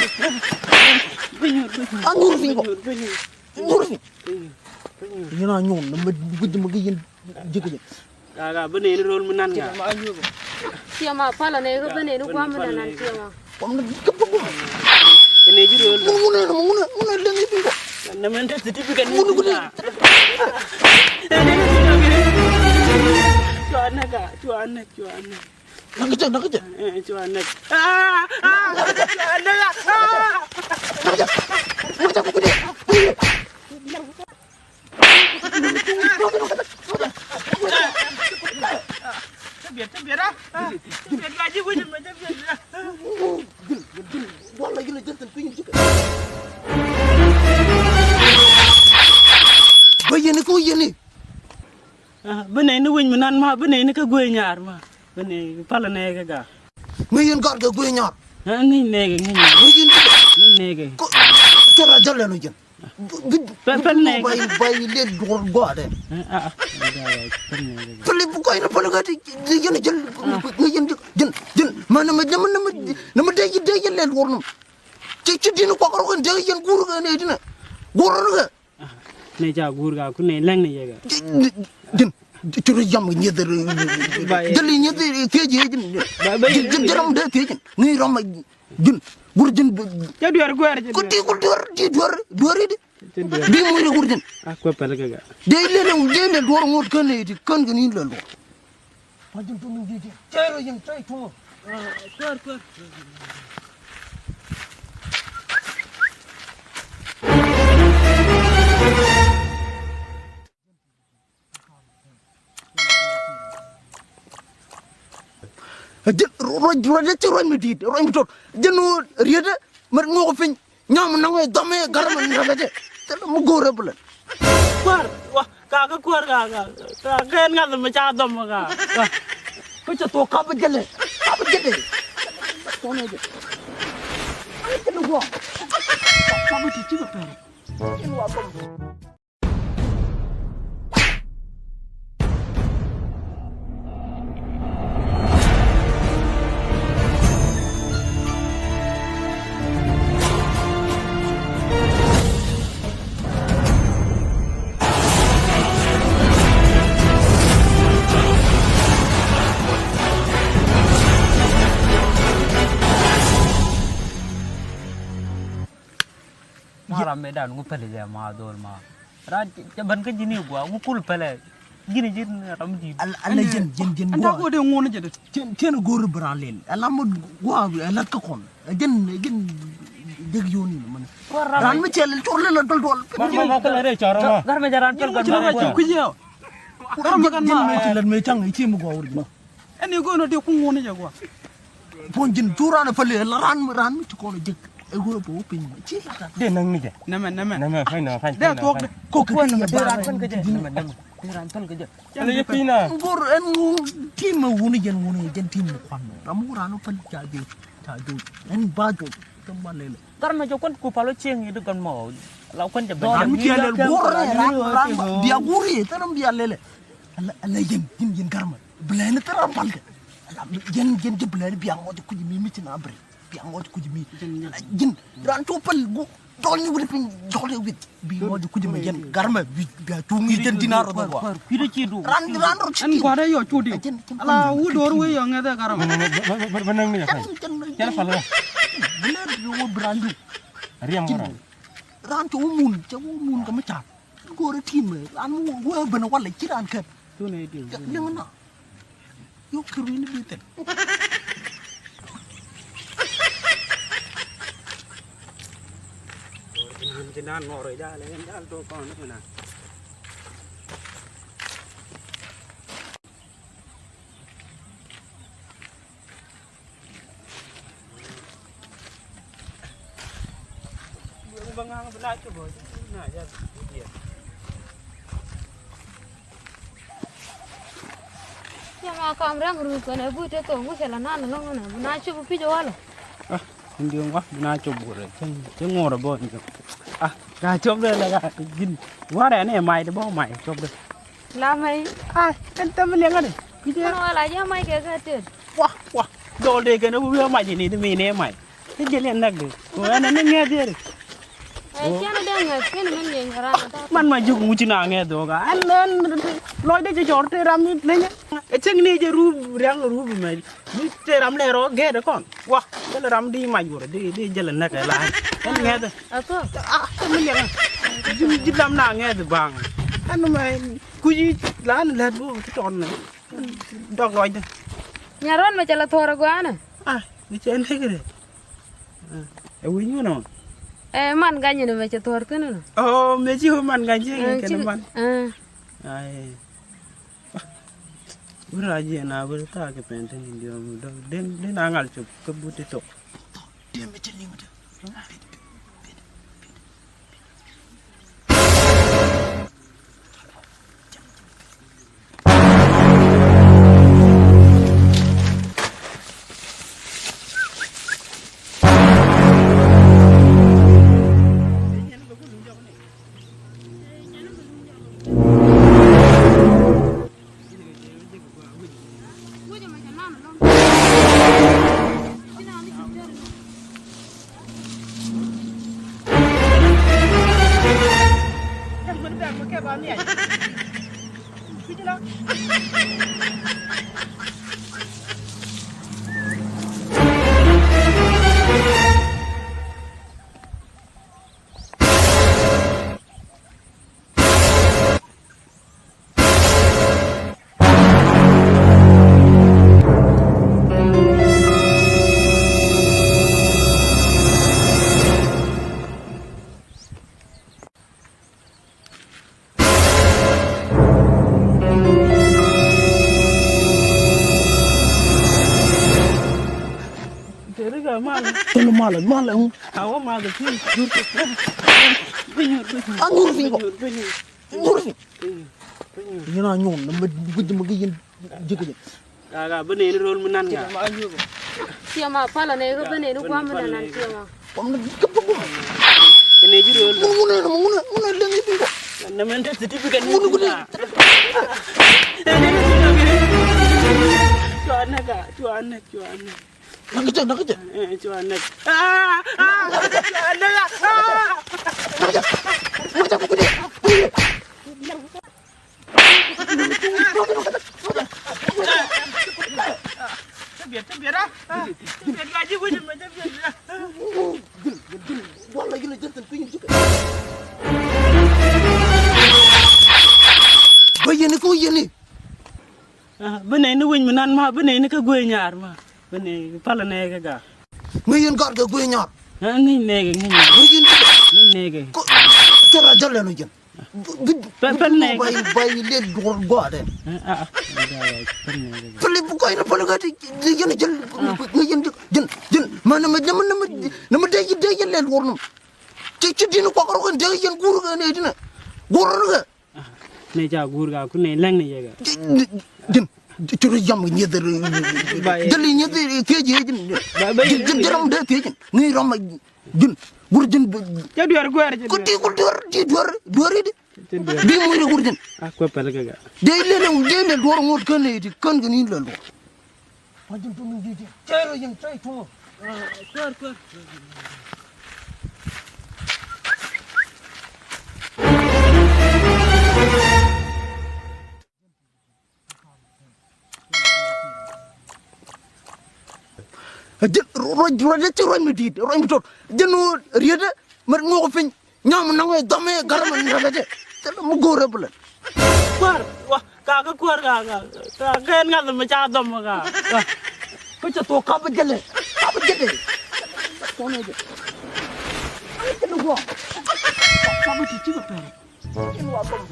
piny kɔ. Nyur piny. Yɛn a nyuɔn ni mi guic mi gi yɛn ji̱ kɛ jɛ. Gaa gaa bi nɛy ni ro̱l mi nan gaa. Tiɛma palä nɛy kä bi nɛy ni gua̱a̱m mi nan nan tiɛma. Kuam ni kä bi gua̱a̱m. Kɛ nɛy ji̱ ro̱l. Mun mun mun mun mun lɛŋ i̱ bi kɔ. Nɛ mɛn tɛ certificate ni. Mun mun. Cua nɛ gaa cua nɛ cua nɛ. Nak kecil, nak kecil. Eh, cua nɛ. Ah, ah, cua nɛ. Ah. Nak kecil. Nak kecil. Bä yɛn i̱ kä yɛn i̱. Ah, bä nɛy ni wec mi nan ma, bä nɛy ni kä guey nyar ma. Bä nɛy palä nɛy kä ga. Ŋäc yɛn gat kɛ guey nyar. Ah, ŋäc nɛy kɛ, ŋäc nɛy. Ŋäc yɛn kɛ. Ŋäc nɛy kɛ. Kɔ, cɛ ra jal lɛn ɔ jɛn. Pɛ-, pɛl nɛy kɛ. Bay, bay lɛ duɔr gɔaa dɛ. Ah, ah, ah. Pɛl nɛy kɛ. Pɛl i̱ bi kɔc ni pɛl kɛ ti, ti yɛn jɛl. Ah. Ŋäc yɛn jɛl. Jɛn, jɛn. Ma nɛ mɛ, nɛ mɛ, nɛ mɛ, nɛ mɛ dee, dee yɛn lɛ duɔr nɔ. Ci, ci di̱n kuak rɔ kɛn dee yɛn guur kɛ nɛy ti nɛ. Guur rɔ kɛ. Nɛ ca guur ka kun nɛ lɛŋ nɛ yɛ ka. Jin cu rɔ yam kɛ nyieth. Jɛl i̱ nyieth thiec i̱ jin. Jɛl ram dee thiec jin ŋi̱i̱c ram jin. Guur jin. Cɛ duer guer jin. Ku ti ku duer ti duer duer i̱ di. Bi muc ri guur jin. A kuɛ pɛl kɛ ka. Dee lɛ lɛ dee lɛ duɔr ŋot kän i̱ ti kän kɛ ni lɛ duɔr. Kuäär, kuäär. Jɛn ruac, ruac, ruac mi di̱i̱t, ruac mi tot. Jɛn ɣöö rietdä mɛ ŋuɔk piny. Nyam nɔŋ ɛ dhɔm ɛ garmɛ ni rɛl ɛ jɛ. Thilɛ mi go̱o̱rɛ bi lɛ. Kuäär, wa, ka kä kuäär ka, ka, ka, ka ɛn ŋa̱th mi ca dhɔm ka, ka. Kä cɛ thuɔ̱k kap jälɛ, kap jälɛ. Kɔn ɛ jɛ. Kap jälɛ guɔ. Kap ti ci kɛ pɛrɛ. Cin wa dhɔm. Ma ram mëë dan ŋu pɛlɛ jɛ ma dhol ma. Ran cɛ bän kä ji̱n i̱ gua̱a̱ ŋu kul pɛlɛ. Ji̱n ji̱n ram ji̱n. Ala ji̱n ji̱n ji̱n gua̱a̱. Ɛn ta̱a̱ go̱o̱dɛ ŋuɔ̱n jɛ dee. Cien cien go̱o̱ri bi ran lel. Ala mot gua̱a̱ ala kä kɔn. Ji̱n ji̱n. Dek yoni ni mani. Ran mi cɛl cor lel a dol dol. Ma, ma, ma, kala re cor ma. Gar mi jaran pel gar ma. Kuji ya. Gar mi kan ma. Ji̱n mi ci lɛt mi caŋ i̱ ci mi gɔw ri ma. Ɛn i̱ gono de kuŋ wuni jɛ gua. Puɔ̱n ji̱n cu ran a päli la ran mi, ran mi ci kɔn a jek. Ɛ gono bɛ wä piny ma ci la ran. De naŋ ni jɛ. Nɛmɛ, nɛmɛ. Nɛmɛ, fa̱ny nɛmɛ, fa̱ny. De thuɔk de. Kok kɛ ti ran päl kɛ jɛ. Nɛmɛ, nɛmɛ. Ti ran päl kɛ jɛ. Ɛn i̱ piny na. Ŋor ɛn ŋor tim a wuni jɛn wuni jɛn tim mi kuan mɛ. Ram wur ran a päl ca jek. Ca jek. Ɛn ba jek. Tɛm ba lɛlɛ. Gar mɛ jɛ kuan ku palo cieŋ i̱ di gɔn mɔ. La kuan jɛ bɛ. Ram mi cɛ lɛl go̱r rɛ ram ram bia go̱r i̱ thɛn ram bia lɛlɛ. Ala ala yɛn yɛn yɛn gar mɛ. Bilɛ ni thɛn ram pal kɛ. Ala yɛn yɛn jɛ bilɛ ni bia ŋɔt kuj mi mi ci na bre. Bia ŋɔt kuj mi. Ala yɛn ran cu pal gu dɔl ni wuli piny dɔl ni wuli. Bi ŋɔt kuj mi yɛn gar mɛ bi bia cuŋ i̱ jɛn dinar rɔ bɛ gua. Kui̱dɛ ci du. Ran ran rɔ ci. Ɛn gua̱dɛ yɔ cu di. Ala wu dor wee yɔ ŋɛth ɛ gar mɛ. Bɛ nɛŋ ni jɛ ka̱ny. Cɛn pal kɛ. Bilɛ ni wä bi ran diw. Riɛm kɛ ran. Ran cɛ wä mun, cɛ wä mun kɛ mi ca̱r. Go̱o̱rɛ ti̱i̱n mɛ, ran wä ben walɛ ci ran kɛn. Liŋ na. Yok kɛ ruini bi thil. Yɛ ma kam rɛm ruth kɔnɛ but te thok wä cɛ la nan lɔŋ nɛ bi na cop pic walɛ. Ah, in diɔŋ wa bi na cop wurɛ cɛ ŋuɔrɛ bɔ in diɔŋ. Ah, na cop dɛ la ka ji̱n warɛ ni may de bɔ may cop dɛ. La mɛy. Ai, ɛn thäm liɛŋä ni. Kui̱cɛ. Kɛn wala jɛ mac kɛ kɛ tet. Wa, wa. Dɔl dee kɛn wi̱i̱ mac ni di mi ni mac. Ti jɛ liɛn näk di. Ku ɛn ni ŋɛth yeri. Ɛ cɛn dee ŋɛth kɛn min yɛn ran ta. Man ma juk ŋuci na ŋɛth dɔɔk a. Ɛn ɛn lɔc dee jɛ cɔr te ram ni leny. Ɛ cɛŋ ni jɛ rup riaŋ rup mɛ. Mi te ram lɛ rɔ gɛɛt kɔn. Wa, jɛl ram di mac wurɛ di di jɛl näk ɛ la. Ɛn ŋɛth. Athɔ. Ah, te mi liɛŋ. Ji̱ ji̱ lam na ŋɛth baŋ. Ɛn mɛ. Kui̱ la ni lät bä ti tɔn ni. Dɔk lɔcdä. Nyarɔn mɛ cɛ la thuɔr a gɔaa nɛ. Ah, mi cɛ ni kiri. Ɛ wi̱ny wun ɔ. Ɛ man gany ni mɛ cɛ thuɔr kini nɔ. Ɔ mɛ ci wä man gany ci kɛ ni man. Ai. Wur a jiɛ na wur ta kɛ pɛn tin diɔ mi dɔk den den a ŋal cop kä but ti tok. Teri ka mal. Teri mal, mal. Awa mal ki. Angur fiŋ kɔ. Angur fiŋ. Yɛn a nyuɔn na mɛ guic mɛ gi yɛn ji̱ kɛ jɛ. Ka ka bi neni rol mi nan ka. Tiɛma pala ne ka bi neni guam mi nan tiɛma. Kɛ ne ji̱ rol. Mun mun mun mun mun leng itin kɔ. Na mɛ nda certificate mun mun. Cua nɛ ka, cua nɛ, cua nɛ. Nak kecil, nak kecil. Eh, cua nɛ. Ah, ah, cua nɛ. Ah. Nak kecil. Nak kecil. Bä yɛn i̱ kä yɛn i̱. Ah, bä nɛy ni winy mi nan ma, bä nɛy ni kä guey nyar ma. Bä nɛy palä nɛy kä ga. Ŋäc yɛn gat kɛ guey nyar. Ŋäc nɛɛkɛ, ŋäc nɛɛkɛ. Ŋäc nɛɛkɛ. Cɛ rɔ jɔl ɛn ɔ jɛn. Pɛl, pɛl nɛɛkɛ. Bay, bay lɛ duɔr gɔaa dɛ. Pɛl nɛɛkɛ. Pɛl i̱ bi kɔc ni pɛl kä ti yɛn jɛl. Ŋäc yɛn jɛl. Jɛn, jɛn. Ma nɛ ma, nɛ ma, nɛ ma, nɛ ma dee, dee yɛn lɛ duɔr nɔ. Ci, ci di̱n kuak rɔ kɛn dee yɛn guur kɛn ɛ di̱n. Guur rɔ kɛ. Nɛ ca guur ka ku nɛ lɛŋ ni yɛ kɛ. Jin, jin, jin, jin ram dee thiec jin. Jin, jin, jin ram dee thiec jin. Ni ram ma jin. Guur jin. Jɛ duer guer jin. Ku ti ku duer, ti duer, duer di. Bi mu ri guur jin. A kuɛ pɛl kɛ kɛ. Dee lɛ lɛ, dee lɛ duɔr ŋot kɛn ni ti kɛn kɛ ni lɛ duɔr. Wa jin tu mi di di. Cɛ rɔ yin cɛ tu. Kuer, kuer. Jin ruac, ruac, ruac mi dit, ruac mi tot. Jin riet mɛ ŋok piny. Nyam naŋ ɛ dhɔm ɛ garmɛ ni rɛl ɛ jɛ. Thil mi go̱o̱r ɛ bi lɛl. Kuäär, wa, ka kä kuäär ka, ka, ka kɛn ŋa̱th mi ca dhɔm ka, ka. Kä cɛ thok kap jälɛ, kap jälɛ. Kɔn ɛ jɛ. Ai, jälɛ guɔ. Kap ti ci kɛ pɛr. Jin wa dhɔm.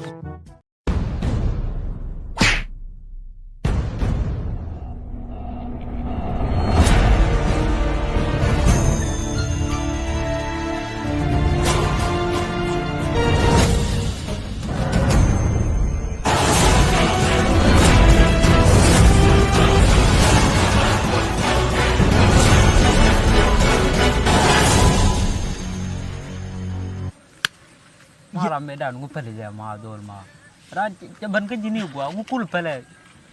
Ma ram mëë dan ŋu päl jɛ ma dhol ma. Ran cɛ bän kä ji̱n i̱ gua̱a̱ ŋu kul pälɛ.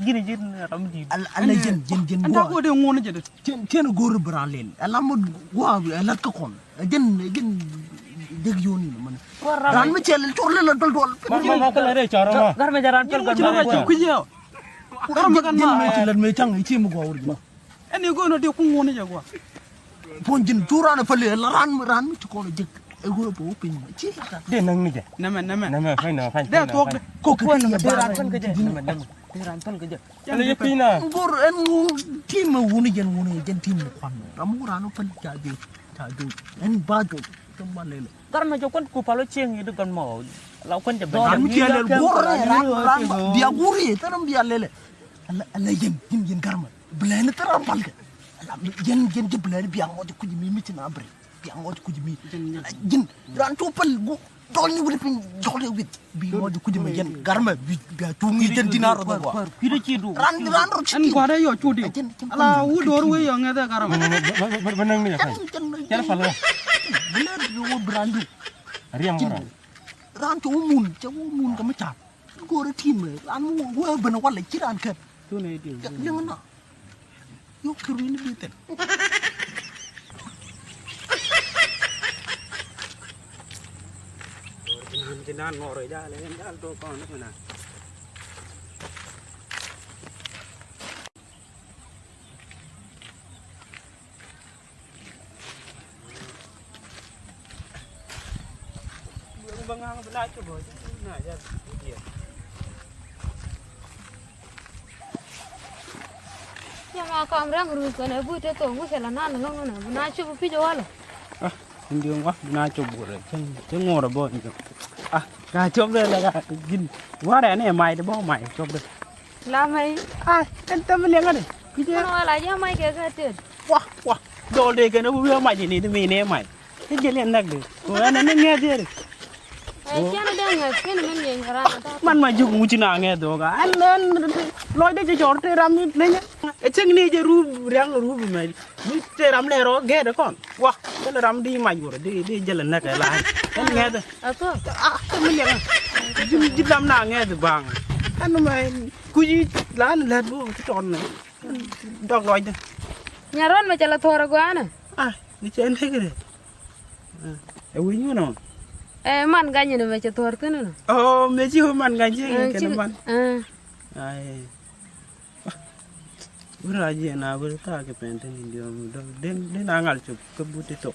Ji̱n ji̱n ram di̱i̱t. Ala ji̱n ji̱n ji̱n gua̱a̱. Ɛn ta go̱o̱r dee ŋuɔ̱n jɛ dee. Cien cien go̱o̱r bi ran lel. Ala mut gua̱a̱ bi ala kä kɔn. Ji̱n ji̱n dek yoni mani. Ran mi cɛ lel cor lel dol dol. Ma ma ma kala re cor ma. Gar mi jɛ ran pɛl gar ma. Kui̱ yɛ. Gar ma kan ma. Ji̱n mi ci lel mi cang i̱ ci mi gua̱a̱ wur ji̱n. Ɛn i̱ go̱o̱n ɔ dee kuŋ ŋuɔ̱n jɛ gua̱a̱. Puɔ̱ny ji̱n cu raan ɛ päli la raan mi raan mi ci kɔn ɛ jek ɛ ɣöö bɛ wä piny mɛ ci la. Dee näŋ ni jɛ. Nɛmɛ nɛmɛ. Nɛmɛ fany nɛmɛ fany. Dee thuɔ̱k dee. Kok kɛ kɛ yɛ ba raan päl kɛ jɛ. Nɛmɛ nɛmɛ. Dee raan päl kɛ jɛ. Ɛn yɛ piny na. Ŋor ɛn ŋor tim ɛ wuni jɛn wuni jɛn tim ni kuan. Ram wur raan wä päl ca jɛ ca jɛ. Ɛn ba jɛ. Tɛm ba lɛlɛ. Gar mɛ jɛ kuan ku palo cieŋ yi di gɔn mɔ. La kuan jɛ bɛ. Ram mi ciɛ lɛl guur raan ram bia guur yi tɛ ram bia lɛlɛ. Ala ala yɛn yɛn yɛn gar mɛ. Bilɛni thil ram palkɛ. Ala yɛn yɛn ji̱ bilɛni bia ŋɔc kuc mi mi ci na bri. Bia ŋɔc kuc mi. Ala ji̱n ran cu pal gu dɔl ni wuli piny jɔl de wit. Bi ŋɔc kuc mi yɛn garmɛ bi bia cuŋ ni jɛn di̱n a rɔ dhɔl wa. Ran ran rɔ ci. Ɛn gua̱dɛ yɔ cu diw. Ala wu do̱r wee yɔ ŋɛth ɛ garmɛ. Bä näŋ ni jɛ fany. Jɛn pal wä. Bilɛ bi wä bi ran diw. Riɛm wä ran. Ran cu wä mun cɛ wä mun kɛ mi ca̱p. Go̱o̱rä ti̱i̱m ran mi wä ben walɛ ci ran kɛp. Liŋ na. Yuk kɛ ruini bi thil. Yama kam rɛŋ ruth kɛnɛ but te thok wusɛ la nan lɔŋ nɛ bi na cop pic walɛ. Ah, in diɔŋ wa bi na cop wurɛ cɛ ŋuɔrɛ bɔ in diɔŋ. Ah, ka cop dɛ lɛ ka gin warɛ nɛ may de bɔ may cop dɛ. La mɛy. Ai, ɛn tɛm liɛŋä dɛ. Kui̱cɛ. Kɛn wala jɛ mac kɛ kɛ tet. Wa wa. Dɔl dee kɛn ɛ wi̱i̱ mac ini di mi ni mac. Ti jɛ liɛn näk dee. Ko ɛn ɛn ni ŋɛth yeri. Ɛ cɛn dee ŋɛth kɛn min yɛn ran ta. Man ma juk ŋuci na ŋɛth dee ka. Ɛn ɛn lɔc dee jɛ cɔr te ram ni lenyɛ. Ɛ cɛŋ ni jɛ rup riaŋ rup mɛ. Mi te ram lɛ rɔ gɛɛt kɔn. Wa, kɛn ram di mac wurɛ di di jɛl nɛk ɛ la. Kɛn ŋɛth. Athɔ. Ah, kɛn mi liɛŋ. Jim jim ram na ŋɛth baŋ. Ɛn mɛ kuji la ni lɛt bo ti tɔn nɛ. Dɔk lɔcdɛ. Nyarɔn mɛ cɛ la thɔɔr ɛ gɔanɛ. Ah, ni cɛ nɛk rɛ. Ɛ wi̱i̱ nyuɔn ɔ. Ɛ man gany ni mɛ cɛ thɔɔr thin nɔ. Ɔ mɛ ci man gany ci kɛn man. Ai. Wur a jiɛ na wur thaak kɛ pɛn thin in diɔm dɔk den den a ŋal cop kä but ti thok.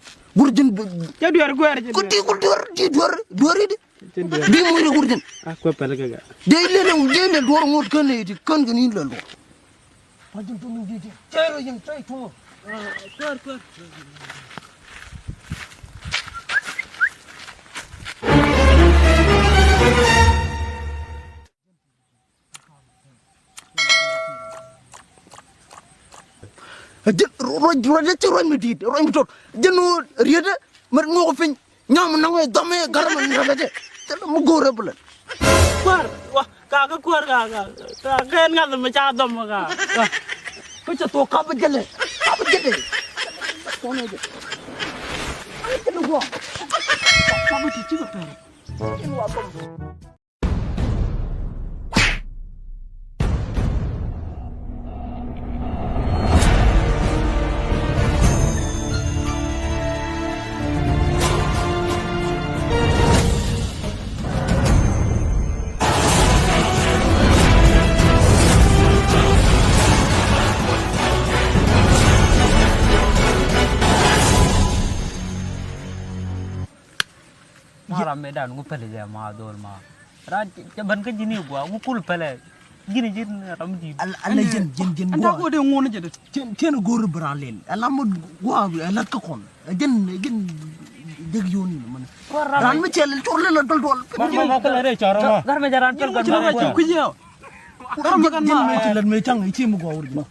Guur ji̱n bi. Cɛ duer guer, cɛ duer. Kuti ku duer, ti duer, duer i̱di. Cɛ duer. Bi muc ri guur ji̱n. A kuɛ pɛl kɛ ga. Dee lɛl, dee lɛl duɔr ŋot kän i̱di, kän kɛ ni lɛl duɔr. Ba ji̱n tum in ji̱ ji̱. Cɛ rɔ yɛn cɛ tum. Kuäär, kuäär. Ji̱n ruac, ruac, ruac, ruac mi di̱i̱t, ruac mi tot. Ji̱n ɣöö rietdä mi ŋuɔk piny. Nyam naŋ ɛ dhɔm ɛ garmɛ ni rɛl ɛ jɛ. Thilɛ mi go̱o̱rɛ bi lɛl. Kuäär, wa, ka kä kuäär ka, ka, ka, ka ɛn ŋa̱th mi ca dhɔm ka, ka. Kä cɛ thok kap jɛ lɛ, kap jɛ lɛ. Kɔn ɛ jɛ. Kap jɛ lɛ guɔ. Kap jɛ ci kɛ pɛr. Ɛn wa dhɔm. Ma ram mëë dan ŋu pɛlɛ jɛ ma dhol ma. Ran cɛ, cɛ ben kä ji̱n i̱ gua̱a̱ ŋu kul pɛlɛ. Ji̱n, ji̱n ram di̱i̱t. Ala, ala ji̱n, ji̱n, ji̱n gua̱a̱. Anda gua̱a̱ dee ŋuɔ̱n jɛ dee. Cien, cien go̱o̱r bi ran lɛl. Ala mɔ gua̱a̱, ala kä kɔn. Ji̱n, ji̱n dek yoni mɛ. Ran mi cɛ lɛl cor lɛl dol dol. Ma, ma, ma, kala re cor ma. Gar mɛ jɛ ran pɛl. Ji̱n mɛ cɛ lɛl mɛ cɛ kui̱ yɛ. Gar mɛ kan ma. Ji̱n mɛ cɛ lɛl mɛ caŋ, i̱ ci mi gua̱a̱ wur ji̱n.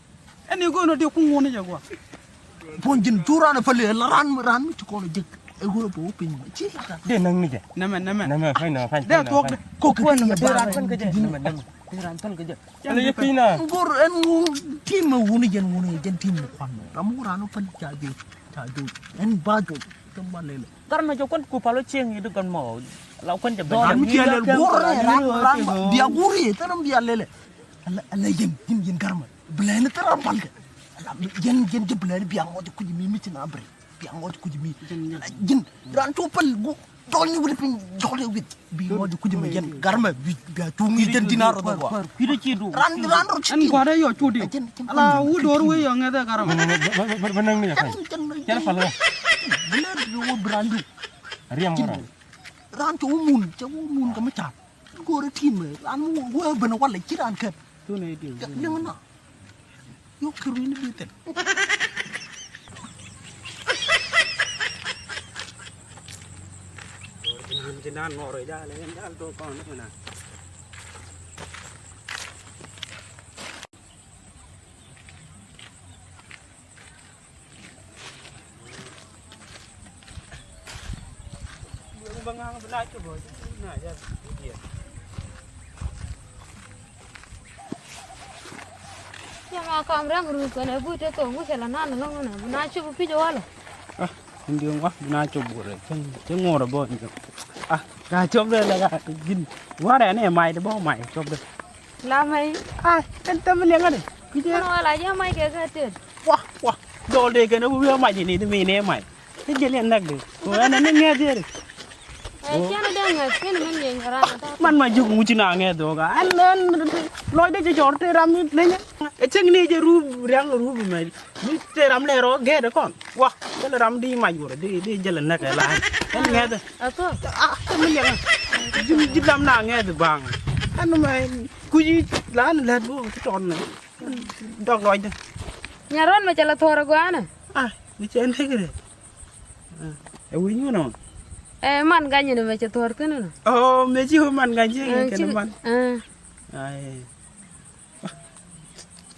Ɛn i̱ go̱o̱n ɔ dee kuŋ ŋuɔ̱n jɛ gua̱a̱. Puɔ̱ny ji̱n cu ran ɛ päli ɛ la ran, ran mi ci kɔn ɛ jek. Ɛ ɣöö bɛ wä piny ci la. Dee näŋ ni jɛ. Nɛmɛ, nɛmɛ. Nɛmɛ, pɛny nɛmɛ, pɛny. Dee thuɔ̱k dee. Kok kɛ dee ran päl kɛ jɛ. Nɛmɛ, nɛmɛ. Dee ran päl kɛ jɛ. Ɛn yɛ piny na. Ŋor ɛn ŋor tim mɛ wuni jɛn wuni jɛn tim mɛ kuan mɛ. Ram wur ran wä päl ca jek, ca jek. Ɛn ba jek. Tɛ ba lɛlɛ. Gar mɛ jɛ kuan ku pal wä cieŋ i̱ di gɔn mɔ. La kuan jɛ bɛ. Ram mi ciɛ lɛl go̱r ran, ran bia go̱r i̱ tɛ ram bia lɛlɛ. Ala, ala yɛn, yɛn, yɛn gar mɛ. Bilɛni thil ram pal kɛ. Ala, yɛn, yɛn jɛ bilɛni bia ŋɔc kuc mi, mi ci na ber. Bia ŋɔc kuc mi. Jɛn, jɛn. Ala, yɛn, ran cu pal gu, jɔl ni wuli piny, jɔl ni wuli. Bi ŋɔc kuc mi yɛn, gar mɛ, bi, bia cuŋ ni jɛn dinar rɔ dɔ gua. Kui̱dɛ ci du. Ran, ran rɔ ci. Ɛn gua̱dɛ yɔ cu di. Jɛn, jɛn, ala, jɛn, wu jɛn, dor jɛn, wi yɔ ŋɛthɛ gar mɛ. Bɛ, bɛ, bɛ, bɛ, bɛ näŋ ni jɛ pal. Jɛn, jɛn, jɛn pal kɛ. Bilɛ bi wä bi ran du. Riɛm wä ran. Ran cɛ wä mun, cɛ wä mun kɛ mi ca̱r. Go̱o̱rɛ tim ran mi wä ben walɛ ci ran kɛn. Liŋ na. Yuk kɛ ruin bi thil. Yɛ ma kam rɛŋ ruth kɔnɛ but te thok ŋucɛ la nan lɔŋ nɛ bi na cop pic walɛ. Ah, in diɔŋ wa bi na cop burɛ cɛ ŋuɔrɛ bɔ in diɔŋ. Ah, ka cop dɛ lɛ ka jin warɛ nɛ mac de bɔ mac cop dɛ. La mɛy. Ai, ɛn thɛm liɛŋä ni. Kui̱c ɛn wala jɛ mac kɛ kɛ tet. Wa, wa. Dɔl dee kɛn ɛ wi̱i̱ mac ni di mi ni mac. Ti jɛl yɛn näk di. Ko ɛn ɛn ni ŋɛth yɛri. Ɛ cɛn dee ŋɛth kɛn min yɛn ran ta. Man ma juk ŋuci na ŋɛth dɔɔk a. Ɛn ɛn lɔc dee jɛ cɔr ti ram ni leny. Ɛ cäŋ ni jɛ rup riaŋ rup mɛ. Mi te ram lɛ rɔ gɛɛt kɔn. Wa, jɛl ram di mac wurɛ di di jɛl näk ɛ la. Ɛn ŋɛth. Ɛ kɔ. A, te mi liɛŋ. Ji̱ ji̱ lam na ŋɛth baŋ. Ɛn mɛ kui̱ la ni lät bo ti tɔn mɛ. Dɔk lɔcdä. Nyarɔn mɛ cɛ la thɔɔr ɛ gɔanɛ. A, mi cɛ näk rɛ. Ɛ wi̱ny wun ɔ. Ɛ man ga̱ny ni mɛ cɛ thɔɔr thi̱n nɔ. Ɔ, mɛ ci wä man ga̱ny ci kɛn man. Ai.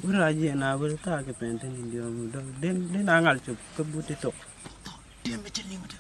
Wur a jiɛ na wur ta kɛ pɛn tin in diɔm dɔk den den a ŋal cop kä but ti thok. Dem mi ci liŋ ti.